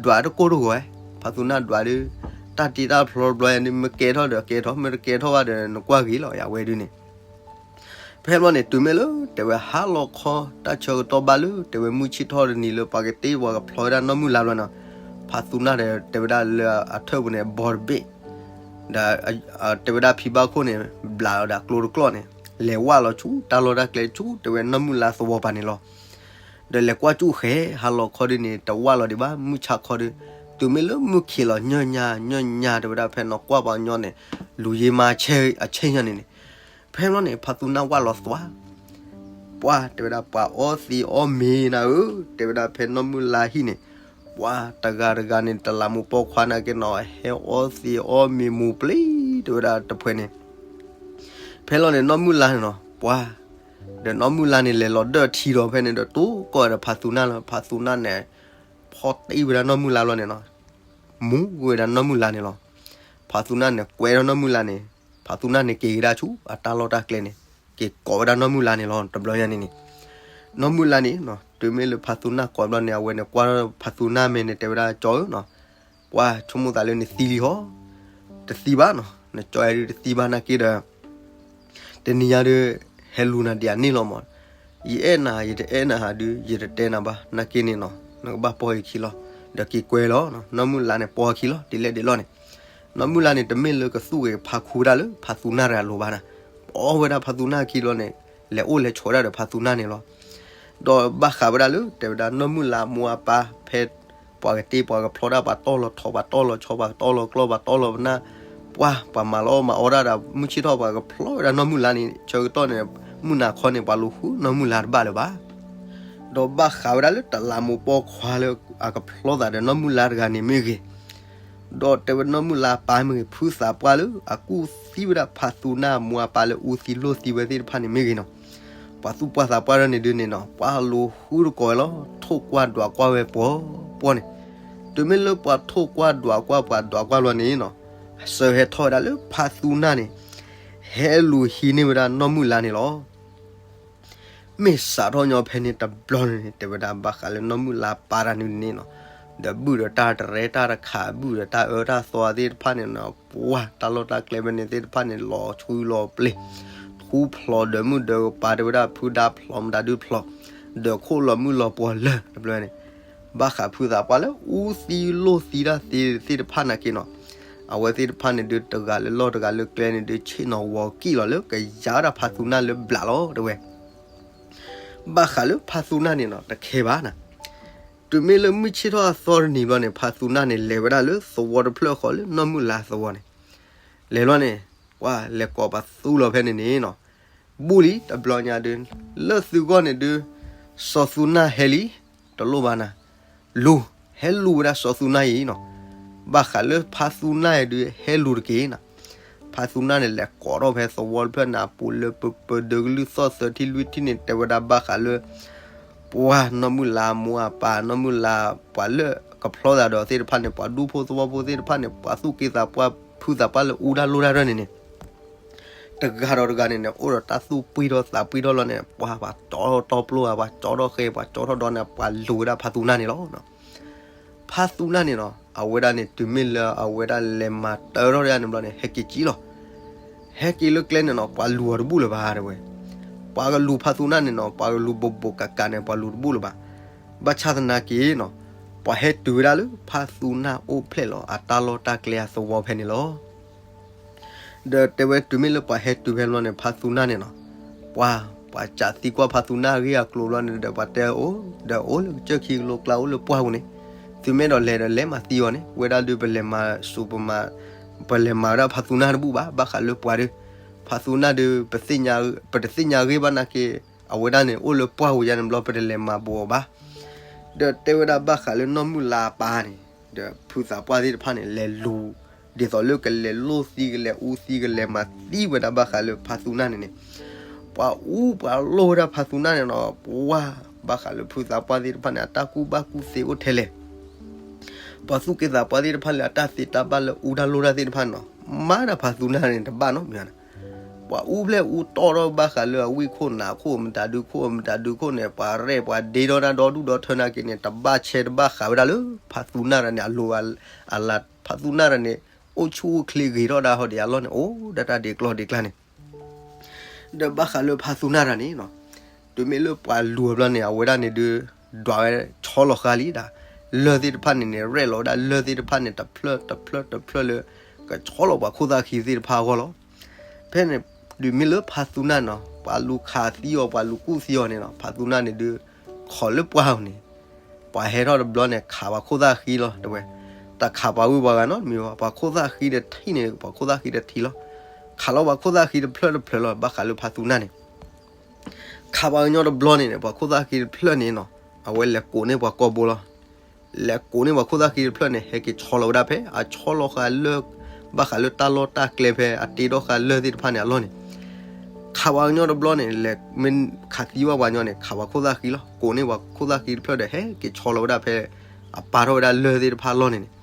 ဒွးတကိၢ်တဂီၤ, ဖါသူနၢ်ဒွးဒုး တၢ်တ့တၢ်ဖျီဘျီန့ၣ် မ့ၢ်ကဲထီၣ်ဒီးကဲထီၣ် မ့ၢ်တကဲထီၣ်ဘၣ်ဒီးနကွၢ်ဂ့ၤလီၤ ယဝဲဒုးန့ၣ် ဖဲဘျီန့ၣ် တုၤမ့ၢ်လၢတဲဝဲဟါလီၤခီ တၢ်ဆၢကတီၢ်ဘၣ်လၢ တဲဝဲမုၢ်ဆ့ၣ်ထီၣ်တနံၤလၢပှၤကတ့ပှၤကဖျီဝဲဒၣ်နီၢ်မုၢ်လါဘျီန့ၣ်, ဖါသူနၢ်ဒီးတဲဝဲဒၣ်လၢအထၢၣ်ပူၤန့ၣ် ဘီတဘ့ၣ်, ဒီးတဲဝဲဒၣ်ဖံဘၣ်ခိၣ်န့ၣ် ဘျးလီၤဒီးကျိတကျီၢ်န့ၣ်, လဲၤဝၢ်လီၤဆူတၢ်လီၢ်တၢ်ကျဲဆူ တဲဝဲနီၢ်မုၢ်လါသဝီပၤန့ၣ်လီၤ. ဒီးလဲၤကွၢ်ကၠူၣ်ဃဲ ဟါလီၤခီဒုးန့ၣ် တဝၢ်လီၤဒံးဘၣ် မုၢ်ဆါခီဒုး, တုၤမ့ၢ်လၢမုၢ်ခံးလီၤ ညၢၢ်ညါ ညၢၢ်ညါ တဲဝဲဒၣ်ဖဲနီၢ်ကွၢ်ပှၤကညီန့ၣ်, လူၤယ့မါအဆ့ၣ်ညါန့ၣ်န့ၣ်, ဖဲဘျီန့ၣ် ဖါသူနၢ်ဝၢ်လီၤသွါ, ပှၤတဲဝဲဒၣ်ပှၤအီသံးအီမ့ၤနၤဧၢ, တဲဝဲဒၣ်ဖဲနီၢ်မုၢ်လါဟံၣ်န့ၣ်, ပှၤတဂၤတဂၤန့ၣ် တလးမူးပိာ်ခွါနာ်က့နီၤ ဟဲအီသံးအီမ့ၤမူးပျံၤ, တဲဝဲဒၣ်တဖုန့ၣ် ဖဲလီၤန့ၣ် နီၢ်မုၢ်လါန့ၣ်နီၤ ပှၤ, ဒီးနီၢ်မုၢ်လါန့ၣ် လဲၤလီၤဒၢၣ်ထံဒီးဖဲန့ၣ်ဒီး တိၢ်ကီၢ်ဒီးဖါသူနၢ်လီၤ. ဖါသူနၢ်န့ၣ် ဖီၣ်တံၢ်ဝဲဒၣ်နီၢ်မုၢ်လါလီၤန့ၣ်နီၤ, မူဝဲဒၣ်နီၢ်မုၢ်လါန့ၣ်လီၤ. ဖါသူနၢ်န့ၣ် ကွဲထီၣ်နီၢ်မုၢ်လါန့ၣ်, ဖါသူနၢ်န့ၣ် က့ၤကဒါဆူအတၢ်လီၢ်တၢ်ကျဲန့ၣ်, က့ၤကိးဝဲဒၣ်နီၢ်မုၢ်လါန့ၣ်လီၤ. တဘျီညါန့ၣ်န့ၣ်, နီၢ်မုၢ်လါန့ၣ်နီၤ တုၤမ့ၢ်လၢဖါသူနၢ်ကိးဘျီန့ၣ် အဝဲန့ၣ်ကွၢ်ထီၣ်ဖါသူနၢ်မဲာ်န့ၣ် တဲဝဲဒၣ် ကၠီဧၢနီၤ ပှၤဆိကမိၣ်သးလၢနသံလံဟီ, တသံဘၣ်နီၤ, နကၠီအဲၣ်ဒုးတသံဘၣ်နာ်က့ဒီး, တနံၤညါဒုး ဟဲလူၤနၤဒံးအန့ၣ်လီၤမး, ယအဲၣ်နၤ ယတအဲၣ်နၤဟးဒုး ယတတဲနၤဘၣ် နာ်က့န့ၣ်နီၤ နကဘၣ်ပိာ်ယခံလီၤ, ဒီးက့ၤကွဲလီၤ. နီၢ်မုၢ်လါန့ၣ် ပိာ်အခံလီၤ ဒ်လဲၣ်ဒ်လဲၣ်န့ၣ်, နီၢ်မုၢ်လါန့ၣ် တမ့ၢ်လၢကသူၣ်ဂ့ၤဖးခူဝဲဒၣ်လၢဖါသူနၢ်တဂၤလိၤဘၣ်နၤ, ပိာ်ဝဲဒၣ်ဖါသူနၢ်ခံဘျီန့ၣ်, လဲၤအိၣ်လဲၤဆိးဝဲဒၣ်ဒီးဖါသူနၢ်န့ၣ်လီၤ. ဒီးဘၣ်ဃးဝဲဒၣ်လၢ တဲဝဲဒၣ်နီၢ်မုၢ်လါမိၢ်အပၢ် ဖဲပှၤကတ့ပှၤကဖျီတၢ် ပှၤတီၢ်လီၤထိး ပှၤတီၢ်လီၤဆီ ပှၤတီၢ်လီၤကျီ ပှၤတီၢ်လီၤပနၢ်, ပှၤ ပှၤမၤလီၤမၤအီဒၣ်ဒီး မုၢ်ဆ့ၣ်ထီၣ်ပှၤကဖျီဝဲဒၣ်နီၢ်မုၢ်လါန့ၣ် ဆၢကတီၢ်န့ၣ် မုၢ်နၤခီန့ၣ် ပှၤလူၤဃုနီၢ်မုၢ်လါတဘၣ်လၢၤဘၣ်. ဒီးဘၣ်ဃးဝဲဒၣ်လၢတလးမူးပိာ်ခွါလၢအကဖျီသးဒီးနီၢ်မုၢ်လါတဂၤန့ၣ်မ့ၢ်ဂ့ၤ, ဒီးတဲဝဲနီၢ်မုၢ်လါပၢ်မ့ၢ်ဂ့ၤ ဖုသးပှၢ်လၢအကူၣ်သံဝဲဒၣ်ဖါသူနၢ်မိၢ်အပၢ်လၢအူသံလိၢ်သံဝဲသ့ၣ်တဖၣ်န့ၣ်မ့ၢ်ဂ့ၤနီၤ, ပှၤသူၣ်ပှၢ်သးပှၢ်ဒၣ်န့ၣ်ဒုးန့ၣ်နီၤ ပှၤလူၤဃုတကိးဝဲလီၤ ထိၣ်ကွၢ်ဒွးကွၢ်ဝဲပှီၤပှီၤန့ၣ်, တုၤမ့ၢ်လၢပှၤထိၣ်ကွၢ်ဒွးကွၢ်ပှၤဒွးကွၢ်လီၤန့ၣ်နီၤ, စၢၤဟဲထီၣ်ဝဲဒၣ်လၢဖါသူနၢ်န့ၣ် ဟဲလူၤဟံးန့ၢ်ဝဲဒၣ်နီၢ်မုၢ်လါန့ၣ်လီၤ. မ့ၢ်စးထီၣ်ညီဖဲန့ၣ်တဘျီန့ၣ် တဲဝဲဒၣ်ဘၣ်ဃးလၢနီၢ်မုၢ်လါပၢ်တၢ်န့ၣ်န့ၣ်နီၤ, ဒီးဘုၣ်ဒီးတၢ်တရဲတၢ်တခး ဘုၣ်ဒီးတၢ်အၢတၢ်သီသ့ၣ်တဖၣ်န့ၣ်နီၤ, ပှၤတၢ်လီၢ်တၢ်ကျဲဖဲန့ၣ်သ့ၣ်တဖၣ်န့ၣ် လီၤဆှုလီၤပျ့ၤ, ထူဖျိးဒီးမုၣ်ဒီးပၢ် တဲဝဲဒၣ်ဖုဒါဖျိးမတၤဒုဖျိး, ဒီးခိၣ်လီၤမုၢ်လီၤပှီၤလၢာ်တဘျီန့ၣ်, ဘၣ်ဃးဖုသးပှၢ်လၢအူသံလိၢ်သံတၢ်သ့ၣ်တဖၣ်နာ်က့နီၤ, အဝဲသ့ၣ်တဖၣ်န့ၣ်ဒုးတဂၤလၢလီၢ်တဂၤလၢကျဲန့ၣ်ဒုး ဆ့ၣ်နီၤဝီၤကံၣ်လီၤလၢကယၤဒၣ်ဖါသူနၢ်လၢဘျးလီၤတဲဝဲ ဘၣ်ဃးလၢဖါသူနၢ်န့ၣ်နီၤ တခဲဘၣ်နၤ, တုၤမ့ၢ်လၢမုၢ်ဆ့ၣ်ထီၣ်အသီတနံၤဘျီန့ၣ် ဖါသူနၢ်န့ၣ် လဲၤဝဲဒၣ်လၢသဝီတဖျၢၣ်ဃီလၢနီၢ်မုၢ်လါသဝီန့ၣ်, လဲၤလီၤန့ၣ်, ပှၤလဲၤကိးပှၤသူလီၤဖဲန့ၣ်န့ၣ်နီၤ, ဘူၣ်လံတဘျီညါဒုး, လၢသုဂီၢ်န့ၣ်ဒုး, စီၤသူနၢ်ဟဲလံ, တလိၣ်ဘၣ်နၤ, လူၤ, ဟဲလူၤဝဲဒၣ်စီၤသူနၢ်အံၤနီၤ, ဘၣ်ဃးလၢဖါသူနၢ်အံၤဒုး ဟဲလူၤတက့ၢ်နၤ ဖါသူနၢ်န့ၣ် လဲၤကိးထီၣ်ဖဲသဝီတဖျၢၣ်န့ၣ် အပူၤလၢပပဒၢကလုၢ်သီၣ်သၢထံလွံၢ်ထံန့ၣ် တဲဝဲဒၣ်ဘၣ်ဃးလၢ ပှၤနီၢ်မုၢ်လါမိၢ်အပၢ် နီၢ်မုၢ်လါပှၤလၢကဖျီသးဒီးသ့ၣ်တဖၣ်န့ၣ် ပှၤဒူဖိသဝီဖိသ့ၣ်တဖၣ်န့ၣ် ပှၤသူၣ်က့သးပှၢ်ဖုသးပှၢ်လၢအူတၢ်လိၣ်တၢ်ရၢၢ်န့ၣ်န့ၣ် တဂၤဒီးတဂၤန့ၣ်န့ၣ် အိၣ်ဒီးတၢ်သူၣ်ပှံၢ်ထီၣ်သးပှံၢ်ထီၣ်လီၤန့ၣ် ပှၤပှၤကၠီထီၣ်တီပျိဧါ ပှၤကၠီထီၣ်ဃဲ ပှၤကၠီထီၣ်ဒီးန့ၣ် ပှၤလူၤဝဲဒၣ်ဖါသူနၢ်န့ၣ်လီၤ. ဖါသူနၢ်န့ၣ်နီၤ အဝဲဒၣ်န့ၣ် တုၤမ့ၢ်လၢအဝဲဒၣ်လဲၤမၤတၢထီၣ်ဒၣ်န့ၣ်ဘျီန့ၣ် ဟဲက့ၤကံလီၤ. ဟဲက့ၤလၢကျဲန့ၣ်နီၤ ပှၤလူၤအီၤတဘူၣ်လၢၤဘၣ်တဲဝဲ. ပှၤကလူၤဖါသူနၢ်န့ၣ်နီၤ ပှၤကလူၤဘိးဘိးကးကးန့ၣ် ပှၤလူၤတဘူၣ်လၢၤဘၣ်. ဘၣ်ဆၣ်သနာ်က့နီၤ ပှၤဟဲတုၤဝဲဒၣ်လၢဖါသူနၢ်အိၣ်ဖျဲၣ်လီၤ အတၢ်လီၢ်တၢ်ကျဲအသဝီဖဲန့ၣ်လီၤ. ဒီးတဲဝဲတုၤမ့ၢ်လၢပှၤဟဲတုၤဖဲန့ၣ်ဘျီန့ၣ် ဖါသူနၢ်န့ၣ်နီၤ ပှၤ ပှၤစးသံကွၢ်ဖါသူနၢ်အဂ့ၢ်အကျိၤဘျီန့ၣ်ဒီး ပှၤတဲအီၤ ဒီးအိၣ်လၢကစၢၢ်ခံကလိကျါ အိၣ်လၢပှၢ်ပူၤန့ၣ် သုမ့ၢ်အဲၣ်ဒိးလဲၤဒီးလဲၤမၤသံအီၤန့ၣ် ဝဲဒၣ်ဒုးပလဲၤမၤစူးပမၤ ပလဲၤမၤဝဲဒၣ်ဖါသူနၢ်တဘူၣ်ဘၣ် ဘၣ်ဃးလၢပှၤဒီး ဖါသူနၢ်ဒုး ပတသ့ၣ်ညါအဂ့ၢ်ဘၣ်နာ်က့ အဝဲဒၣ်န့ၣ် အိၣ်လၢပှၢ်ပူၤယါန့ၣ်ဘျီ ပတလဲၤမၤဘူးအီၤဘၣ်. ဒီးတဲဝဲဒၣ်ဘၣ်ဃးလၢနီၢ်မုၢ်လါအပၢ်န့ၣ် ဒီးဖုသးပှၢ်သ့ၣ်တဖၣ်န့ၣ် လဲၤလူၤ ဒ်သိးလၢကလဲၤလိၢ်သံ ကလဲၤအူသံ ကလဲၤမၤသံဝဲဒၣ်ဘၣ်ဃးလၢဖါသူနၢ်န့ၣ်န့ၣ် ပှၤအူပှၤလိၢ်ဝဲဒၣ်ဖါသူနၢ်န့ၣ်နီၤ, ပှၤဘၣ်ဃးလၢဖုသးပှၢ်သ့ၣ်တဖၣ်န့ၣ် အတၢ်ကူၣ်ဘၣ်ကူၣ်သ့အိၣ်ထဲလဲၣ်. ပှၤသူၣ်က့သးပှၢ်သ့ၣ်တဖၣ်လၢအတၢ်သ့တၢ်ဘၣ်လၢအူတၢ်လိၢ်တၢ်သ့ၣ်တဖၣ်နီၤ, မၤဒၣ်ဖါသူနၢ်န့ၣ်တဘၣ်နီတမံၤဘၣ်. ပှၤအူဖျဲၣ်အူတီၢ်ထီၣ်ဘၣ်ဃးလၢအဝံၣ်ခိၣ်နးခိၣ် မတၤဒုခိၣ် မတၤဒုခိၣ်န့ၣ် ပှၤရဲၣ်ပှၤဒ့ထီၣ်တၢ်ဒီဒူၣ်ဒီထၢနာ်က့န့ၣ် တဘၣ်ဆဲးတဘၣ်ဃးဝဲဒၣ်လၢ ဖါသူနၢ်တဂၤန့ၣ် အလိၤအလၤ, ဖါသူနၢ်တဂၤန့ၣ် အိၣ်ဆူၣ်အိၣ်ချ့ဂ့ၤထီၣ်ဒၣ်ဟီၣ်ဒံးအလီၢ်န့ၣ် အိၣ်ဒၣ်တၢ်ဒ့ကျီၢ်ဒ့ကျါန့ၣ် ဒီးဘၣ်ဃးလၢဖါသူနၢ်တဂၤန့ၣ်နီၤ, တုၤမ့ၢ်လၢပှၤလူၤအဘျီန့ၣ် အဝဲဒၣ်န့ၣ်ဒုး ဒွးဝဲဆီလီၤဃာ်လံဒၣ်, လၢၢ်သ့ၣ်တဖၣ်န့ၣ်န့ၣ် ရဲၣ်လီၤဝဲဒၣ်လၢၢ်သ့ၣ်တဖၣ်န့ၣ် တဖျၢၣ်တဖျၢၣ်တဖျၢၣ်လၢ ကဆီလီၤပှၤခိၣ်သၣ်ဃံသ့ၣ်တဖၣ်အဂီၢ်လီၤ. ဖဲန့ၣ် တုၤမ့ၢ်လၢဖါသူနၢ်နီၤ ပှၤလူၤခးသံအီၤ ပှၤလူၤကူၣ်သံအီၤန့ၣ်နီၤ ဖါသူနၢ်န့ၣ်ဒုး ခိးလၢပှၢ်အီၤန့ၣ် ပှၤဟဲထီၣ်တဘျီန့ၣ် ခးပှၤခိၣ်သၣ်ဃံလီၤတဲဝဲ, တၢ်ခးပှၤဝံၤပှၤဂၤနီတမံၤဘၣ်, ပှၤခိၣ်သၣ်ဃံဒီးထံၣ်န့ၣ် ပှၤခိၣ်သၣ်ဃံဒီးထံၣ်လီၤ, ခးလီၤပှၤခိၣ်သၣ်ဃံတဖျၢၣ်တဖျၢၣ်လီၤ ဘၣ်ဃးလၢဖါသူနၢ်န့ၣ် ခးပှၤကညီတဘျီန့ၣ်န့ၣ် ပှၤခိၣ်သၣ်ဃံတဖျၢၣ်န့ၣ်နီၤ အဝဲလဲၤကိးန့ၢ်ပှၤကိာ်ဘိလီၤ. လဲၤကိးန့ၢ်ပှၤခိၣ်သၣ်ဃံတဖျၢၣ်န့ၣ် ဟဲက့ၤဆီလီၤဝဲဒၣ်ဖဲ အဆီလီၤဃာ်လၢ ဘၣ်ဃးလၢတၢ်လီၢ်တၢ်ကျဲဖဲအတ့ထီၣ်ဃာ်လၢၢ်သ့ၣ်တဖၣ်န့ၣ်အလီၢ်န့ၣ် ခးပှၤကညီတဘျီန့ၣ် လဲၤမ့ၢ်ခးသံဘၣ်ပှၤညီန့ၣ် ခးပှၤခိၣ်သၣ်ဃံလီၤ. ကိးန့ၢ်ပှၤခိၣ်သၣ်ဃံတဖျၢၣ်ဒီး ဟဲက့ၤဆီလီၤဝဲဒၣ်ဖဲ အပာ်ထီၣ်ဝဲဒၣ်လၢၢ်သ့ၣ်တဖၣ်အလီၢ်န့ၣ်န့ၣ်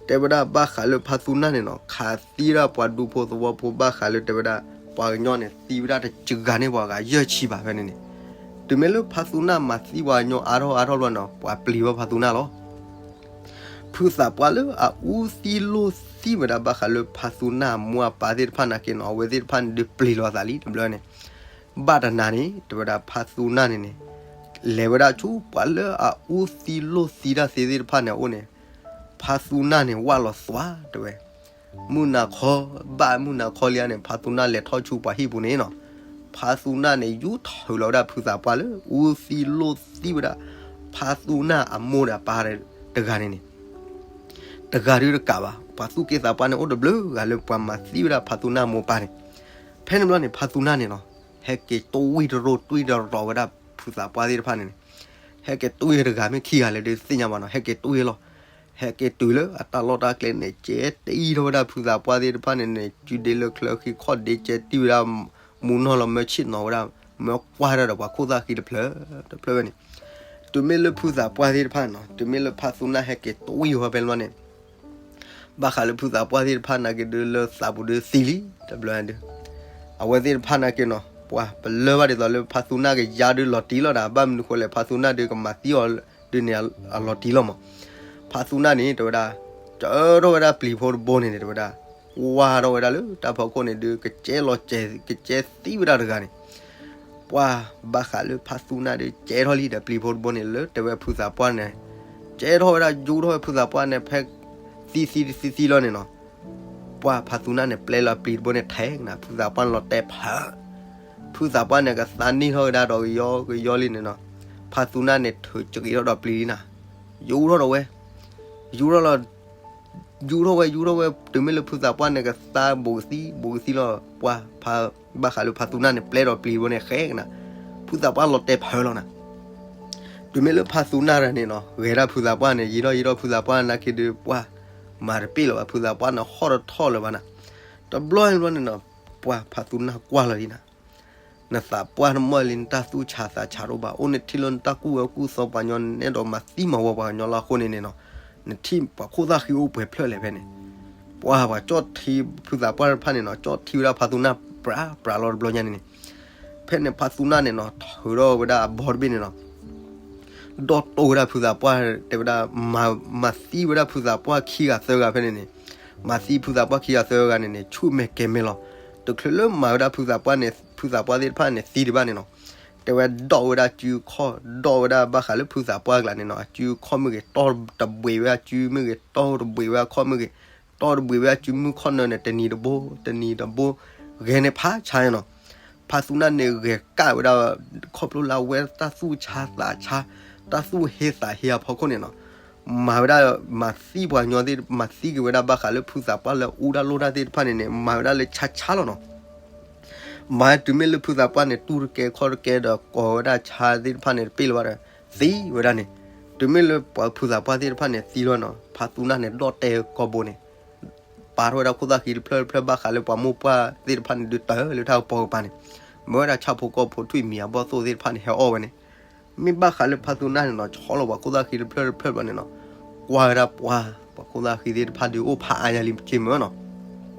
တဲဝဲဒၣ်ဘၣ်ဃးလၢဖါသူနၢ်န့ၣ်နီၤ ခးသံဝဲဒၣ်ပှၤဒူဖိသဝီဖိဘၣ်ဃးလၢတဲဝဲဒၣ် ပှၤကညီန့ၣ် သံဝဲဒၣ်တစှၤဂၤန့ၢ်ပှၤဂၤယဲၢ်ဆံဘၣ်ဖဲန့ၣ်န့ၣ်, တုၤမ့ၢ်လၢဖါသူနၢ်မၤသံပှၤကညီအါထီၣ်အါထီၣ်ဘျီန့ၣ် ပှၤပျံၤဝဲဖါသူနၢ်လီၤ. ဖုသးပှၢ်လၢအအူသံလိၢ်သံဝဲဒၣ်ဘၣ်ဃးလၢဖါသူနၢ်အမိၢ်အပၢ်သ့ၣ်တဖၣ်နာ်က့နီၤ အဝဲသ့ၣ်တဖၣ်န့ၣ်ဒုးပျံၤလီၤအသးလံတဘျီန့ၣ်, ဘၣ်တနၤန့ၣ် တဲဝဲဒၣ်ဖါသူနၢ်န့ၣ်န့ၣ် လဲၤဝဲဒၣ်ဆူပှၤလၢအအူသံလိၢ်သံတၢ်သ့သ့ၣ်တဖၣ်န့ၣ်အအိၣ်န့ၣ်, ဖါသူနၢ်န့ၣ်ဝၢ်လီၤသွါတဲဝဲ မုၢ်နၤခီ ဘၣ်မုၢ်နၤခီလံဧါန့ၣ် ဖါသူနၢ်လဲၤထီၣ်ဆူပှၤဟံၣ်ပူၤန့ၣ်နီၤ, ဖါသူနၢ်န့ၣ် ယူၢ်ထုးလီၤဝဲဒၣ်ဖုသးပှၢ်လၢ အူသံလိၢ်သံဝဲဒၣ် ဖါသူနၢ်အမိၢ်ဒီးအပၢ်တဂၤန့ၣ်န့ၣ်, တဂၤဒုးတကးဘၣ် ပှၤသူၣ်က့သးပှၢ်န့ၣ်အိၣ်တဘျုးဂၤလၢပှၤမၤသံဝဲဒၣ်ဖါသူနၢ်မိၢ်ပၢ်န့ၣ်, ဖဲန့ၣ်ဘျီန့ၣ် ဖါသူနၢ်န့ၣ်နီၤ, ဟဲက့ၤတွံၢ်တရိၢ်တွံၢ်တရီၤဝဲဒၣ်ဖုသးပှၢ်သ့ၣ်တဖၣ်န့ၣ်န့ၣ်, ဟဲက့ၤတွံၢ်တဂၤမ့ၢ်ခံဂၤလၢဒုးသ့ၣ်ညါဘၣ်နီၤ ဟဲက့ၤတွံၢ်လီၤ. ဟဲက့ၤတုၤလၢအတၢ်လီၢ်တၢ်ကျဲန့ၣ် ကဲတံၢ်ထီၣ်ဝဲဒၣ်ဖုသးပှၢ်သ့ၣ်တဖၣ်န့ၣ်န့ၣ် စုဒ့လၢချၢဃံခီၣ်ဒ့ကဲတံၢ်ဝဲဒၣ် မူနီၢ်လီၤမၢဆ့ၣ်နီၤဝဲဒၣ် မၢကွၢ်ဒၣ်ဒီးပှၤခိၣ်သၣ်ဃံတဖျၢၣ်တဖျၢၣ်ဝဲန့ၣ်, တုၤမ့ၢ်လၢဖုသးပှၢ်သ့ၣ်တဖၣ်နီၤ တုၤမ့ၢ်လၢဖါသူနၢ်ဟဲက့ၤတွံၢ်ဝဲဖဲန့ၣ်ဘျီန့ၣ် ဘၣ်ဃးလၢဖုသးပှၢ်သ့ၣ်တဖၣ်နာ်က့ဒုးလၢသးပူၤဒုးသံလံတဘျီဒုး, အဝဲသ့ၣ်တဖၣ်နာ်က့နီၤ ပှၤပလၢၢ်ဘၣ်ဒ်သိးလၢဖါသူနၢ်ကယါဒုးလီၤတံၢ်လီၤဒီး ဘၣ်မနုၤဃိလဲၣ်ဖါသူနၢ်ဒုးကမၤသံအီၤဒုးန့ၣ်အလီၤတံၢ်လီၤမး, ဖါသူနၢ်န့ၣ် တဲဝဲဒၣ် ကၢထီၣ်ဝဲဒၣ်ပျံၤဖိတဘိန့ၣ်န့ၣ် တဲဝဲဒၣ် ကွၢ်ထီၣ်ဝဲဒၣ်လၢတၢ်ဖီခိၣ်န့ၣ်ဒုး ကကဲလီၤစဲး ကကဲသံဝဲဒၣ်တဂၤန့ၣ် ပှၤဘၣ်ဃးလၢဖါသူနၢ်ဒီး ကဲထီၣ်လံဒီးပျံၤဖိတဘိန့ၣ် လၢတဲဝဲဖုသးပှၢ်န့ၣ် ကဲထီၣ်ဝဲဒၣ် ယူထီၣ်ဝဲဖုသးပှၢ်န့ၣ် ဖဲသံသံတသံသံလီၤန့ၣ်နီၤ, ပှၤဖါသူနၢ်န့ၣ် ပျဲလီၤပျံၤတဘိန့ၣ်ထဲကနၤ ဖုသးပှၢ်န့ၣ်လီၤတဲာ်ဖး ဖုသးပှၢ်န့ၣ် ကသါန့ၢ်ထီၣ်ကဒါဒီးကယီကယီလံန့ၣ်နီၤ, ဖါသူနၢ်န့ၣ် ထုးကရံးထီၣ်ဒီးပျံၤလံနၤ, ယူထီၣ်ဒီးဝဲ, ယူထီၣ်လီၤ ယူထီၣ်ဝဲ ယူထီၣ်ဝဲ တုၤမ့ၢ်လၢဖုသးပှၢ်န့ၣ် ကသါဘူးကသံ ဘူးကသံလီၤ ပှၤဖါ ဘၣ်ဃးလၢဖါသူနၢ်န့ၣ် ပျဲဒီးပျံၤတဘိန့ၣ် ဃဲကနၤ, ဖုသးပှၢ်လီၤတဲာ်ဖးလီၤနၤ, တုၤမ့ၢ်လၢဖါသူနၢ်တဂၤန့ၣ်နီၤ ဂဲၤဒၣ်ဖုသးပှၢ်န့ၣ် ယံာ်ထီၣ်ယံာ်ထီၣ်ဖုသးပှၢ်နာ်က့ဒုး ပှၤ မၤတပ့ၢ်လၢၤဘၣ် ဖုသးပှၢ်န့ၣ် ဟီၣ်တထီၣ်လၢၤဘၣ်နၤ, တဘျီဘျီန့ၣ်နီၤ, ပှၤဖါသူနၢ်ကွၢ်လီၤလံနၤ နသးပှၢ်နမီၢ်လံ နတၢ်သူၣ်ဆါသးဆါတအိၣ်ဘၣ် အိၣ်နထံၣ်လၢနတၢ်ကူၣ်ဝဲကူၣ်သီပှၤညီ နအဲၣ်ဒိးမၤသံမၤဝီပှၤကညီလီၤအဃိန့ၣ်န့ၣ်နီၤ, နထံၣ်ပှၤခိၣ်သၣ်ဃံအိၣ်ပှဲၤဖျၢၣ်လဲၣ်ဖဲန့ၣ်, ပှၤပှၤကၠီၣ်ထံဖုသးပှၢ်တဖၣ်န့ၣ်နီၤ ကၠီၣ်ထံဝဲဒၣ်ဖါသူနၢ်ပြးပြးလီၤတဘျီညါန့ၣ်န့ၣ်, ဖဲန့ၣ်ဖါသူနၢ်န့ၣ်နီၤ ထုးထီၣ်ဝဲဒၣ်အဘီတဘ့ၣ်န့ၣ်နီၤ ဒီတိၢ်ဝဲဒၣ်ဖုသးပှၢ် တဲဝဲဒၣ် မၤသံဝဲဒၣ်ဖုသးပှၢ်ခံဂၤသၢဂၤဖဲန့ၣ်န့ၣ်, မၤသံဖုသးပှၢ်ခံဂၤသၢဂၤန့ၣ်န့ၣ် ဆူၣ်မဲာ်ကဲၤမဲာ်လီၤ. တချုးလၢမၤဝဲဒၣ်ဖုသးပှၢ်န့ၣ် ဖုသးပှၢ်သ့ၣ်တဖၣ်န့ၣ်သံဒံးဘၣ်န့ၣ်နီၤ, တဲဝဲဒီၣ်ဝဲဒၣ်စုခီၣ် ဒီၣ်ဝဲဒၣ်ဘၣ်ဃးလၢဖုသးပှၢ်အကျါန့ၣ်နီၤ အစုခီၣ်မ့ၢ်ဂ့ၤ တီၢ်တဘှံးဝဲအစုမ့ၢ်ဂ့ၤ တီၢ်တဘှံးဝဲအခီၣ်မ့ၢ်ဂ့ၤ တီၢ်တဘှံးဝဲအစုမုၢ်ခီၣ်နၢန့ၣ် တနံၤတဘိ တနံၤတဘိ ဂဲၤန့ၣ်ဖးဆါန့ၣ်နီၤ ဖါသူနၢ်န့ၣ်ဂဲၤကၣ်ဝဲဒၣ် ခီဖျိလၢအဝဲတၢ်သူၣ်ဆါသးဆါ တၢ်သူၣ်ဟ့သးဟ့အဖီခိၣ်န့ၣ်နီၤ, မၤဝဲဒၣ် မၤသံပှၤကညီသ့ၣ် မၤသံက့ၤဝဲဒၣ်ဘၣ်ဃးလၢဖုသးပှၢ်လၢအူတၢ်လိၣ်တၢ်သ့ၣ်တဖၣ်န့ၣ်န့ၣ် မၤဝဲဒၣ်လၢဆါဆါလီၤနီၤ. မၤတုၤမ့ၢ်လၢဖုသးပှၢ်န့ၣ် တူၢ်တကဲခီၣ်တကဲဒီးကိးဝဲဒၣ်ဆါသ့ၣ်တဖၣ်န့ၣ် တပ့ၢ်လၢၤဘၣ်ဒီး သံဝဲဒၣ်န့ၣ်, တုၤမ့ၢ်လၢပှၤဖုသးပှၢ်သ့ၣ်တဖၣ်န့ၣ်သံလီၤနီၤ ဖါသူနၢ်န့ၣ်ဒီၣ်တဲာ်ကိာ်ဘိန့ၣ် ပာ်ထီၣ်ဝဲဒၣ်ခိၣ်သၣ်ဃံတဖျၢၣ်တဖျၢၣ်ဘၣ်ဃးလၢပှၤမိၢ်ပှၢ်သ့ၣ်တဖၣ်န့ၣ် ဒုးတၢၢ်လၢတၢ်ကပီၤကပၤန့ၣ်, မ့ၢ်ဝဲဒၣ်ဆၣ်ဖိကီၢ်ဖိထွံၣ်မံၤအဘီၣ်သိၣ်သ့ၣ်တဖၣ်န့ၣ် ဟဲအီၣ်ဝဲန့ၣ်, မ့ၢ်ဘၣ်ဃးလၢဖါသူနၢ်န့ၣ်နီၤ ဆီလီၤပှၤခိၣ်သၣ်ဃံတဖျၢၣ်တဖျၢၣ်ဘျီန့ၣ်နီၤ, ကွၢ်ဝဲဒၣ်ပှၤ, ပှၤခိၣ်သၣ်ဃံသ့ၣ်တဖၣ်ဒုးအိၣ်ဖးအါညါလံက့မ့ၢ်နီၤ.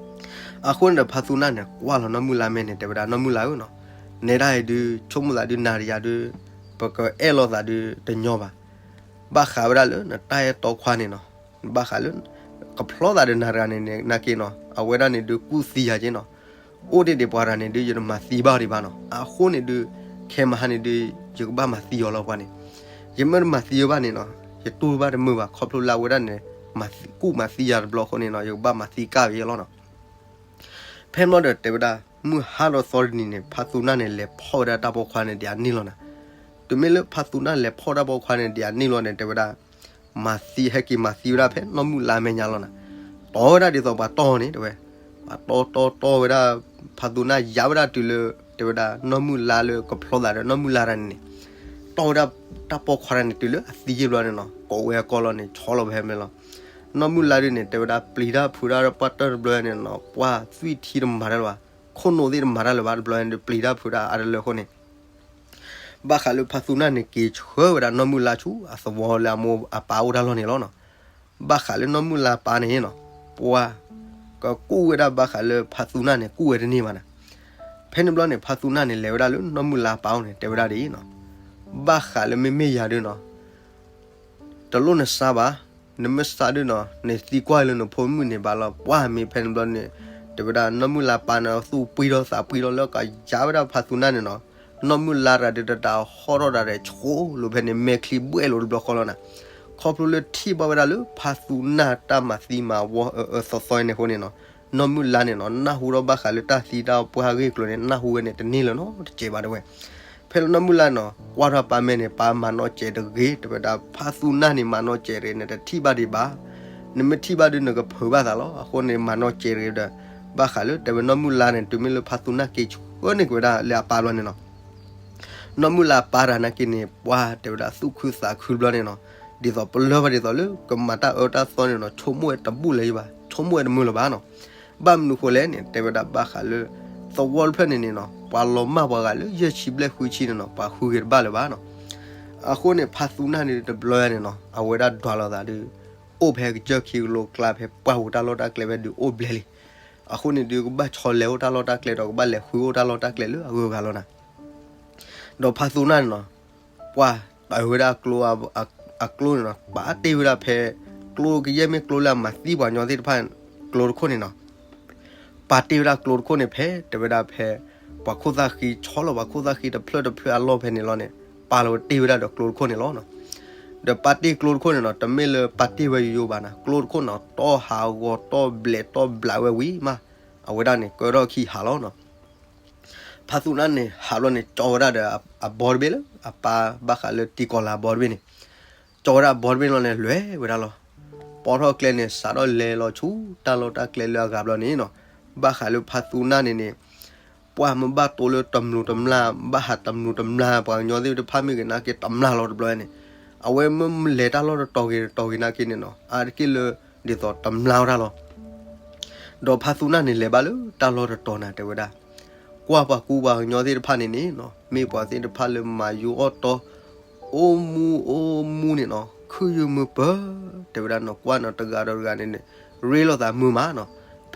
အဃိန့ၣ်ဒီးဖါသူနၢ်န့ၣ် ကွၢ်လီၤနီၢ်မုၢ်လါမဲာ်န့ၣ် တဲဝဲဒၣ်နီၢ်မုၢ်လါဧၢနီၤ, နဲဒၣ်အံၤဒုး ဆိကမိၣ်သးဒုးနၤတယၤဒုး ပကအဲၣ်လိာ်သးဒုးတညီဘၣ်. ဘၣ်ဃးဝဲဒၣ်လၢနတၢ်အဲၣ်တီခွါန့ၣ်နီၤ, ဘၣ်ဃးလၢ ကဖျီသးဒီးနၤတဂၤန့ၣ်နာ်က့နီၤ, အဝဲဒၣ်န့ၣ်ဒုးကူၣ်သံယၤက့နီၤ, အိၣ်ဒံးဒံးပှၤတဂၤန့ၣ်ဒုး ယတမၤသံဘၣ်ဒံးဘၣ်နီၤ. အဃိန့ၣ်ဒုး ခဲမဟါန့ၣ်ဒုး ယကဘၣ်မၤသံအီၤလီၤပှၤန့ၣ်, ယမ့ၢ်တမၤသံအီၤဘၣ်န့ၣ်နီၤ ယတူၢ်ဘၣ်တမုာ်ဘၣ် ခီဖျိလၢအဝဲဒၣ်န့ၣ် ကူၣ်မၤသံယၤတဘျီအဃိန့ၣ်နီၤ ယကဘၣ်မၤသံကၣ်ဝဲအီၤလီၤနီၤ. ဖဲမ့ၢ်ဒီးတဲဝဲဒၣ် မုၢ်ဟါဒီးသီတနံၤန့ၣ် ဖါသူနၢ်န့ၣ် လဲၤဖီၣ်ဝဲဒၣ်တၢ်ပိာ်ခွါန့ၣ် ဒံးအန့ၣ်လီၤနၤ. တုၤမ့ၢ်လၢဖါသူနၢ်လဲၤဖီၣ်တၢ်ပိာ်ခွါန့ၣ် ဒံးအန့ၣ်လီၤန့ၣ် တဲဝဲဒၣ် မၤသံ ဟဲက့ၤမၤသံဝဲဒၣ်ဖဲနီၢ်မုၢ်လါမဲာ်ညါလီၤနၤ. တီဝဲဒၣ်ဒ်သိးပှၤတီၢ်န့ၣ် တဲဝဲ, ပှၤတီတီတီဝဲဒၣ် ဖါသူနၢ်ယါဝဲဒၣ်တုၤလၢ တဲဝဲဒၣ်နီၢ်မုၢ်လါလၢကဖျီသးဒီးနီၢ်မုၢ်လါတဂၤန့ၣ်န့ၣ်, တီဝဲဒၣ်တၢ်ပိာ်ခွါတဂၤန့ၣ် တုၤလၢအသံယ့ၢ်ဘျီန့ၣ်နီၤ ကိးဝဲအကီၢ်လီၤန့ၣ် ဆီလီၤဖဲမ့ၢ်လီၤ. နီၢ်မုၢ်လါဒုးန့ၣ် တဲဝဲဒၣ်ပျံၤတၢ်ဖုးတၢ်ပှၢ်တၢၢ်တဘျီန့ၣ်နီၤ ပှၢ်သွံၣ်ထံတမၤတၢ်လၢၤဘၣ်, ခိၣ်နူာ်သ့ၣ်တမၤတၢ်လၢၤဘၣ်တဘျီန့ၣ် ပျံၤတၢ်ဖုးတၢ်အါတလၢအဃိန့ၣ် ဘၣ်ဃးလၢဖါသူနၢ်န့ၣ်က့ၤဆှၢဝဲဒၣ်နီၢ်မုၢ်လါဆူအသဝီလၢအမိၢ်အပၢ်အိၣ်တၢ်လီၢ်န့ၣ်လီၤနီၤ. ဘၣ်ဃးလၢနီၢ်မုၢ်လါပၢ်န့ၣ်နီၤ ပှၢ် ကကူၣ်ဝဲဒၣ်ဘၣ်ဃးလၢဖါသူနၢ်န့ၣ် ကူၣ်ဝဲတန့ၢ်ဘၣ်နၤ. ဖဲန့ၣ်ဘျီန့ၣ် ဖါသူနၢ်န့ၣ် လဲၤဝဲဒၣ်လၢနီၢ်မုၢ်လါပၢ်အိၣ်န့ၣ် တဲဝဲဒၣ်ဒ်အံၤနီၤ, ဘၣ်ဃးလၢမ့မ့ၢ်ယၤဒုးနီၤ တလိၣ်နစါဘၣ်, နမ့ၢ်စါဒုးနီၤ နသံကွၢ်လၢနဖိမုၣ်န့ၣ်ဘၣ်လီၤ. ပှၢ်မ့ၢ်ဖဲန့ၣ်ဘျီန့ၣ် တဲဝဲဒၣ်နီၢ်မုၢ်လါပၢ်န့ၣ် သူၣ်ပှံထီၣ်သးပှံထီၣ်လၢကယါဝဲဒၣ်ဖါသူနၢ်န့ၣ်နီၤ, နီၢ်မုၢ်လါတဂၤဒုးတတးဟီၣ်ထီၣ်တၢ်ဒီး ဆိလိာ်ဖဲန့ၣ် မဲာ်ချံဘှဲၣ်လိာ်တဘျီဃီလီၤနၤ. ခီဖျိလၢထံၣ်ဘၣ်ဝဲဒၣ်လၢဖါသူနၢ်တၢ်မၤသံမၤဝီအၢအၢသီသီန့ၣ်အဃိန့ၣ်နီၤ, နီၢ်မုၢ်လါန့ၣ်နီၤ နၢ်ဟူထီၣ်ဘၣ်ဃးလၢတၢ်သံတၢ်ပှၢ်အဂ့ၢ်အကျိၤန့ၣ် နၢ်ဟူဝဲန့ၣ်တန့ၢ်လၢၤနီတစဲးဘၣ်တဲဝဲ. ဖဲလၢနီၢ်မုၢ်လါနီၤ ကွၢ်ထီၣ်ပၢ်မဲာ်န့ၣ် ပၢ်မၤနီၣ်စဲးတဂ့ၤ တဲဝဲဒၣ် ဖါသူနၢ်န့ၣ် မၤနီၣ်စဲးတဂ့ၤ နတထံၣ်ဘၣ်ဒံးဘၣ်, နမ့ၢ်ထံၣ်ဘၣ်ဒုးနကဖုးဘၣ်သးလီၤ. အဃိန့ၣ် မၤနီၣ်စဲးတဂ့ၤဒီး ဘၣ်ဃးလၢတဲဝဲနီၢ်မုၢ်လါန့ၣ် တုၤမ့ၢ်လၢဖါသူနၢ်က့ၤဆှၢန့ၢ်က့ၤဝဲဒၣ်လၢအပၢ်ဘျီန့ၣ်နီၤ နီၢ်မုၢ်လါပၢ်တဂၤနာ်က့န့ၣ် ပှၢ်တဲဝဲဒၣ်သူၣ်ခုသးခုတဘျီန့ၣ်နီၤ, ဒ်သိးပလၢၢ်ဘၣ်ဒ်သိးလၢကမၤတၢ်အၢတၢ်သီန့ၣ်နီၤ ဆိကမိၣ်ဝဲတဘူၣ်လၢၤဘၣ်, ဆိကမိၣ်ဝဲတမုာ်လၢၤဘၣ်နီၤ. ဘၣ်မနုၤဃိလဲၣ်န့ၣ် တဲဝဲဒၣ်ဘၣ်ဃးလၢ သဝီတဖျၢၣ်န့ၣ်န့ၣ်နီၤ ပှၤလီၤမၢ်ပှၤဂၤလၢယဲၢ်ဆံဘျဲၣ်ဃုဆံန့ၣ်နီၤ ပှၤဃုဂ့ၤတဘၣ်လၢၤဘၣ်နီၤ. အဃိန့ၣ် ဖါသူနၢ်န့ၣ်တဘျီန့ၣ်နီၤ အဝဲဒၣ်ဒွးလိာ်သးဒုး အိၣ်ဖဲကစၢၢ်ခံကလိကျါ ဖဲပှၢ်ပူၤတၢ်လီၢ်တၢ်ကျဲဖဲဒုးအိၣ်ဘျဲၣ်လံ. အဃိန့ၣ်ဒုးကဘၣ်ဆီလဲၤအိၣ်တၢ်လီၢ်တၢ်ကျဲဒီး ကဘၣ်လဲၤဃုအိၣ်တၢ်လီၢ်တၢ်ကျဲလၢအဂုၤအဂၤလီၤနၤ. ဒီးဖါသူနၢ်န့ၣ်နီၤ ပှၢ်တၢ်ဝဲဒၣ်ကျိ အကျိန့ၣ်နီၤ ပာ်တ့ၢ်ဝဲဒၣ်ဖဲ ကျိကယဲၢ်မ့ၢ်ကျိလၢအမၤသံပှၤကညီသ့ၣ်တဖၣ် ကျိတခိၣ်န့ၣ်နီၤ ပာ်တ့ၢ်ဝဲဒၣ်ကျိတခိၣ်န့ၣ်ဖဲ တဲဝဲဒၣ်ဖဲ ပှၤခိၣ်သၣ်ဃံ ဆီလီၤပှၤခိၣ်သၣ်ဃံတဖျၢၣ်တဖျၢၣ်အလီၢ်ဖဲန့ၣ်လီၤန့ၣ် ပာ်လီၤတ့ၢ်ဝဲဒၣ်ဒီးကျိတခိၣ်န့ၣ်လီၤ. ဒီးပာ်တ့ၢ်ကျိတခိၣ်န့ၣ်နီၤ တမ့ၢ်လၢပာ်တ့ၢ်ဝဲယိယိဘၣ်နၤ ကျိတခိၣ်န့ၣ် တီၢ်ဟးဂီၤတီၢ်ဘျဲးတီၢ်ဘျးဝဲဝံၤမး အဝဲဒၣ်န့ၣ် ကဲထီၣ်ခံဟးလီၤနီၤ. ဖါသူနၢ်န့ၣ် ဟးဘျီန့ၣ် ကၠီဝဲဒၣ်ဒီးအဘီတဘ့ၣ်လၢ အပၢ်ဘၣ်ဃးလၢတံၤကီၤလၤအဘီတဘ့ၣ်န့ၣ် ကၠီဝဲဒၣ်အဘီတဘ့ၣ်လီၤန့ၣ် လဲၤဝဲဒၣ်လီၤ. ပိာ်ထီၣ်ကျဲန့ၣ် စးထီၣ်လဲၤလီၤဆူတၢ်လီၢ်တၢ်ကျဲလၢအဂၤဘျီန့ၣ်နီၤ ဘၣ်ဃးလၢဖါသူနၢ်န့ၣ်န့ၣ် ပှၢ်မ့ၢ်ဘၣ်တိလၢတမျိးတမျာ် ဘၣ်ဟးတမျိးတမျာ် ပှၤကညီသ့ၣ်တဖၣ်မ့ၢ်ဂ့ၤနာ်က့ တမျာ်လီၤတဘျီန့ၣ် အဝဲမ့ၢ်လဲၤတၢ်လီၢ်တတီၤဂ့ၤတတီၤဂ့ၤနာ်က့န့ၣ်နီၤ အါတက့ၢ်လၢ ဒ်သိးတမျာ်ဝဲဒၣ်လီၤ. ဒီးဖါသူနၢ်န့ၣ် လဲၤဘၣ်လၢတၢ်လီၢ်တတီၤန့ၣ် တဲဝဲဒၣ် ကွၢ်ပှၤကူပှၤကညီသ့ၣ်တဖၣ်န့ၣ်န့ၣ်နီၤ မ့ၢ်ပှၤသ့ၣ်တဖၣ်လၢမၤယိအီၣ်တီ အိၣ်မူအိၣ်မူန့ၣ်နီၤ ခုၣ်ယုၢ်မုာ်ပၢၤ တဲဝဲဒၣ်နီၤ ကွၢ်နီၤ တဂၤဒီးတဂၤန့ၣ်န့ၣ် ရ့လိာ်သးမုာ်မးနီၤ.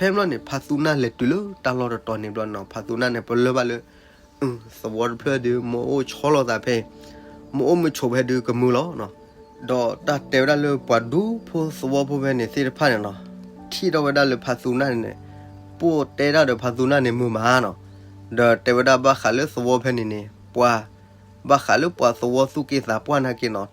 ဖဲမ့ၢ်လီၤန့ၣ် ဖါသူနၢ်လဲၤတုၤလၢတၢ်လီၢ်တတီၤန့ၣ်ဘျီနီၤ ဖါသူနၢ်န့ၣ် ပလၢၢ်ဘၣ်လၢ သဝီတဖျၢၣ်ဒုး မ့ၢ်အိၣ်ဆီလီၤသးဖဲ မ့ၢ်အိၣ်မုာ်ဆိးဖဲဒုးကမုာ်လီၤနီၤ. ဒီးတၢ်တဲဝဲဒၣ်လၢပှၤဒူဖိသဝီဖိဖဲန့ၣ်သ့ၣ်တဖၣ်န့ၣ်နီၤ ထံၣ်ထီၣ်ဝဲဒၣ်လၢဖါသူနၢ်န့ၣ်န့ၣ် ပိၢ်တဲဒၣ်ဒီးဖါသူနၢ်န့ၣ်မုာ်မးနီၤ. ဒီးတဲဝဲဒၣ်ဘၣ်ဃးလၢသဝီဖဲန့ၣ်န့ၣ် ပှၤ ဘၣ်ဃးလၢပှၤသဝီသူၣ်က့သးပှၢ်နာ်က့နီၤ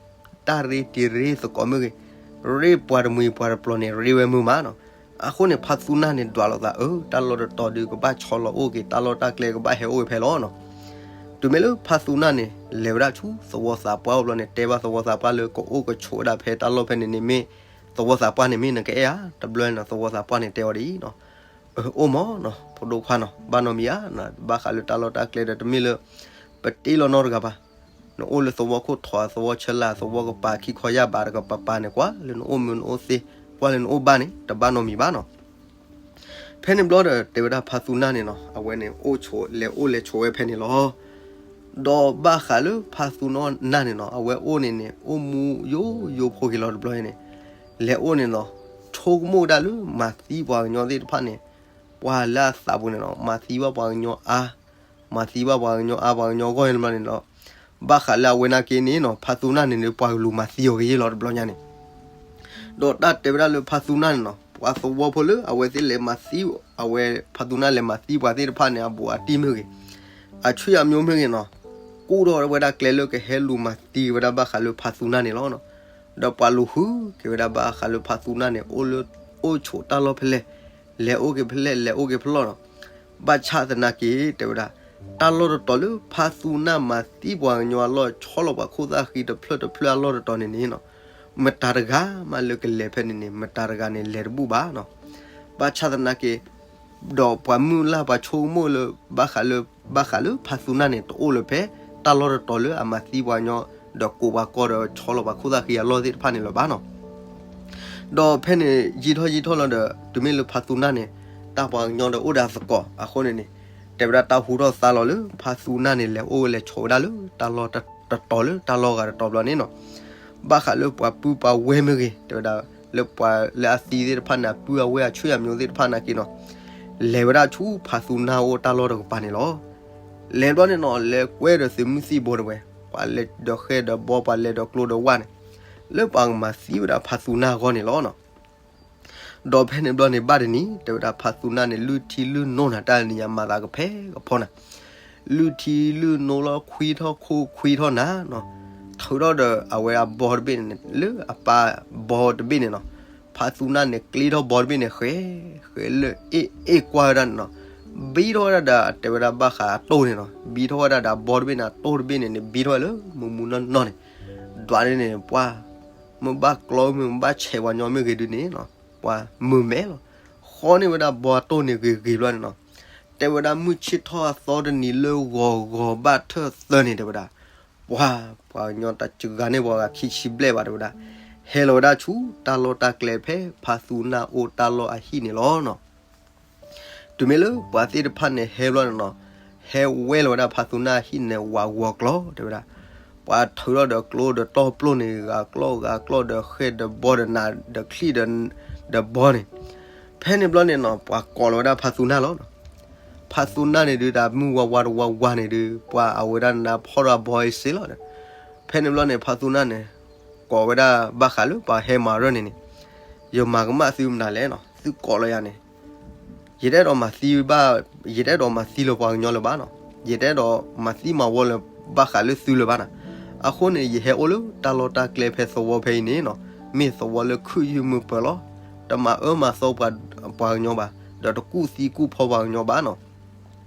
တၢ်ရ့တံၤရ့သကိးမ့ၢ်ဂ့ၤ ရ့ပှၤတမှံၤပှၤတပျီၤန့ၣ် ရ့ဝဲမုာ်မးနီၤ. အဃိန့ၣ် ဖါသူနၢ်န့ၣ် ဒွးလိာ်သး အၢ တၢ်လီၢ်တတီၤဒုး ကဘၣ်ဆီလီၤအိၣ်က့ၤ တၢ်လီၢ်တၢ်ကျဲကဘၣ်ဟဲအိၣ်ဝဲဖဲလီၤနီၤ. တုၤမ့ၢ်လၢဖါသူနၢ်န့ၣ် လဲၤဝဲဒၣ်ဆူသဝီသးပှၢ်အိၣ်ဘျီန့ၣ် တဲဘၣ်သဝီသးပှၢ်လၢကအိၣ်ကဆိးဝဲဒၣ်ဖဲတၢ်လီၢ်ဖဲန့ၣ်န့ၣ်မ့ၢ် သဝီသးပှၢ်န့ၣ်မ့ၢ်နကအဲၣ်ဧါ တဘျီန့ၣ် သဝီသးပှၢ်န့ၣ်တဲအီၤဒ်အံၤနီၤ အိၣ်မးနီၤ ဖိဒိၣ်ခွါနီၤ ဘၣ်နီတမံၤဧါ ဘၣ်ဃးလၢတၢ်လီၢ်တၢ်ကျဲဒီး တမ့ၢ်လၢ ပတ့လီၤနီတဂၤဘၣ်. နအိၣ်လၢသဝီခိၣ်ထီၣ် သဝီဆၢလၢ် သဝီကပၤ ခံခီယၢ်ဘးတကပၤပၤန့ၣ် ကွၢ်လၢနအိၣ်မုာ်နအိၣ်သ့ ကွၢ်လၢနအိၣ်ဘၣ်န့ၣ် တဘၣ်နီတမံၤဘၣ်နီၤ. ဖဲ ဖဲန့ၣ်ဘျီဒီး တဲဝဲဒၣ်ဖါသူနၢ်န့ၣ်နီၤ အဝဲန့ၣ်အိၣ်ဆိး လဲၤအိၣ်လဲၤဆိးဝဲဖဲန့ၣ်လီၤ. ဒီးဘၣ်ဃးလၢဖါသူနၢ်န့ၣ်နီၤ အဝဲအိၣ်န့ၣ်န့ၣ် အိၣ်မူယိယိဖိဂ့ၤလီၤတဘျီန့ၣ် လဲၤအိၣ်န့ၣ်နီၤ ဆိကမိၣ်ဒၣ်လၢမၤသံပှၤကညီသ့ၣ်တဖၣ်န့ၣ် ပှၤလၢအသးပူၤန့ၣ်နီၤ မၤသံဘၣ်ပှၤကညီအါ, မၤသံဘၣ်ပှၤကညီအါ ပှၤကညီဂီၢ်န့ၣ်ဘျီန့ၣ်နီၤ ဘၣ်ဃးလၢအဝဲနာ်က့န့ၣ်နီၤ ဖါသူနၢ်န့ၣ်န့ၣ် ပှၤကလူၤမၤသံအီၤဂ့ၤယ့ၢ်လီၤတဘျီညါန့ၣ် ဒီးတၢ်တဲဝဲဒၣ်လၢဖါသူနၢ်န့ၣ်နီၤ ပှၤသဝီဖိလၢအဝဲသ့ၣ်လဲၤမၤသံ အဝဲဖါသူနၢ်လဲၤမၤသံပှၤသ့ၣ်တဖၣ်န့ၣ် အဘူးအတံၢ်မ့ၢ်ဂ့ၤ, အဆွေအမျိုးမ့ၢ်ဂ့ၤနီၤ, ကူၣ်ထီၣ်ဝဲဒၣ်ကျဲလၢကဟဲလူၤမၤသံဝဲဒၣ်ဘၣ်ဃးလၢဖါသူနၢ်န့ၣ်လီၤ. ဒီးပှၤလူၤဃုက့ၤဝဲဒၣ်ဘၣ်ဃးလၢဖါသူနၢ်န့ၣ် အိၣ်လၢ အိၣ်ဆိးတၢ်လီၢ်ဖဲလဲၣ်, လဲၤအိၣ်က့ၤဖဲလဲၣ် လဲၤအိၣ်က့ၤဖဲလဲၣ်နီၤ. ဘၣ်ဆၣ်သနာ်က့ တဲဝဲဒၣ် တၢ်လီၢ်တတီၤလၢဖါသူနၢ်မၤသံပှၤကညီအလီၢ် ဆီလီၤပှၤခိၣ်သၣ်ဃံတဖျၢၣ်တဖျၢၣ်အလီၢ်တတီၤန့ၣ်န့ၣ်နီၤ, မတၤတဂၤမးလၢကလဲၤဖဲန့ၣ်န့ၣ် မတၤတဂၤန့ၣ်လဲၤတဘူၣ်ဘၣ်နီၤ. ဘၣ်ဆၣ်သနာ်က့ ဒီးပှၤမုၢ်လၢ်ပှၤဆိကမိၣ်လၢ ဘၣ်ဃးလၢ ဘၣ်ဃးလၢဖါသူနၢ်န့ၣ် တအိၣ်လၢၤဖဲ တၢ်လီၢ်တတီၤလၢအမၤသံပှၤကညီ ဒီးကိးပှၤကီၢ်ဒီးဆီလီၤပှၤခိၣ်သၣ်ဃံအလီၢ်သ့ၣ်တဖၣ်န့ၣ်လၢၤဘၣ်နီၤ. ဒီးဖဲန့ၣ်ယံာ်ထီၣ်ယံာ်ထီၣ်လီၤဒီး တုၤမ့ၢ်လၢဖါသူနၢ်န့ၣ် တၢ်ပှၤကညီဒီးအိၣ်ဒီးအသကိးအဃိန့ၣ်န့ၣ် တဲဝဲဒၣ်တၢ်ဟူထီၣ်သါလီၤလၢ ဖါသူနၢ်န့ၣ် လဲၤအိၣ်ဝဲလဲၤဆိးဝဲဒၣ်လၢတၢ်လီၢ်တတီၤလၢတၢ်လီၢ်ဂၤတတီၤဘျီန့ၣ်နီၤ, ဘၣ်ဃးလၢပှၤပုၢ်ပှၤဝဲၢ်မ့ၢ်ဂ့ၤ တဲဝဲဒၣ် လၢပှၤလၢအသံသ့ၣ်တဖၣ်န့ၣ် အပုၢ်အဝဲၢ်အဆွေအမျိုးသ့ၣ်တဖၣ် သနာ်က့နီၤ, လဲၤဝဲဒၣ်ဆူဖါသူနၢ်အိၣ်တၢ်လီၢ်တကပၤန့ၣ်လီၤ. လဲၤဘျီန့ၣ်နီၤ လဲၤကွဲဒီးသုးမုၢ်သံၣ်ဘိတဲဝဲ, ပှၤလဲၤဒီးဃဲၣ်ဒီးဘီ ပှၤလဲၤဒီးကျိဒီးဝၣ်န့ၣ်, လၢပှၤကမၤသံဝဲဒၣ်ဖါသူနၢ်အဂီၢ်န့ၣ်လီၤနီၤ. ဒီးဖဲန့ၣ်ဘျီန့ၣ် ဘၣ်တနံၤ တဲဝဲဒၣ်ဖါသူနၢ်န့ၣ် လုၢ်ထံလုၢ်နိနၤ တၢ်နံၤညါမၤသးကဖဲကဖီနၤ, လုၢ်ထံလုၢ်နိလီၤ ခွံထီၣ်ခိၣ်ခွံထီၣ်နၤနီၤ, ထုးထီၣ်ဒီးအဝဲအဘီတဘ့ၣ်န့ၣ် လၢအပၢ်ဘီတဘ့ၣ်န့ၣ်နီၤ, ဖါသူနၢ်န့ၣ် ကျ့ထီၣ်ဘီတဘ့ၣ်န့ၣ် ဃဲၤ ဃဲၤလၢအ့ၣ်အ့ၣ်ကွၢ်ဝဲဒၣ်န့ၣ်နီၤ, ဘံထီၣ်ဝဲဒၣ်ဒီး တဲဝဲဒၣ်ဘၣ်ဃးအတိၢ်န့ၣ်နီၤ, ဘံထီၣ်ဝဲဒၣ်ဒီးအဘီတဘ့ၣ်န့ၣ် အတိၢ်တဘ့ၣ်န့ၣ်န့ၣ် ဘံထီၣ်ဝဲလၢမုၢ်မုၢ်နီၢ်နီၢ်န့ၣ်, ဒွးန့ၣ်န့ၣ် ပှၤ မ့ၢ်ဘၣ်ကျီမ့ၢ်ဘၣ်ဆဲးပှၤညီမ့ၢ်ဂ့ၤဒုန့ၣ်နီၤ, ပှၤမုာ်မဲာ်လီၤ, ဃီန့ၢ်ဝဲဒၣ်ဘီအတိၢ်န့ၣ်ဂ့ၤဂ့ၤဘျီန့ၣ်နီၤ, တဲဝဲဒၣ်မုၢ်ဆ့ၣ်ထီၣ်အသီတနံၤလၢဂီၤဂီၤဘၣ်ထၢၣ်သၢန့ၣ် တဲဝဲဒၣ်, ပှၤ ပှၤကညီတစှၤန့ၢ်ပှၤဂၤခံဆံဘျဲၣ်ဘၣ် တဲဝဲဒၣ်, ဟဲလီၤဝဲဒၣ်ဆူတၢ်လီၢ်တၢ်ကျဲဖဲဖါသူနၢ်အိၣ်တၢ်လီၢ်အဟံၣ်န့ၣ်လီၤနီၤ. တုၤမ့ၢ်လၢပှၤသ့ၣ်တဖၣ်န့ၣ်ဟဲဘျီန့ၣ်နီၤ, ဟဲဝဲလီၤဝဲဒၣ်ဖါသူနၢ်အဟံၣ်န့ၣ် ဝးဂီၤကျီ တဲဝဲဒၣ်, ပှၤထုးထီၣ်ဒီးကျိဒီးတီၢ်ပျိၢ်န့ၣ် ဂၤကျီၢ်ဂၤကျီၢ်ဒီးဃဲၣ်ဒီးဘီဒီးနးဒီးချံၣ်ဒီးဘီန့ၣ်, ဖဲန့ၣ်ဘျီန့ၣ်နီၤ ပှၤကိးလီၤဝဲဒၣ်ဖါသူနၢ်လီၤနီၤ. ဖါသူနၢ်န့ၣ်ဒုးတၢ်မုၢ်ဝါဝါတဝါဝါန့ၣ်ဒုး ပှၤအဝဲဒၣ်နးဖီၣ်ဒီးအဘီအစ့လီၤ. ဖဲန့ၣ်ဘျီန့ၣ် ဖါသူနၢ်န့ၣ် ကိးဝဲဒၣ်ဘၣ်ဃးလၢပှၤဟဲမၤရၢၢ်န့ၣ်န့ၣ်, ယမၤကမၣ်သုမနုၤလဲၣ်နီၤ, သုကိးလီၤယၤန့ၣ် ယတအဲၣ်ဒိးမၤသံဘၣ်, ယတအဲၣ်ဒိးမၤသံလၢၤပှၤကညီလၢၤဘၣ်နီၤ, ယတအဲၣ်ဒိးမၤသံမၤဝီလၢၤဘၣ်ဃးလၢသုလၢၤဘၣ်နီၤ. အဃိန့ၣ် ယဟဲအိၣ်လၢတၢ်လီၢ်တၢ်ကျဲဖဲသဝီဖဲအံၤန့ၣ်နီၤ, မ့ၢ်သဝီလၢခုၣ်ယုၢ်မုာ်ပၢၤလီၤ. တမၤအၢမၤသီပှၤကညီဘၣ်, ဒီးတကူၣ်သံကူၣ်ဖီပှၤကညီဘၣ်နီၤ.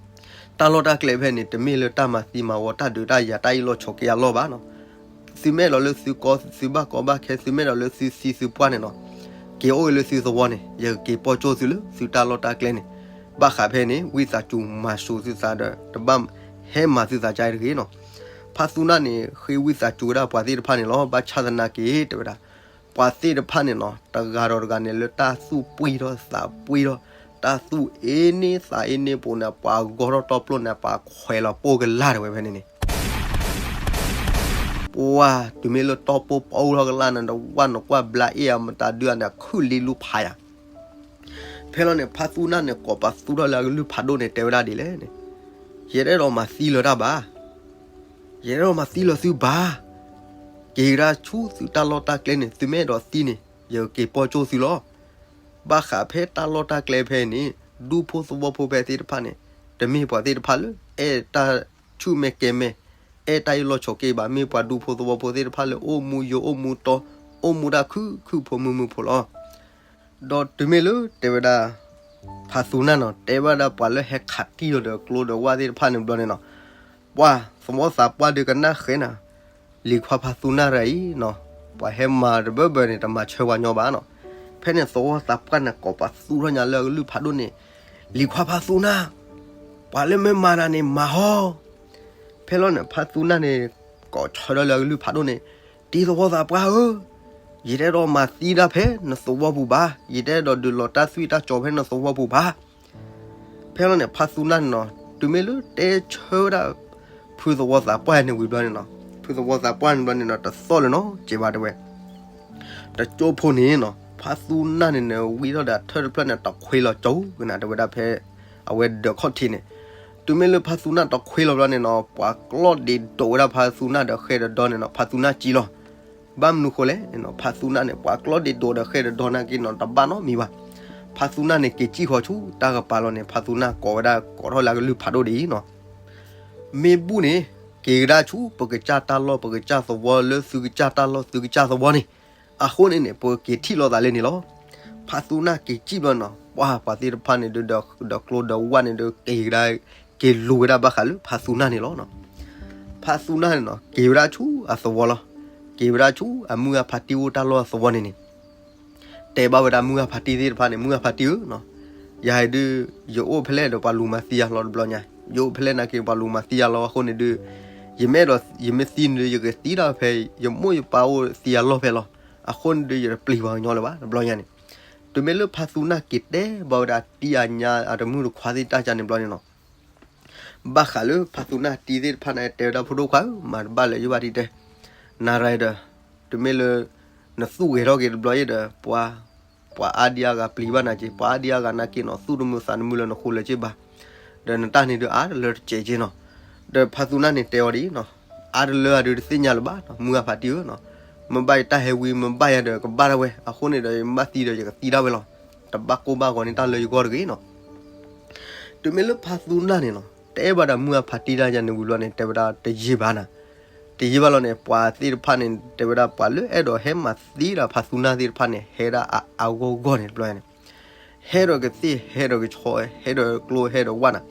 တၢ်လီၢ်တၢ်ကျဲဖဲန့ၣ် တမ့ၢ်လၢတၢ်မၤသံမၤဝီ တၢ်ဒုးတၢ်ယၤ တၢ်အ့ၣ်လိာ်ဆိးက့အလီၢ်ဘၣ်နီၤ. သုမ့ၢ်အဲၣ်ဒိးလၢသုကီ သုဘၣ်ကီဘၣ်ခဲ သုမ့ၢ်အဲၣ်ဒိးလၢသုသံသုပှၢ်န့ၣ်နီၤ, က့ၤအိၣ်ဂ့ၤလၢသုသဝီန့ၣ် ယကက့ၤပီၢ်ကၠိၣ်သုလၢသုတၢ်လီၢ်တၢ်ကျဲန့ၣ်. ဘၣ်ဃးဖဲန့ၣ် ဝံသးစူၤမၤစၢၤသုသးဒီး တဘၣ်ဟဲမၤသုသးကါတဂ့ၤနီၤ. ဖါသူနၢ်န့ၣ် ဃ့ဝံသးစူၤဝဲဒၣ်ပှၤသ့ၣ်တဖၣ်န့ၣ်လီၤ. ဘၣ်ဆၣ်သနာ်က့ တဲဝဲဒၣ် ပှၤသ့ၣ်တဖၣ်န့ၣ်နီၤ တဂၤဒီးတဂၤန့ၣ် လၢတၢ်သူၣ်ပှံၢ်ထီၣ်သးပှံၢ်ထီၣ် တၢ်သူၣ်အ့န့သးအ့န့ပူၤန့ၣ် ပှၤဂီၢ်ထီၣ်တီပျိၢ်န့ၣ် ပှၤခွဲးလီၤပိၢ်ကလာ်တဝဲဖဲန့ၣ်န့ၣ် ပှၤတုၤမ့ၢ်လၢတီပျိၢ်ပှဲၤထီၣ်ကလာ်န့ၣ်ဒီး ဝၣ်နကွၢ်ဘျါအ့ၣ်အမတၤဒုန့ၣ် ခုၣ်လံလူဖးယၤ. ဖဲလီၤန့ၣ် ဖါသူနၢ်န့ၣ် ကိးပသူထီၣ်လၢအကလုၢ်ဖးဒိၣ်န့ၣ် တဲဝဲဒၣ်ဒ်လဲၣ်န့ၣ်, ယတအဲၣ်ဒိးမၤသံလၢၤတၢ်ဘၣ် ယတအဲၣ်ဒိးမၤသံလၢၤသုဘၣ်. က့ၤကဒါဆူသုတၢ်လီၢ်တၢ်ကျဲန့ၣ် သုမ့ၢ်အဲၣ်ဒိးသံန့ၣ် ယကက့ၤပီၢ်ကၠိၣ်သုလီၤ. ဘၣ်ဃးဖဲတၢ်လီၢ်တၢ်ကျဲဖဲန့ၣ် ဒူဖိသဝီဖိဖဲသ့ၣ်တဖၣ်န့ၣ် တမ့ၢ်ပှၤသ့ၣ်တဖၣ်လၢ အဲၣ်တၢ်ဆူၣ်မဲာ်ကဲၤမဲာ် အဲၣ်တၢ်အ့ၣ်လိာ်ဆိးက့ဘၣ်. မ့ၢ်ပှၤဒူဖိသဝီဖိသ့ၣ်တဖၣ်လၢ အိၣ်မူယိာ်အိၣ်မူတီ အိၣ်မူတၢ်ခုၣ်ခုၣ်ဖိမုာ်မုာ်ဖိလီၤ. ဒီးတုၤမ့ၢ်လၢတဲဝဲဒၣ် ဖါသူနၢ်နီၤ တဲဝဲဒၣ်ပှၤလၢဟဲခးတံၢ်လီၤဒီးကျိဒီးဝၣ်သ့ၣ်တဖၣ်န့ၣ်ဘျီန့ၣ်နီၤ, ပှၤသဝီသးပှၢ်ဒုးကနၣ်ဃဲၤနၤ, လံၤခွါဖါသူနၢ်တဂၤအံၤနီၤ ပှၤဟဲမၤတဘၢဘၢန့ၣ် တမၤဆၢပှၤညီဘၣ်နီၤ. ဖဲန့ၣ်သဝီသးပှၢ်န့ၣ် ကိးပသူထီၣ်ညါလၢအကလုၢ်ဖးဒိၣ်န့ၣ်, လံၤခွါဖါသူနၢ်, ပှၤလၢမ့ၢ်မၤနၤန့ၣ်မၤဟီ ဖဲလီၤန့ၣ် ဖါသူနၢ်န့ၣ် ကိးဆၢထၢၣ်လၢအကလုၢ်ဖးဒိၣ်န့ၣ်, တံၤသဝီသးပှၢ်ဧၢ, ယတအဲၣ်ဒိးမၤသံတၢ်ဖဲနသဝီပူၤဘၣ်. ယတအဲၣ်ဒိးဒုးလီၤတၢ်သွံၣ်တၢ်စီၤဖဲနသဝီပူၤဘၣ်. ဖဲလီၤန့ၣ် ဖါသူနၢ်န့ၣ်နီၤ တုၤမ့ၢ်လၢတဲဆၢဝဲဒၣ် ဖုသဝီသးပှၢ်န့ၣ်ဝံၤဘျီန့ၣ်နီၤ, ဖုသဝီသးပှၢ်န့ၣ်ဘျီန့ၣ်နီၤ တသီၣ်လၢၤနီတစဲးဘၣ်တဲဝဲ, တကၠိဖိန့ၣ်နီၤ ဖါသူနၢ်န့ၣ်နဝံထီၣ်ဒီးအထၢၣ်တဖျၢၣ်န့ၣ် တခွ့လီၤကၠိကနၤတဲဝဲဒၣ်ဖဲ အဝဲဒၢးခီၣ်ထံးန့ၣ်, တုၤမ့ၢ်လၢဖါသူနၢ်တခွ့လီၤဘျီန့ၣ်နီၤ ပှၤကျီၢ်ဒ့ဒိးဝဲဒၣ်ဖါသူနၢ်ဒီးဃဲဒီးဒီန့ၣ်နီၤ ဖါသူနၢ်စံၣ်လီၤ. ဘၣ်မနုၤဃိလဲၣ်, ဖါသူနၢ်န့ၣ် ပှၤကျီၢ်ဒ့ဒိးဒီးဃဲဒီးဒီနာ်က့နီၤ တဘၣ်နီတမံၤဘၣ်. ဖါသူနၢ်န့ၣ် က့ၤစံၣ်ဃီၤဆူတၢ်ကပၤလီၤန့ၣ် ဖါသူနၢ်ကိးဝဲဒၣ် ကိးထီၣ်လၢအကလုၢ်ဖးဒိၣ်ဒ်အံၤနီၤ, မ့ၢ်ဘူၣ်န့ၣ် က့ၤကဒါဆူ ပကစၢ်တၢ်လီၢ် ပကစၢ်သဝီ လၢသုကစၢ်တၢ်လီၢ် သုကစၢ်သဝီန့ၣ်, အဃိန့ၣ်န့ၣ် ပက့ၤထံၣ်လိာ်သးလၢန့ၣ်လီၤ. ဖါသူနၢ်က့ၤစံၣ်ဘျီနီၤ ပှၤပှၤသ့ၣ်တဖၣ်န့ၣ်ဒုး ဒီးကျိဒီးဝၣ်န့ၣ်ဒုး က့ၤကဒါ က့ၤလူၤဝဲဒၣ်ဘၣ်ဃးလၢဖါသူနၢ်န့ၣ်လီၤ. ဖါသူနၢ်န့ၣ်နီၤ က့ၤဝဲဒၣ်ဆူအသဝီလီၤ. က့ၤဝဲဒၣ်ဆူအမုၢ်ဂၢ်ဖါတံၢ်အိၣ်တၢ်လီၢ်အသဝီန့ၣ်န့ၣ် တဲဘၣ်ဝဲဒၣ်မုၢ်ဂၢ်ဖါတံၢ်သ့ၣ်တဖၣ်န့ၣ် မုၢ်ဂၢ်ဖါတံၢ်ဧၢနီၤ, ယၤဒုး ယအိၣ်ဖဲလဲၣ်ဒီးပှၤလူၤမၤသံယၤလီၤတဘျီညါ, ယအိၣ်ဖဲလဲၣ်နာ်က့ပှၤလူၤမၤသံယၤလီၤ အဃိန့ၣ်ဒုး ယမ့ၢ်ဒီး ယမ့ၢ်သံန့ၣ်ဒုး ယကသံဒၣ်ဖဲ ယမိၢ်ယပၢ်အိၣ်သံယၤလီၢ်ဖဲလီၤ. အဃိန့ၣ်ဒုး ယတပျံၤပှၤကညီလၢၤဘၣ်တဘျီညါန့ၣ်, တုၤမ့ၢ်လၢဖါသူနၢ်က့ၤတဲဘၣ်ဝဲဒၣ်တံၢ်အညါအတမုၢ်တခွါသ့ၣ်တၢ်ကါန့ၣ်ဘျီန့ၣ်နီၤ ဘၣ်ဃးလၢဖါသူနၢ်တံၢ်သ့ၣ်တဖၣ်န့ၣ် တဲဝဲဒၣ်ဖိဒိၣ်ခွါဧၢ မၤတဘၣ်လၢၤယဘၣ်ဒ်တဲ, နၤရၤဒီး တုၤမ့ၢ်လၢ နသူၣ်ဂဲၤထီၣ်က့ၤတဘျီယဲဒီး ပှၤ ပှၤအါဒံအါဂၤပျံၤဘၣ်နၤက့ၤ, ပှၤအါဒံအါဂၤနာ်က့နီၤ သူၣ်တမုာ်သးတမုာ်လၢနဃိလၢၤက့ၤဘၣ်, ဒီးနတၢ်န့ၣ်ဒုးအါတလၢတစဲးက့ၤနီၤ, ဒီးဖါသူနၢ်န့ၣ်တဲအီၤဒ်အံၤနီၤ, အါတလၢအဒုးတသ့ၣ်ညါလၢၤဘၣ်နီၤ မုၢ်ဂၢ်ဖါတံၢ်ဧၢနီၤ, မ့ၢ်ဘၣ်ယတၢ်ဟဲဝံၤ မ့ၢ်ဘၣ်ယၤဒီးကဘၣ်ဒၣ်ဝဲ, အဃိန့ၣ်ဒီး ယမ့ၢ်ဘၣ်သံဒီး ယကသံဒၣ်ဝဲလီၤ. တဘၣ်ကိၢ်ဘၣ်ဂီၤန့ၢ်တၢ်လၢယဂီၢ်တဂ့ၤနီၤ. တုၤမ့ၢ်လၢဖါသူနၢ်န့ၣ်နီၤ တဲဘၣ်ဒီးမုၢ်ဂၢ်ဖါတံၢ်တၢ်ယၤန့ၣ်ဝံၤဘျီန့ၣ် တဲဝဲဒၣ်တယံာ်ဘၣ်နၤ, တယံာ်ဘၣ်လီၤန့ၣ် ပှၤသ့ၣ်တဖၣ်န့ၣ် တဲဝဲဒၣ်ပှၤလၢအဲၣ်ဒိးဟဲမၤသံဒၣ်ဖါသူနၢ်သ့ၣ်တဖၣ်န့ၣ် ဟဲဒၣ်အါအါဂီၢ်ဂီၢ်န့ၣ်တဘျီန့ၣ်, ဟဲဒီးကသ့ၣ် ဟဲဒီးကဆီ ဟဲဒီးကျိ ဟဲဒီးဝၣ်နၤ,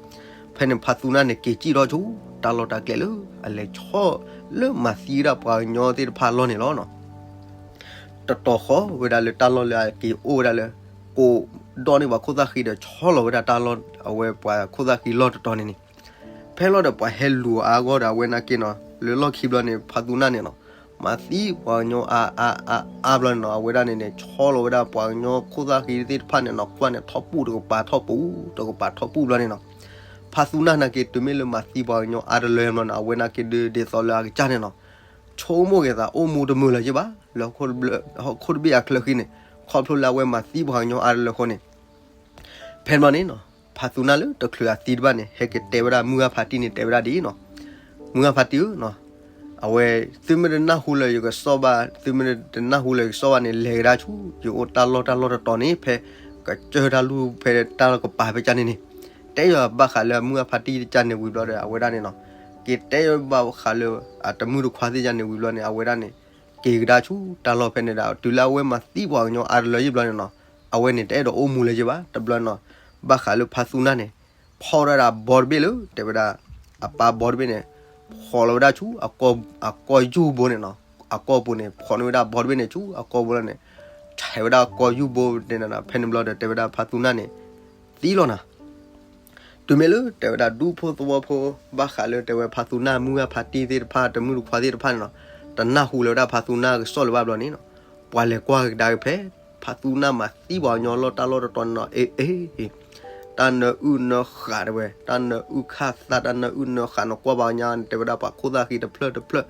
ဖဲန့ၣ်ဖါသူနၢ်န့ၣ် က့ၤစံၣ်ထီၣ်ဆူ တၢ်လီၢ်တၢ်ကျဲလၢ အလဲၤဆီၣ်လၢမၤသံဒၣ်ပှၤကညီသ့ၣ်တဖၣ်အလီၢ်န့ၣ်လီၤနီၤ. တတီၤဃီဝဲဒၣ်လၢတၢ်လီၢ်လၢအက့ၤအိၣ်ဝဲဒၣ်လၢ ကိးဒီးန့ၢ်ပှၤခိၣ်သၣ်ဃံဒီး ဆီၣ်လီၤဝဲဒၣ်တၢ်လီၢ် အဝဲပှၤခိၣ်သၣ်ဃံလီၢ်တတီၤန့ၣ်န့ၣ်, ဖဲလီၤဒီးပှၤဟဲလူၤအါဂီၢ်ဒီးအဝဲနာ်က့နီၤ လၢလီၢ်ခံဘျီန့ၣ် ဖါသူနၢ်န့ၣ်နီၤ မၤသံပှၤကညီအါအါအါအါဘျီန့ၣ်နီၤ အဝဲဒၣ်န့ၣ်န့ၣ် ဆီၣ်လီၤဝဲဒၣ်ပှၤကညီခိၣ်သၣ်ဃံသ့ၣ်တဖၣ်န့ၣ်နီၤ ကွၢ်န့ၣ်ထီၣ်ပူၣ်တကပၤထီၣ်ပူၣ် တကပၤထီၣ်ပူၣ်ဘျီန့ၣ်နီၤ, ဖါသူနၢ်နာ်က့ တုၤမ့ၢ်လၢမၤသံပှၤကညီအါတလၢဘျီန့ၣ် အဝဲနာ်က့ဒုးဒ်သိးလၢအကစၢ်န့ၣ်နီၤ ဆိကမိၣ်က့ၤသးအိၣ်မူတမုာ်လၢၤက့ၤဘၣ် လၢဟီၣ်ခိၣ်တဘ့ၣ်အချၢဃံန့ၣ် ခီဖျိလၢအဝဲမၤသံပှၤကညီအါတလၢအဃိန့ၣ် ဖဲန့ၣ်ဘျီန့ၣ်နီၤ ဖါသူနၢ်လၢတချုးအသံတဘၣ်န့ၣ် ဟဲက့ၤတဲဝဲဒၣ်မုၢ်ဂၢ်ဖါတံၢ်န့ၣ် တဲဝဲဒၣ်ဒ်အံၤနီၤ, မုၢ်ဂၢ်ဖါတံၢ်ဧၢနီၤ, အဝဲ သုမ့ၢ်တနၢ်ဟူလၢယကစီၣ်ဘၣ် သုမ့ၢ်တနၢ်ဟူလၢယကစီၣ်ဘၣ်န့ၣ် လဲၤကဒါဆူ ယအိၣ်တၢ်လီၢ်တၢ်လီၢ်တတီၤန့ၣ် ဖဲကစၢၢ်တၢ်လူၢ်ဖဲတၢ်လီၢ်ကပၤဖဲကၢ်န့ၣ်န့ၣ် တဲယဘၣ်ဃးလၢမုၢ်ဂၢ်ဖါတံၢ်ကၢ်န့ၣ်ဝံၤဘျီဒီး အဝဲဒၣ်န့ၣ်နီၤ က့ၤတဲယဘၣ်ဃးလၢ အတမုၢ်တခွါသ့ၣ်ကၢ်န့ၣ်ဝံၤဘျီန့ၣ် အဝဲဒၣ်န့ၣ် က့ၤကဒါဆူတၢ်လီၢ်ဖဲန့ၣ်ဒီး တုၤလၢအဝဲမၤသံပှၤကညီအါတလၢယံၤဘျီန့ၣ်နီၤ အဝဲန့ၣ်တအဲၣ်ဒိးအိၣ်မူလၢၤယံၤဘၣ် တဘျီနီၤ ဘၣ်ဃးလၢဖါသူနၢ်န့ၣ် ဖီၣ်ဝဲဒၣ်ဘီတဘ့ၣ်လၢ တဲဝဲဒၣ် အပၢ်ဘီတဘ့ၣ်န့ၣ် ဖီၣ်လီၤဝဲဒၣ်ဆူ အကီၢ်ယူၢ်ဘိန့ၣ်နီၤ အကီၢ်ပူၤန့ၣ် ဖီၣ်န့ၢ်ဝဲဒၣ်ဘီတဘ့ၣ်န့ၣ်ဆူ အကီၢ်ဘိလီၤန့ၣ် ဆဲးဝဲဒၣ်အကီၢ်ယူၢ်ဘိန့ၣ် ဖဲန့ၣ်ဘျီဒီး တဲဝဲဒၣ်ဖါသူနၢ်န့ၣ် သံလီၤနၤ တုၤမ့ၢ်လၢတဲဝဲဒၣ်ဒူဖိသဝီဖိ ဘၣ်ဃးလၢတဲဝဲဖါသူနၢ်မုၢ်ဂၢ်ဖါတံၢ်သ့ၣ်တဖၣ် တမုၢ်တခွါသ့ၣ်တဖၣ်န့ၣ်နီၤ တနၢ်ဟူလၢၤဝဲဒၣ်ဖါသူနၢ်ကစီၣ်လၢၤဘၣ်ဘျီန့ၣ်နီၤ ပှၤလဲၤကွၢ်ကဒါက့ၤဖဲ ဖါသူနၢ်မၤသံပှၤကညီလီၢ်တၢ်လီၢ်တတီၤန့ၣ်နီၤ အ့ အ့ တၢ်နၢအုၣ်နၢဃးတဲဝဲ တၢ်နၢအုၣ်ခၣ်သၣ် တၢ်နၢအုၣ်နၢဃး နကွၢ်ပှၤကညီန့ၣ် တဲဝဲဒၣ်ပှၤခိၣ်သၣ်ဃံတဖျၢၣ်တဖျၢၣ်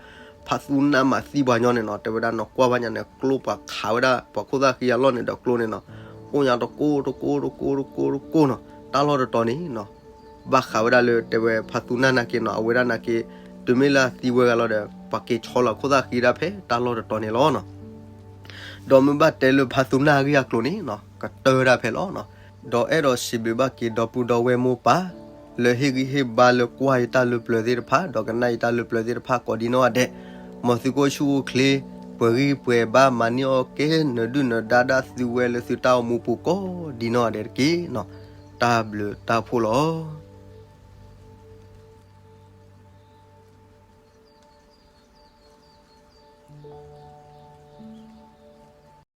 ဖါသူနၢ်မၤသံပှၤကညီန့ၣ်နီၤ တဲဝဲဒၣ်နကွၢ်ဘၣ်ညါန့ၣ် ကျိပှၤခးဝဲဒၣ် ပှၤခိၣ်သၣ်ဃံအလီၢ်န့ၣ်ဒီးကျိန့ၣ်နီၤ အိၣ်ညါတကိၢ်တကိၢ်တကိၢ်တကိၢ်တကိၢ်နီၤ တၢ်လီၢ်တတီၤန့ၣ်နီၤ ဘၣ်ဃးဝဲဒၣ်လၢတဲဝဲဖါသူနၢ်နာ်က့နီၤ အဝဲဒၣ်နာ်က့ တုၤမ့ၢ်လၢအသံဝဲဂၤလီၤဒီး ပှၤက့ၤဆီလီၤခိၣ်သၣ်ဃံဒၣ်ဖဲတၢ်လီၢ်တတီၤန့ၣ်လီၤနီၤ ဒီးမ့ၢ်ဘၣ်တဲလၢဖါသူနၢ်အဂ့ၢ်အကျိၤန့ၣ်နီၤ ကတၢၢ်ဝဲဒၣ်ဖဲလီၤနီၤ ဒီးအဲၣ်ဒိးစံးဘျုးဘၣ်က့ၤဒီပုၢ်ဒီဝဲၢ်မိၢ်ပၢ် လၢဟ့ၣ်ဂံၢ်ဟ့ၣ်ဘါလၢကွၢ်ယတၢ်လၢပျၢၤသ့ၣ်တဖၣ် ဒီးကနၣ်ယတၢ်လၢပျၢၤသ့ၣ်တဖၣ်ကိးဒ်နီၢ်ဂၤဒဲး မ်သုကအိၣ်ဆူၣ်အိၣ်ချ့ ပှဲၤဂံၢ်ပှဲၤဘါ မၤန့ၢ်အီၣ်ကဲ နဒုၣ်နဒါဒၣ်သုဝဲလၢသုတၢ်အိၣ်မူပူၤကိးဒ်နီၢ်ဂၤဒဲးတက့ၢ်နီၤ တၢ်ဘျုးတၢ်ဖှိၣ်လီၤ.